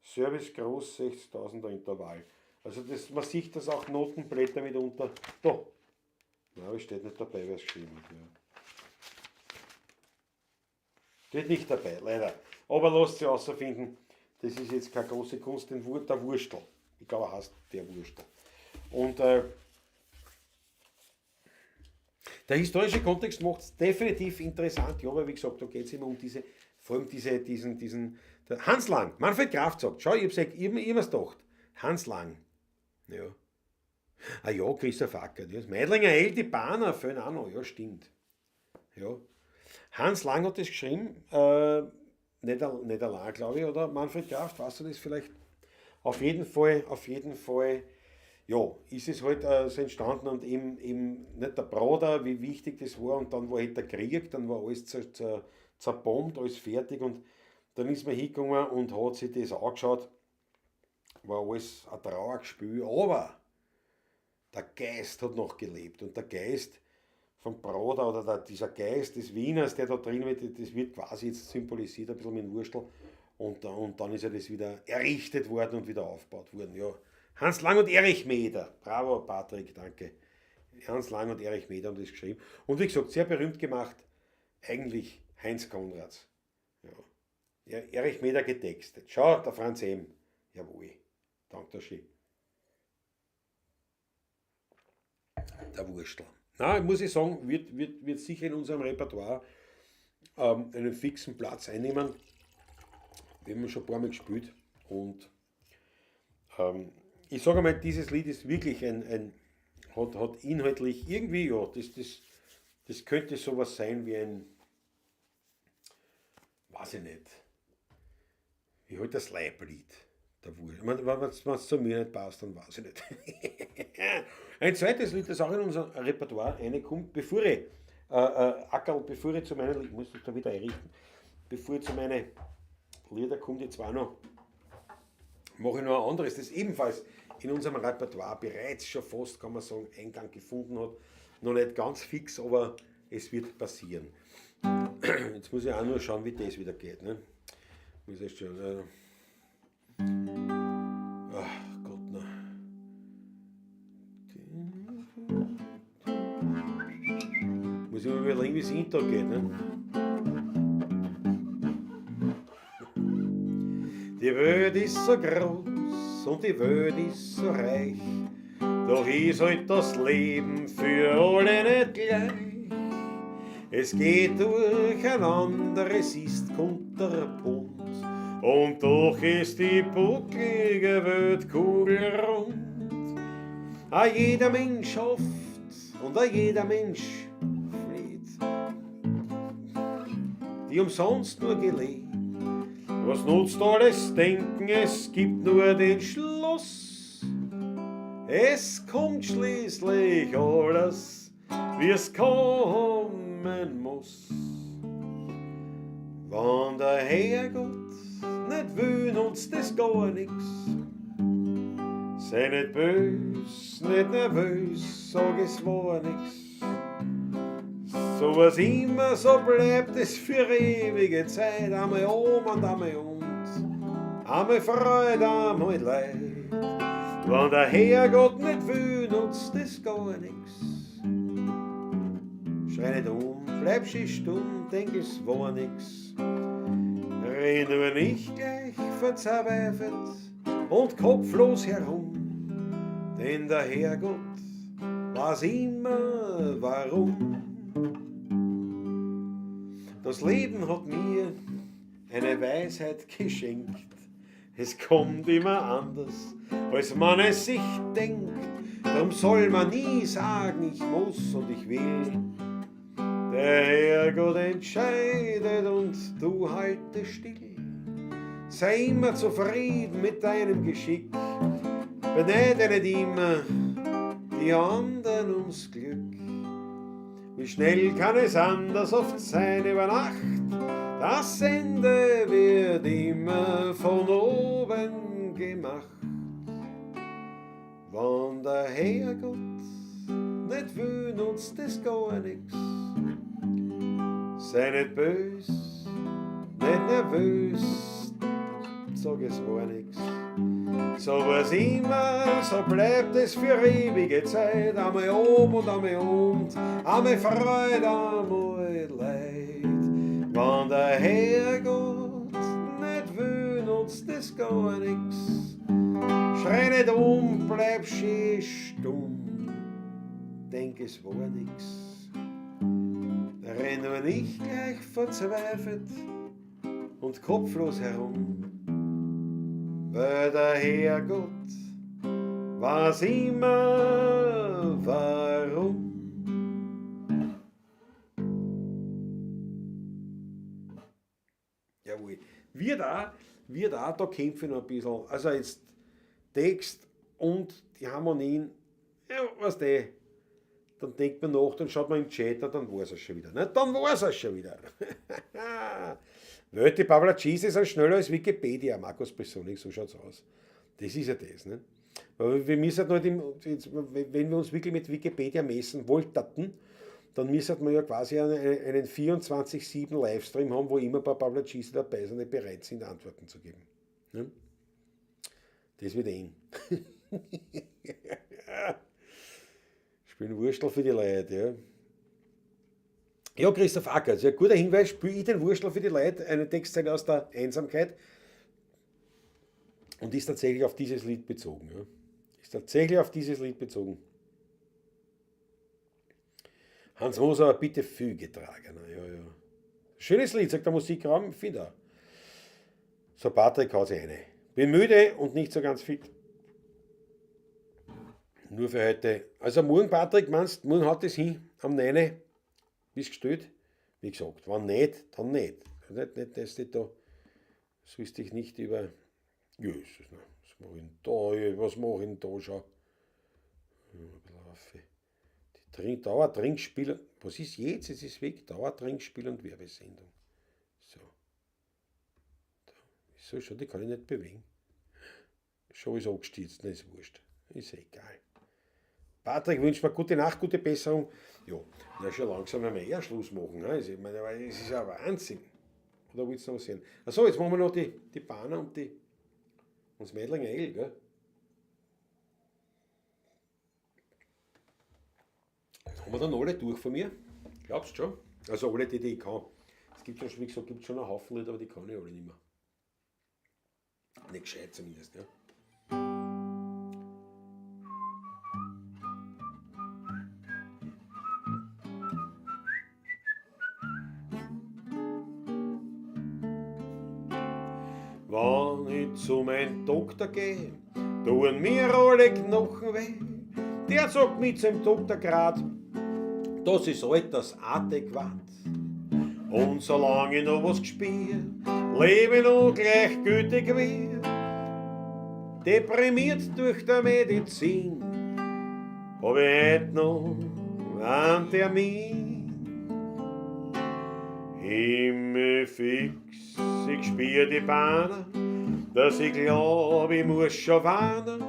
Service groß, 60.000er Intervall. Also das, man sieht das auch Notenblätter mitunter. Da. Nein, aber steht nicht dabei, wer es geschrieben hat. Ja. Steht nicht dabei, leider. Aber lasst sie außerfinden. Das ist jetzt keine große Kunst, der Wurstel. Ich glaube, er heißt der Wurstel. Und der historische Kontext macht es definitiv interessant, ja, aber wie gesagt, da geht es immer um diese, vor allem diesen, der Hans Lang, Manfred Kraft sagt, schau, ich hab mir immer gedacht, Hans Lang, ja. Ah ja, Christoph Acker, das Meidlinger L, die Bahner fehlen auch noch, ja, stimmt. Ja. Hans Lang hat das geschrieben, nicht allein, glaube ich, oder Manfred Kraft, weißt du das vielleicht? Auf jeden Fall, ja, ist es halt so entstanden und eben nicht der Bruder, wie wichtig das war, und dann war halt der Krieg, dann war alles zerbombt, alles fertig und dann ist man hingegangen und hat sich das angeschaut, war alles ein Trauergespiel, aber der Geist hat noch gelebt und der Geist vom Prader oder dieser Geist des Wieners, der da drin wird, das wird quasi jetzt symbolisiert ein bisschen mit dem Wurstel und dann ist ja das wieder errichtet worden und wieder aufgebaut worden. Ja. Hans Lang und Erich Mäder. Bravo, Patrick, danke. Hans Lang und Erich Mäder haben das geschrieben. Und wie gesagt, sehr berühmt gemacht, eigentlich Heinz Konrads. Ja. Erich Mäder getextet. Schau, der Franz M. Jawohl. Danke schön. Der Wurstel. Na, muss ich sagen, wird sicher in unserem Repertoire einen fixen Platz einnehmen. Wir haben schon ein paar Mal gespielt und ich sage einmal, dieses Lied ist wirklich hat inhaltlich irgendwie, ja, das könnte sowas sein wie ein, weiß ich nicht, wie halt das Leiblied. Der Wurst. Ich meine, wenn es zu mir nicht passt, dann weiß ich nicht. Ein zweites Lied, das auch in unser Repertoire reinkommt, bevor ich, Ackerl, bevor ich zu meinen, ich muss das da wieder einrichten, bevor ich zu meinen Lieder kommt jetzt auch noch, mache ich noch ein anderes, das ebenfalls in unserem Repertoire bereits schon fast, kann man sagen, Eingang gefunden hat. Noch nicht ganz fix, aber es wird passieren. Jetzt muss ich auch nur schauen, wie das wieder geht. Ne? Muss ich schon, ach Gott, na. Muss ich mir überlegen, wie es Intro geht. Ne? Die Welt ist so groß und die Welt ist so reich, doch ist halt das Leben für alle nicht gleich. Es geht durcheinander, es ist kunterbunt, und doch ist die bucklige Welt kugelrund. A jeder Mensch hofft und a jeder Mensch fleht, die umsonst nur gelebt. Was nutzt alles Denken, es gibt nur den Schluss. Es kommt schließlich alles, wie es kommen muss. Wenn der Herrgott nicht will, nutzt es gar nix. Sei nicht bös, nicht nervös, sag es war nix. So was immer, so bleibt es für ewige Zeit, einmal oben und einmal unten, einmal Freude, einmal Leid. Wenn der Herrgott nicht will, nutzt es gar nix. Schrei nicht um, bleib schön stumm, denk es war nix. Renn nur nicht gleich verzweifelt und kopflos herum, denn der Herrgott weiß immer warum. Das Leben hat mir eine Weisheit geschenkt. Es kommt immer anders, als man es sich denkt. Drum soll man nie sagen, ich muss und ich will. Der Herrgott entscheidet und du halte still. Sei immer zufrieden mit deinem Geschick. Beneide nicht immer die anderen ums Glück. Wie schnell kann es anders oft sein über Nacht? Das Ende wird immer von oben gemacht. Wenn der Herrgott nicht will, nutzt es gar nix. Sei nicht bös, nicht nervös, sag es war nix. So was immer, so bleibt es für ewige Zeit, einmal oben und einmal unten, einmal Freude, einmal Leid. Wenn der Herrgott nicht will, nutzt es gar nix. Schrei nicht um, bleib schön stumm, denk es war nix. Renn nur nicht gleich verzweifelt und kopflos herum, weil der Herrgott weiß immer warum. Jawohl. Wir da, da kämpfen noch ein bisschen. Also jetzt Text und die Harmonien, ja, weißt du, dann denkt man nach, dann schaut man im Chat, dann weiß er schon wieder. Ne? Dann weiß er schon wieder. Welt, die Pavlacis sind schneller als Wikipedia, Markus Personic, so schaut's aus. Das ist ja das. Ne? Weil wir müssen halt jetzt, wenn wir uns wirklich mit Wikipedia messen wollten, dann müssten wir ja quasi einen 24/7 Livestream haben, wo immer ein paar Pavlacis dabei sind, die bereit sind, Antworten zu geben. Ne? Das wird eng. Spielen Wurstel für die Leute, ja. Ja, Christoph Acker, sehr guter Hinweis, spiel ich den Wurstel für die Leute, eine Textzeile aus der Einsamkeit. Und ist tatsächlich auf dieses Lied bezogen. Ja. Ist tatsächlich auf dieses Lied bezogen. Hans Moser, bitte Füge tragen. Ja, ja. Schönes Lied, sagt der Musikraum, finde auch. So, Patrick haut sich eine. Bin müde und nicht so ganz fit. Nur für heute. Also morgen, Patrick, meinst du, morgen haut es hin, am 9. Bist gestellt? Wie gesagt, wenn nicht, dann nicht. Nicht, nicht, dass dich da, sollst dich nicht über... Jesus, ne? Was mach ich denn da? Was mach ich denn da schon? Ja, ein bisschen auf. Die Dauertrinkspiel. Was ist jetzt? Es ist weg. Dauertrinkspiel und Werbesendung. So. Da. Wieso schon? Die kann ich nicht bewegen. Schon ist angestürzt, ne, ist wurscht. Ist egal. Patrick wünscht mir gute Nacht, gute Besserung. Ja, na schon langsam werden wir eher Schluss machen. Ne? Also, ich meine, es ist ja Wahnsinn. Oder willst du noch was sehen? Achso, jetzt machen wir noch die Banner und die und das Meidling Ale, gell? Haben wir dann alle durch von mir? Glaubst du schon? Also alle, die ich kann. Es gibt schon, wie gesagt, gibt schon einen Haufen Leute, aber die kann ich alle nicht mehr. Nicht gescheit zumindest, ja. Wenn ich zu meinem Doktor geh, tun mir alle Knochen weh. Der sagt mit seinem Doktorgrad, das ist altersadäquat. Und solange ich noch was gespürt, lebe ich noch gleichgültig wie. Deprimiert durch die Medizin, hab ich heut noch einen Termin. Himmel fix, ich spür die Bahnen, dass ich glaub, ich muss schon warnen.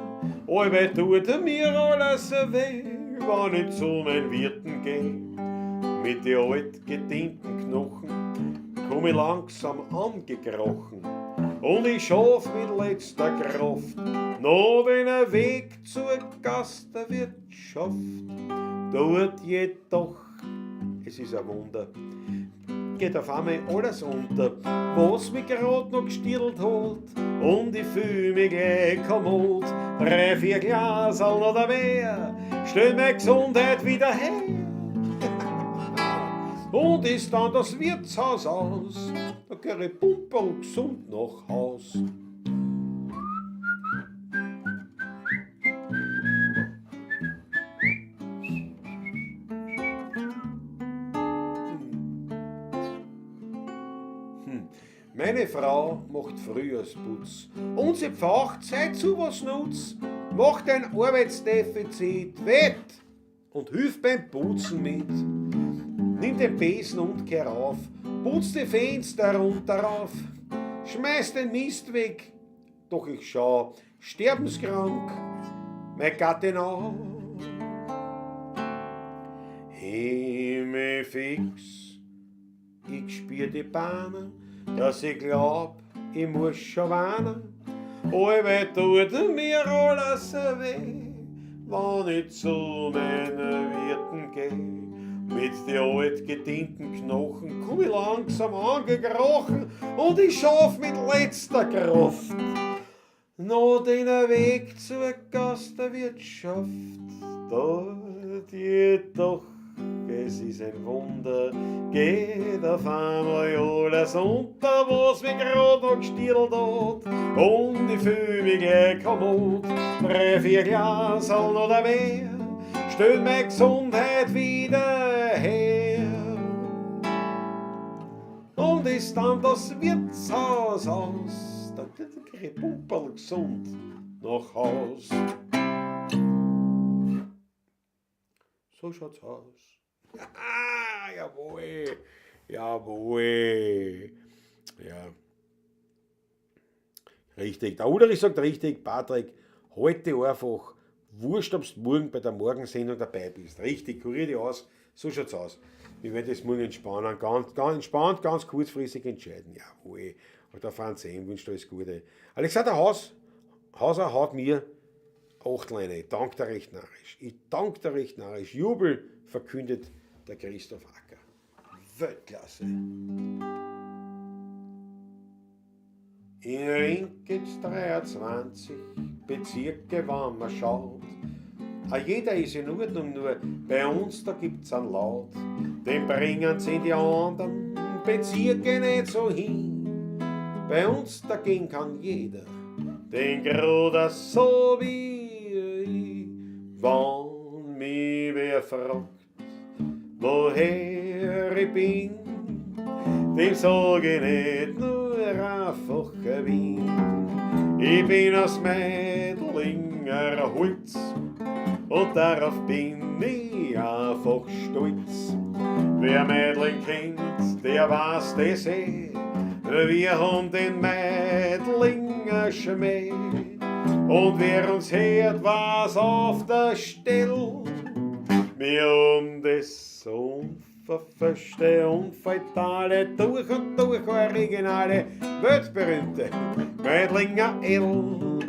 Allweil tut mir alles weh, wenn ich zu meinen Wirten geh. Mit die altgedienten Knochen komm ich langsam angekrochen. Und ich schaff mit letzter Kraft noch den Weg zur Gastwirtschaft. Dort jedoch, es ist ein Wunder, geht auf einmal alles unter, was mich grad noch gestielt hat. Und ich fühl mich gleich kommod. 3, 4 Glaserl oder mehr, stell meine Gesundheit wieder her. Und ist dann das Wirtshaus aus, da geh ich pumperl gesund nach Haus. Meine Frau macht Frühjahrsputz und sie pfaucht seit zu was nutz, macht ein Arbeitsdefizit wett und hilft beim Putzen mit. Nimmt den Besen und kehrt auf, putzt die Fenster runter auf, schmeißt den Mist weg, doch ich schau sterbenskrank mein Gattin an. Himmel fix, ich spür die Bahnen, dass ich glaub, ich muss schon weinen. Allweil tut mir alles weh, wenn ich zu meinen Wirten geh. Mit die altgedienten Knochen komm ich langsam angekrochen und ich schaff mit letzter Kraft noch den Weg zur Gastwirtschaft. Dort jedoch, es ist ein Wunder, geht auf einmal alles unter, was mich grad noch gestielt hat. Und ich fühl mich gleich kommod, 3, 4 Glaserl oder mehr, stellt meine Gesundheit wieder her. Und ist dann das Wirtshaus aus, da krieg ich pumperl gesund nach Haus. So schaut's aus. Jawohl, jawohl. Ja. Richtig, der Ulrich sagt richtig, Patrick, halte einfach, wurscht, ob's morgen bei der Morgensendung dabei bist. Richtig, kurier dich aus, so schaut's aus. Wir werden das morgen entspannen, ganz, ganz entspannt, ganz kurzfristig entscheiden. Jawohl, und der Franz M. wünscht alles Gute. Alexander Hauser haut mir 8 Leine, dank der recht narrisch. Ich dank der recht narrisch. Jubel verkündet der Christoph Acker. Weltklasse. In Ring gibt's 23 Bezirke, wenn man schaut. Auch jeder ist in Ordnung, nur bei uns, da gibt's einen Laut. Den bringen sie die anderen Bezirke nicht so hin. Bei uns dagegen kann jeder den Gruder so wie ich. Wenn mich wer fragt, woher ich bin, dem sag ich nicht nur einfach Wien. Ich bin aus Meidlinger Holz und darauf bin ich einfach stolz. Wer Meidling kennt, der weiß das eh. Wir haben den Meidlinger Schmäh. Und wer uns hört, weiß auf der Stelle, wir haben das unverfälschte und fatale, durch und durch originale, weltberühmte Meidlinger L.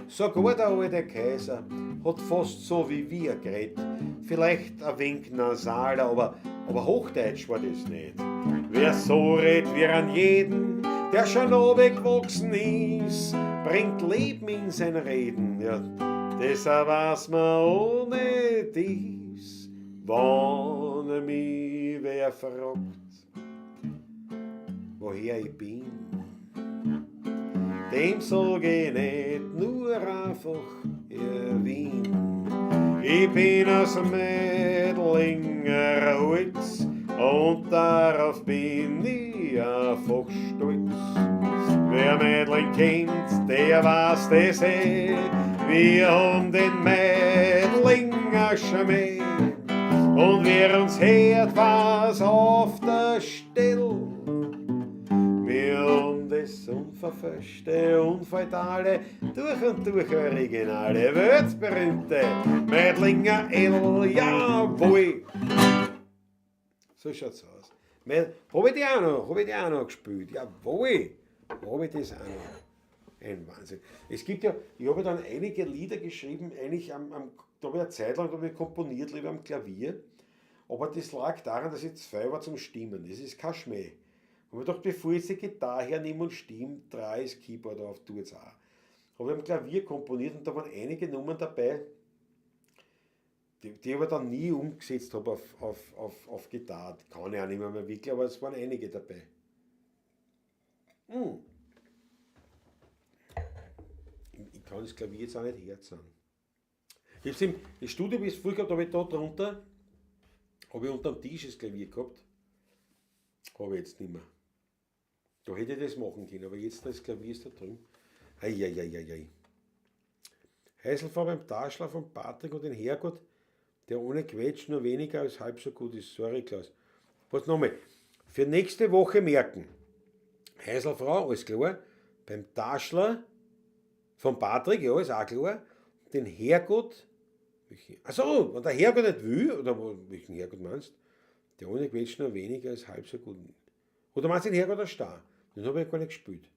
Sogar der alte Kaiser hat fast so wie wir geredet, vielleicht ein wenig nasaler, aber Hochdeutsch war das nicht. Wer so redet wie an jeden, der schon runtergewachsen ist, bringt Leben in sein Reden. Ja, das weiß man ohne dies, wenn mich wer fragt, woher ich bin. Dem sag ich nicht nur einfach Wien. Ich bin aus Meidlinger Holz und darauf bin ich einfach stolz. Wer Meidling kennt, der weiß das eh. Wir haben den Meidlinger Schmäh. Und wer uns hört, weiß auf der Stelle, wir haben das unverfälschte, unfatale, durch und durch originale, weltberühmte Meidlinger L, jawohl! So schaut's aus. Habe ich die auch noch, habe ich die auch noch gespielt? Jawohl, habe ich das auch noch. Ein Wahnsinn. Es gibt ja, ich habe dann einige Lieder geschrieben, eigentlich da habe ich eine Zeit lang, da habe ich komponiert, lieber am Klavier. Aber das lag daran, dass ich zu fein war zum Stimmen. Das ist kein Schmäh. Und ich dachte, bevor ich die Gitarre hernehme und stimme, drehe ich das Keyboard auf, tue es auch. Habe ich am Klavier komponiert und da waren einige Nummern dabei, die ich aber dann nie umgesetzt habe auf Gitarre. Kann ich auch nicht mehr wirklich, aber es waren einige dabei. Ich kann das Klavier jetzt auch nicht herzahlen. Ich hab's im Studio, wie ich es früher gehabt habe, ich da drunter, habe ich unterm Tisch das Klavier gehabt. Habe ich jetzt nicht mehr. Da hätte ich das machen können, aber jetzt das Klavier ist da drüben. Ei, ei, ei, ei, ei. Heiselfrau beim Taschler von Patrick und den Herrgott, der ohne Quetsch nur weniger als halb so gut ist. Sorry, Klaus. Was nochmal? Für nächste Woche merken. Heiselfrau, alles klar. Beim Taschler von Patrick, ja, ist auch klar. Den Herrgott. Achso, wenn der Herrgott nicht will, oder welchen Herrgott meinst du? Der ohne Quetsch nur weniger als halb so gut. Oder meinst du den Herrgott als Star? Den habe ich gar nicht gespielt.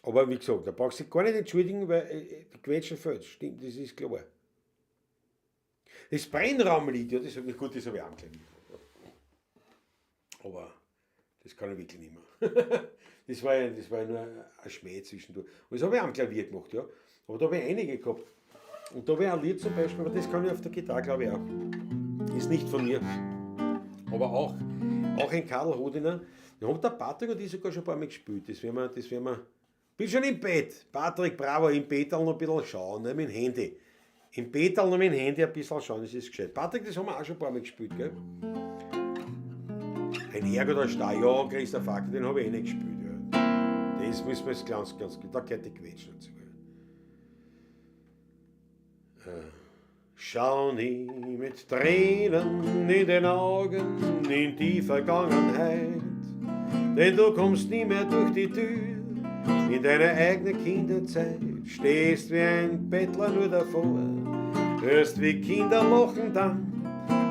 Aber wie gesagt, da brauchst du dich gar nicht entschuldigen, weil die Quetschen fehlt. Stimmt, das ist klar. Das Brennraumlied, ja, das habe ich, gut, das habe ich auch am Klavier. Aber das kann ich wirklich nicht mehr. Das war ja nur ein Schmäh zwischendurch. Und das habe ich auch am Klavier gemacht, ja. Aber da habe ich einige gehabt. Und da habe ich ein Lied zum Beispiel, aber das kann ich auf der Gitarre, glaube ich, auch. Ist nicht von mir. Aber auch ein Karl Hodiner. Da hat der Patrick und ich sogar schon ein paar Mal gespielt. Das werden wir. Bin schon im Bett. Patrick, bravo, im Bett noch ein bisschen schauen, ne, mit dem Handy. Im Bett noch mit dem Handy ein bisschen schauen, das ist gescheit. Patrick, das haben wir auch schon ein paar Mal gespielt, gell? Ein Herrgott, ein Star, ja, Christoph Facker, den habe ich eh nicht gespielt. Ja. Das müssen wir jetzt ganz, ganz, da gehört die Quetsch dazu. Schau nie mit Tränen in den Augen in die Vergangenheit, denn du kommst nie mehr durch die Tür in deine eigene Kinderzeit. Stehst wie ein Bettler nur davor, hörst wie Kinder lachen dann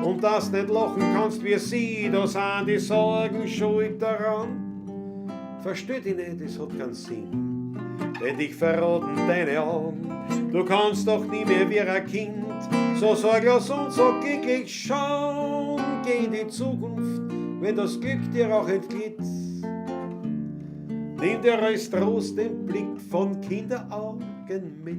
und das nicht lachen kannst wie sie, da sind die Sorgen schuld daran. Versteh dich nicht, es hat keinen Sinn, denn dich verraten deine Augen. Du kannst doch nie mehr wie ein Kind, so sorglos und so glücklich schauen. Geh in die Zukunft, wenn das Glück dir auch entglitt. Nimm dir als Trost den Blick von Kinderaugen mit.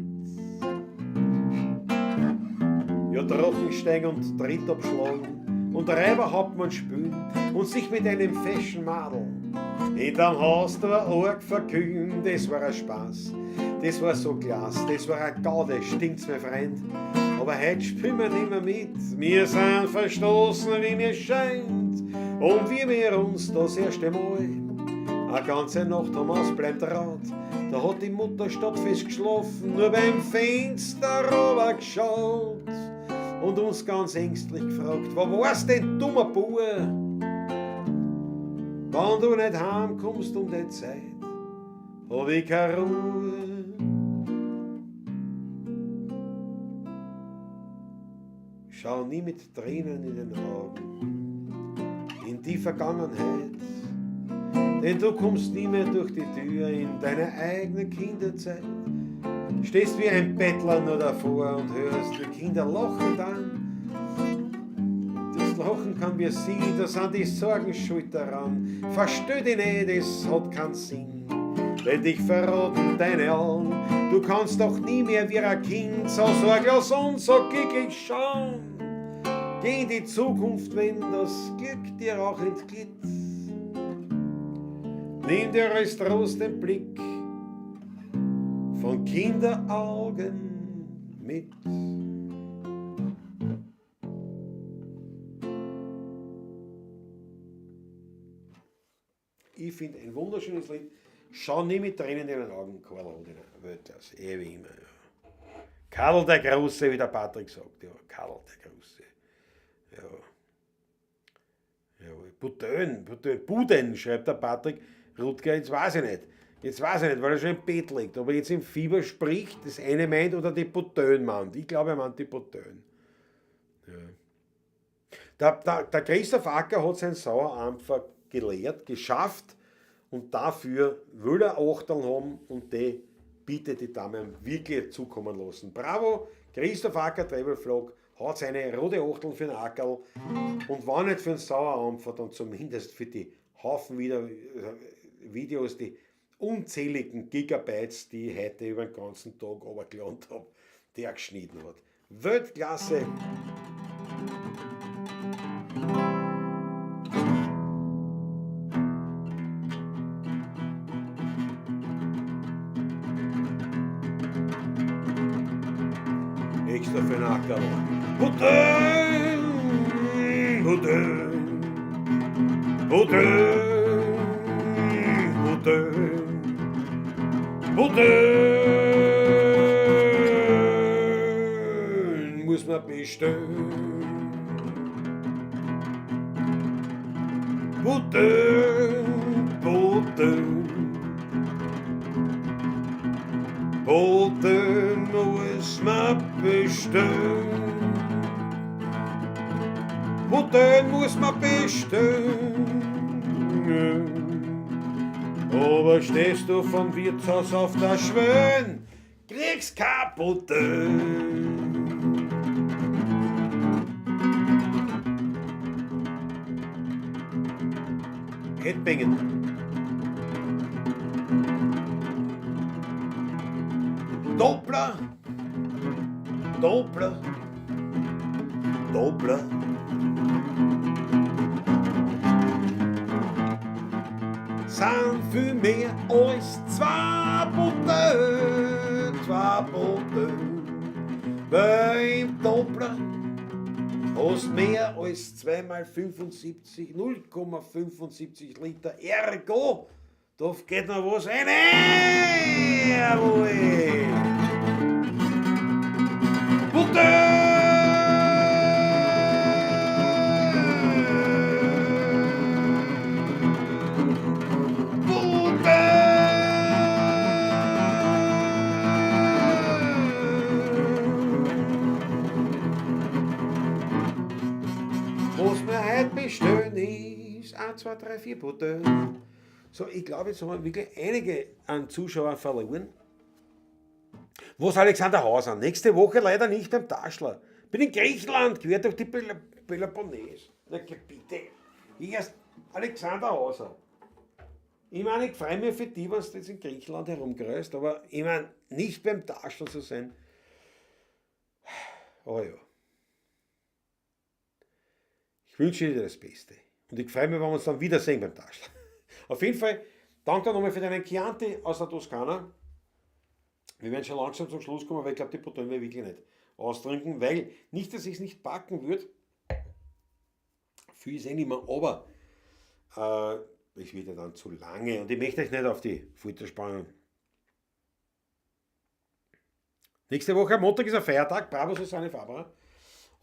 Ja, Drachensteig und Tritt abschlagen und Räuberhauptmann spülen und sich mit einem feschen Madel hinterm Haus der Org verkühlen, das war ein Spaß, das war so klasse, das war ein Gaude, stinkt's, mein Freund. Aber heut spielen wir nimmer mit, wir sind verstoßen, wie mir scheint. Und wie wir uns das erste Mal eine ganze Nacht haben ausbleibt Rad, da hat die Mutter stadtfest geschlafen, nur beim Fenster runter geschaut und uns ganz ängstlich gefragt, wo warst denn, dummer Bub? Wenn du nicht heimkommst um die Zeit, hab ich keine Ruhe. Schau nie mit Tränen in den Augen in die Vergangenheit, denn du kommst nie mehr durch die Tür in deine eigene Kinderzeit. Stehst wie ein Bettler nur davor und hörst die Kinder lachen dann. Das Lachen kann wir sehen, da sind die Sorgen schuld daran. Versteh dich nicht, es hat keinen Sinn, denn dich verraten deine Augen. Du kannst doch nie mehr wie ein Kind so sorglos und so glücklich schauen. Geh in die Zukunft, wenn das Glück dir auch entglitt. Nimm dir als Trost den Blick von Kinderaugen mit. Ich finde ein wunderschönes Lied. Schau nie mit Tränen in den Augen, Karl Hodiner. Weltklasse, eh wie immer. Ja. Karl der Große, wie der Patrick sagt. Ja, Karl der Große. Ja. Ja, Buden, Buden, schreibt der Patrick Rutger, jetzt weiß ich nicht. Jetzt weiß ich nicht, weil er schon im Bett liegt. Ob er jetzt im Fieber spricht, das eine meint oder die Butön meint. Ich glaube, er meint die Butön. Ja. Der Christoph Acker hat seinen Sauerampfer gelehrt, geschafft und dafür will er Achteln haben und die bitte die Dame wirklich zukommen lassen. Bravo, Christoph Acker, Travel Vlog, hat seine rote Achteln für den Ackerl und war nicht für den Sauerampfer, dann zumindest für die Haufen wieder Videos, die unzähligen Gigabytes, die ich heute über den ganzen Tag runtergeladen habe, die er geschnitten hat. Weltklasse! Extra für den Ackerl. Hotel, Hotel, Hotel, Hotel, Hotel muss man bestellen. Hotel, Hotel, Hotel muss man bestellen. Hotel muss man bestellen. Aber stehst du vom Wirtshaus auf der Schwelle, kriegst kein Hotel. Headbangen. Doppler, Doppler, Doppler. Sind viel mehr als zwei Boote, zwei Boote. Weil im Doppler hast mehr als 2 mal 75, 0,75 Liter. Ergo, da geht noch was rein. Jawohl! Butter! Was mir heute bestellen ist, 1, 2, 3, 4 Butter. So, ich glaube, jetzt haben wir wirklich einige an Zuschauern verloren. Was Alexander Hauser? Nächste Woche leider nicht am Taschler. Bin in Griechenland, quer durch die Peloponnes. Na bitte. Ich erst Alexander Hauser. Ich meine, ich freue mich für die, was jetzt in Griechenland herumkreist, aber ich meine, nicht beim Taschler zu sein. Oh ja. Ich wünsche dir das Beste. Und ich freue mich, wenn wir uns dann wiedersehen beim Taschler. Auf jeden Fall, danke nochmal für deinen Chianti aus der Toskana. Wir werden schon langsam zum Schluss kommen, weil ich glaube, die Bouteille wir wirklich nicht austrinken, weil nicht, dass ich es nicht packen würde, viel ist eh nicht mehr, aber es wird ja dann zu lange und ich möchte euch nicht auf die Folter spannen. Nächste Woche am Montag ist ein Feiertag, bravo Susanne Faber,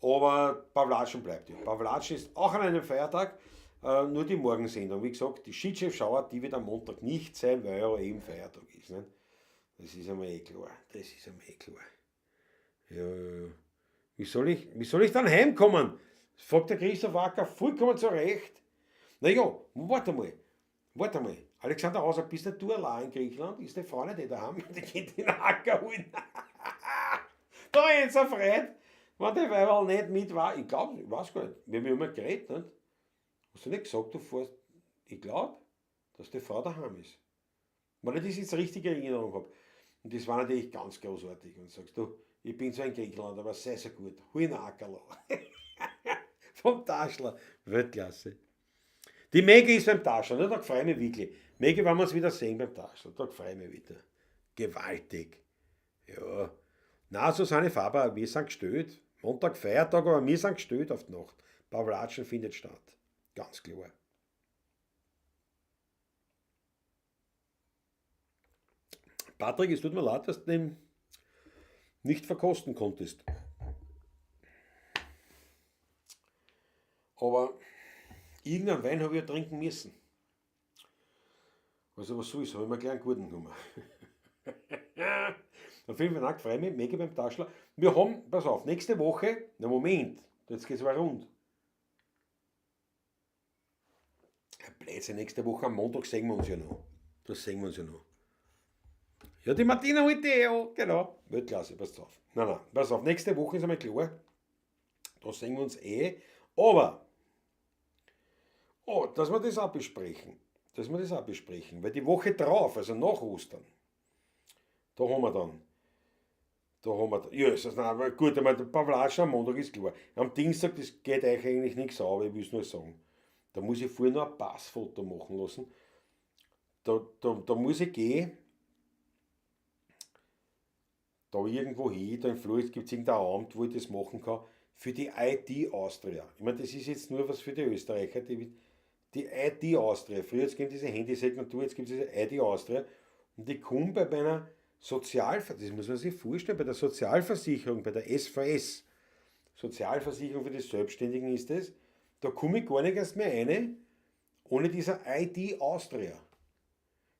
aber Pawlatschen bleibt ja. Pawlatschen ist auch an einem Feiertag, nur die Morgensendung. Wie gesagt, die Skitschef-Schauer, die wird am Montag nicht sein, weil ja eben Feiertag ist. Ne? Das ist einmal eh klar. Das ist einmal eh klar. Ja, ja, ja. Wie soll ich dann heimkommen? Das fragt der Christoph Acker vollkommen zu Recht. Naja, warte mal. Warte mal. Alexander Hauser, bist nicht du allein in Griechenland? Ist die Frau nicht eh daheim? Die geht den Acker holen. Da ist er freit. Wenn die Weiberl nicht mit war, ich glaub, ich weiß gar nicht, wir haben ja immer geredet, nicht? Hast du nicht gesagt, du fährst, ich glaub, dass die Frau daheim ist. Weil ich das jetzt richtig in Erinnerung hab. Und das war natürlich ganz großartig. Und sagst du, ich bin zwar in Griechenland, aber sei so gut, hol einen Ackerl. Vom Taschler. Weltklasse. Die Maggie ist beim Taschler, ne? Da freue ich mich wirklich. Maggie, wenn wir uns wieder sehen beim Taschler, da freue ich mich wieder. Gewaltig. Ja. Na, Susanne Faber, wir sind gestellt. Montag Feiertag, aber wir sind gestellt auf die Nacht. Pawlatschen findet statt. Ganz klar. Patrick, es tut mir leid, dass du den nicht verkosten konntest. Aber irgendeinen Wein habe ich ja trinken müssen. Also was soll ich, habe ich mir gleich einen guten genommen. Auf jeden Fall, freue ich mich, mega beim Taschler. Wir haben, pass auf, nächste Woche, na Moment, jetzt geht's aber rund. Blödsinn, nächste Woche am Montag sehen wir uns ja noch. Das sehen wir uns ja noch. Ja, die Martina holt die ja, genau. Weltklasse, passt auf. Nein, nein, pass auf, nächste Woche ist einmal klar. Da sehen wir uns eh. Aber, oh, dass wir das auch besprechen. Dass wir das auch besprechen. Weil die Woche drauf, also nach Ostern, da haben wir dann. Da haben wir, Jesus, nein, aber gut, ich meine, der Pawlatschen am Montag ist klar. Am Dienstag, das geht euch eigentlich nichts an, aber ich will es nur sagen. Da muss ich vorher noch ein Passfoto machen lassen. Da muss ich gehen, da irgendwo hin, da im Flur gibt es irgendein Amt, wo ich das machen kann, für die ID Austria. Ich meine, das ist jetzt nur was für die Österreicher, die ID Austria. Früher gibt es diese Handysignatur, jetzt gibt es diese ID Austria. Und die kommt bei meiner Sozialversicherung, das muss man sich vorstellen, bei der Sozialversicherung, bei der SVS, Sozialversicherung für die Selbstständigen ist das, da komme ich gar nicht erst mehr rein, ohne dieser ID Austria.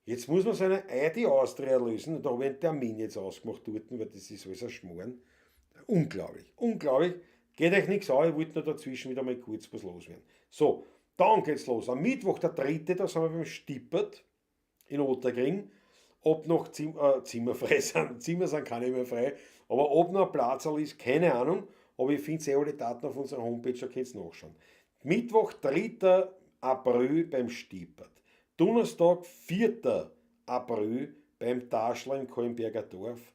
Jetzt muss man seine ID Austria lösen, und da habe ich einen Termin jetzt ausgemacht dort, weil das ist alles ein Schmarrn. Unglaublich, unglaublich. Geht euch nichts an, ich wollte nur dazwischen wieder mal kurz was loswerden. So, dann geht's los. Am Mittwoch, der 3., da sind wir beim Stippert in Ottakring. Ob noch Zimmer frei sind, Zimmer sind keine mehr frei, aber ob noch ein Platz ist, keine Ahnung. Aber ich finde eh alle Daten auf unserer Homepage, da könnt ihr nachschauen. Mittwoch, 3. April beim Stippert. Donnerstag, 4. April beim Taschler im Kahlenberger Dorf.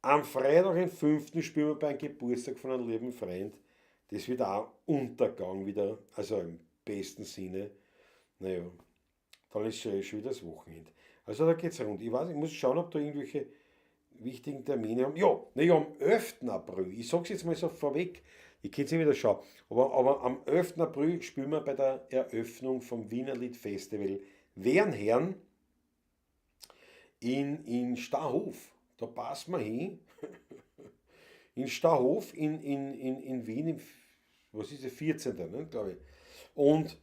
Am Freitag, den 5. spielen wir beim Geburtstag von einem lieben Freund. Das wird auch Untergang wieder, also im besten Sinne. Naja, dann ist schon wieder das Wochenende. Also da geht's rund. Ich weiß, ich muss schauen, ob da irgendwelche wichtigen Termine haben. Ja, naja, am 11. April, ich sag's jetzt mal so vorweg, ich kann's nicht wieder schauen, aber am 11. April spielen wir bei der Eröffnung vom Wienerlied Festival Wernherrn in Stahof. Da passen wir hin. In Stahof in Wien, im, was ist das, 14., ne, glaub ich. Und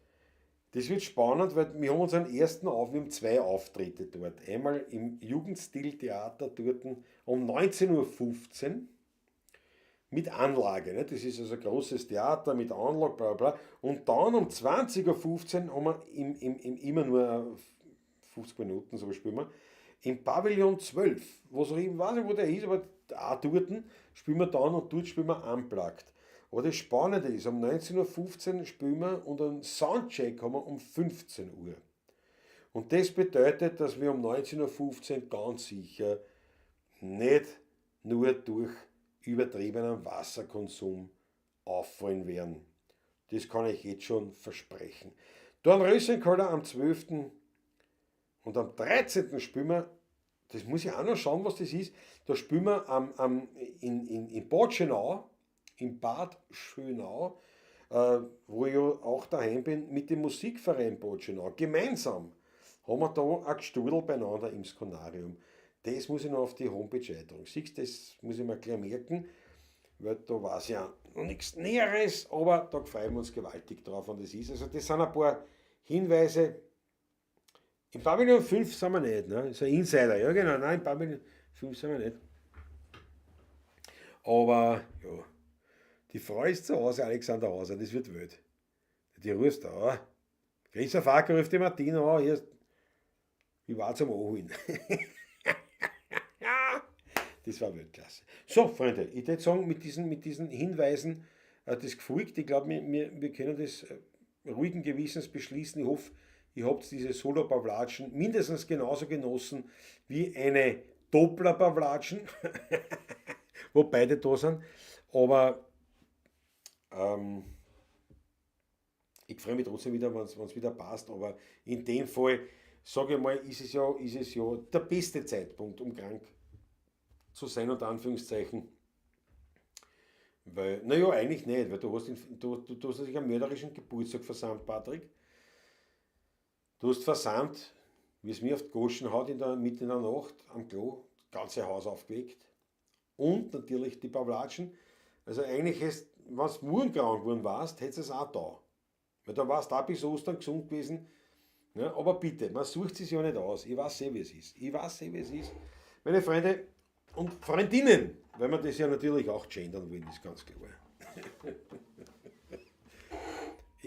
das wird spannend, weil wir haben unseren ersten Auf, wir haben 2 Auftritte dort. Einmal im Jugendstiltheater dort um 19:15 Uhr mit Anlage. Ne? Das ist also ein großes Theater mit Anlage, bla bla bla. Und dann um 20:15 Uhr haben wir immer nur 50 Minuten, so spielen wir, im Pavillon 12, wo so, ich weiß nicht, wo der ist, aber auch dort spielen wir dann und dort spielen wir Unplugged. Aber das Spannende ist, um 19:15 Uhr spielen wir und einen Soundcheck haben wir um 15 Uhr. Und das bedeutet, dass wir um 19:15 Uhr ganz sicher nicht nur durch übertriebenen Wasserkonsum auffallen werden. Das kann ich jetzt schon versprechen. Dornröschenkeller am 12. und am 13. spielen wir, das muss ich auch noch schauen, was das ist, da spielen wir in Bad Schönau, in Bad Schönau, wo ich ja auch daheim bin, mit dem Musikverein Bad Schönau. Gemeinsam haben wir da ein Gestudel beieinander im Skonarium. Das muss ich noch auf die Homepage eintragen. Siehst du, das muss ich mir gleich merken, weil da weiß ich ja noch nichts Näheres, aber da freuen wir uns gewaltig drauf, und das ist. Also das sind ein paar Hinweise. Im Pavillon 5 sind wir nicht, ne? Das ist ein Insider, ja genau, nein, im Pavillon 5 sind wir nicht. Aber, ja, die Frau ist zu Hause, Alexander Hauser, das wird wild. Die ruft da. Christoph Farker ruft die Martina an, hier ist, ich war zum Anholen. Das war Weltklasse. So, Freunde, ich würde sagen, mit diesen Hinweisen, das gefolgt, ich glaub, wir können das ruhigen Gewissens beschließen. Ich hoffe, ihr habt diese Solo-Pawlatschen mindestens genauso genossen wie eine Doppler-Pawlatschen, wo beide da sind. Aber ich freue mich trotzdem wieder, wenn's wieder passt. Aber in dem Fall, sage ich mal, ist es ja der beste Zeitpunkt, um krank zu sein, unter Anführungszeichen. Weil, naja, eigentlich nicht, weil du hast natürlich einen mörderischen Geburtstag versammelt, Patrick. Du hast versammelt, wie es mir auf die Goschen haut, mitten in der Nacht am Klo, das ganze Haus aufgeweckt. Und natürlich die Pawlatschen. Also eigentlich, wenn du morgen krank geworden warst, hättest du es auch da. Weil da warst du auch bis Ostern gesund gewesen. Ja, aber bitte, man sucht es ja nicht aus. Ich weiß eh, wie es ist. Ich weiß eh, wie es ist. Meine Freunde und Freundinnen, weil wir das ja natürlich auch gendern wollen, ist ganz klar.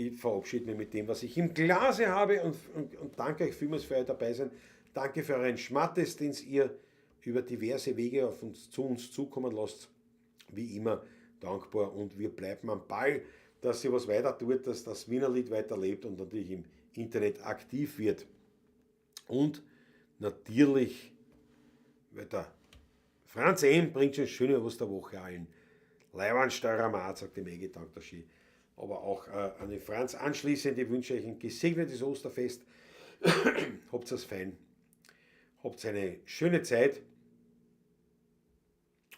Ich verabschiede mich mit dem, was ich im Glase habe und danke euch vielmals für euer dabei sein. Danke für euren Schmattes, den ihr über diverse Wege auf uns, zu uns zukommen lasst. Wie immer dankbar und wir bleiben am Ball, dass sich was weiter tut, dass das Wienerlied weiterlebt und natürlich im Internet aktiv wird. Und natürlich, weil der Franz M. bringt schon schöne Osterwoche allen. Leiwandsteuer sagt die Maggie, danke der Ski. Aber auch an den Franz anschließend, ich wünsche euch ein gesegnetes Osterfest. Habt es fein. Habt eine schöne Zeit.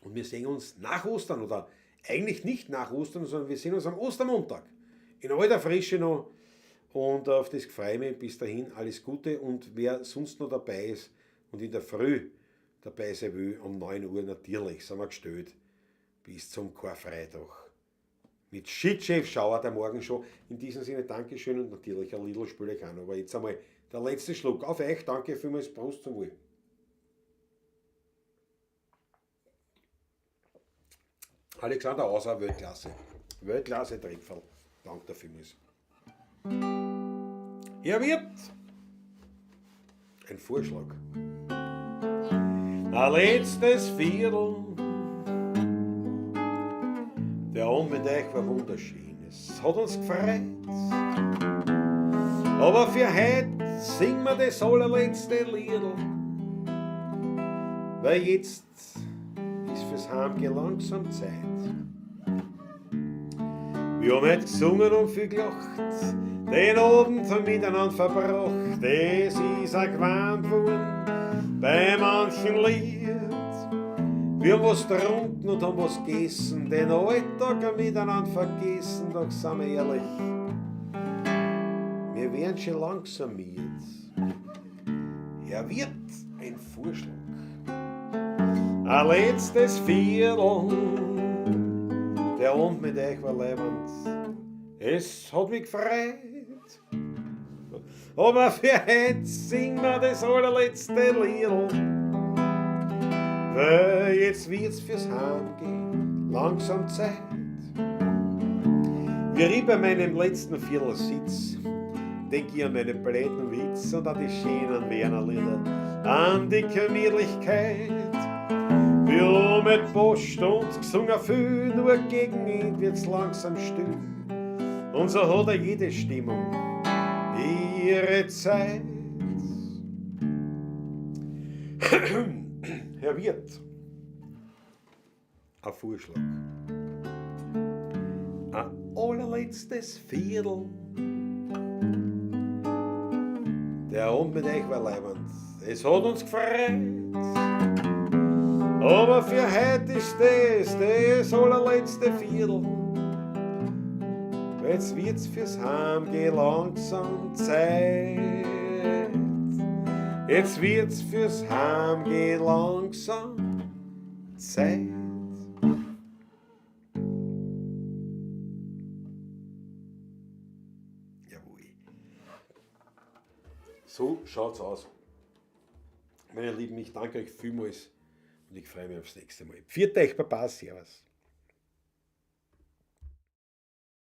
Und wir sehen uns nach Ostern oder eigentlich nicht nach Ostern, sondern wir sehen uns am Ostermontag. In alter Frische noch. Und auf das freue ich mich. Bis dahin alles Gute. Und wer sonst noch dabei ist und in der Früh dabei sein will, um 9 Uhr natürlich, sind wir gestellt. Bis zum Karfreitag. Mit Shit-Chef Schauer der Morgenshow. In diesem Sinne Dankeschön und natürlich ein Lidl spiele ich auch noch. Aber jetzt einmal der letzte Schluck. Auf euch, danke vielmals, Prost zum Wohl. Alexander Auser, Weltklasse. Weltklasse Trepferl. Danke dafür vielmals. Hier wird ein Vorschlag. Ein letztes Viertel. Der Abend mit euch war wunderschön. Es hat uns gefreut. Aber für heute singen wir das allerletzte Liedl. Weil jetzt ist fürs Heimgehen langsam Zeit. Wir haben heute gesungen und viel gelacht, den Abend miteinander verbracht. Es ist auch gewarnt worden bei manchen Lied. Wir haben was getrunken und haben was gegessen, den Alltag miteinander vergessen, doch sind wir ehrlich, wir werden schon langsam miert. Er wird ein Vorschlag. Ein letztes Viertel, der Abend mit euch war leibend, es hat mich gefreut. Aber für heute singen wir das allerletzte Liedl. Weil jetzt wird's fürs Heimgehen langsam Zeit. Wie ich bei meinem letzten Viertel sitz, denk ich an meine blöden Witz und an die schönen Werner Lieder, an die Gemütlichkeit. Wir haben mit Post und gesungen viel, nur gegen ihn wird's langsam still. Und so hat er jede Stimmung ihre Zeit. Herr Wirt, ein Vorschlag. Ein allerletztes Viertel. Der Abend mit euch war leibend. Es hat uns gefreut. Aber für heute ist das allerletzte Viertel. Jetzt wird's fürs Heimgehen langsam Zeit. Jetzt wird's fürs Heimgehen langsam Zeit. Jawohl. So schaut's aus. Meine Lieben, ich danke euch vielmals und ich freue mich aufs nächste Mal. Pfiat euch, Baba, Servus.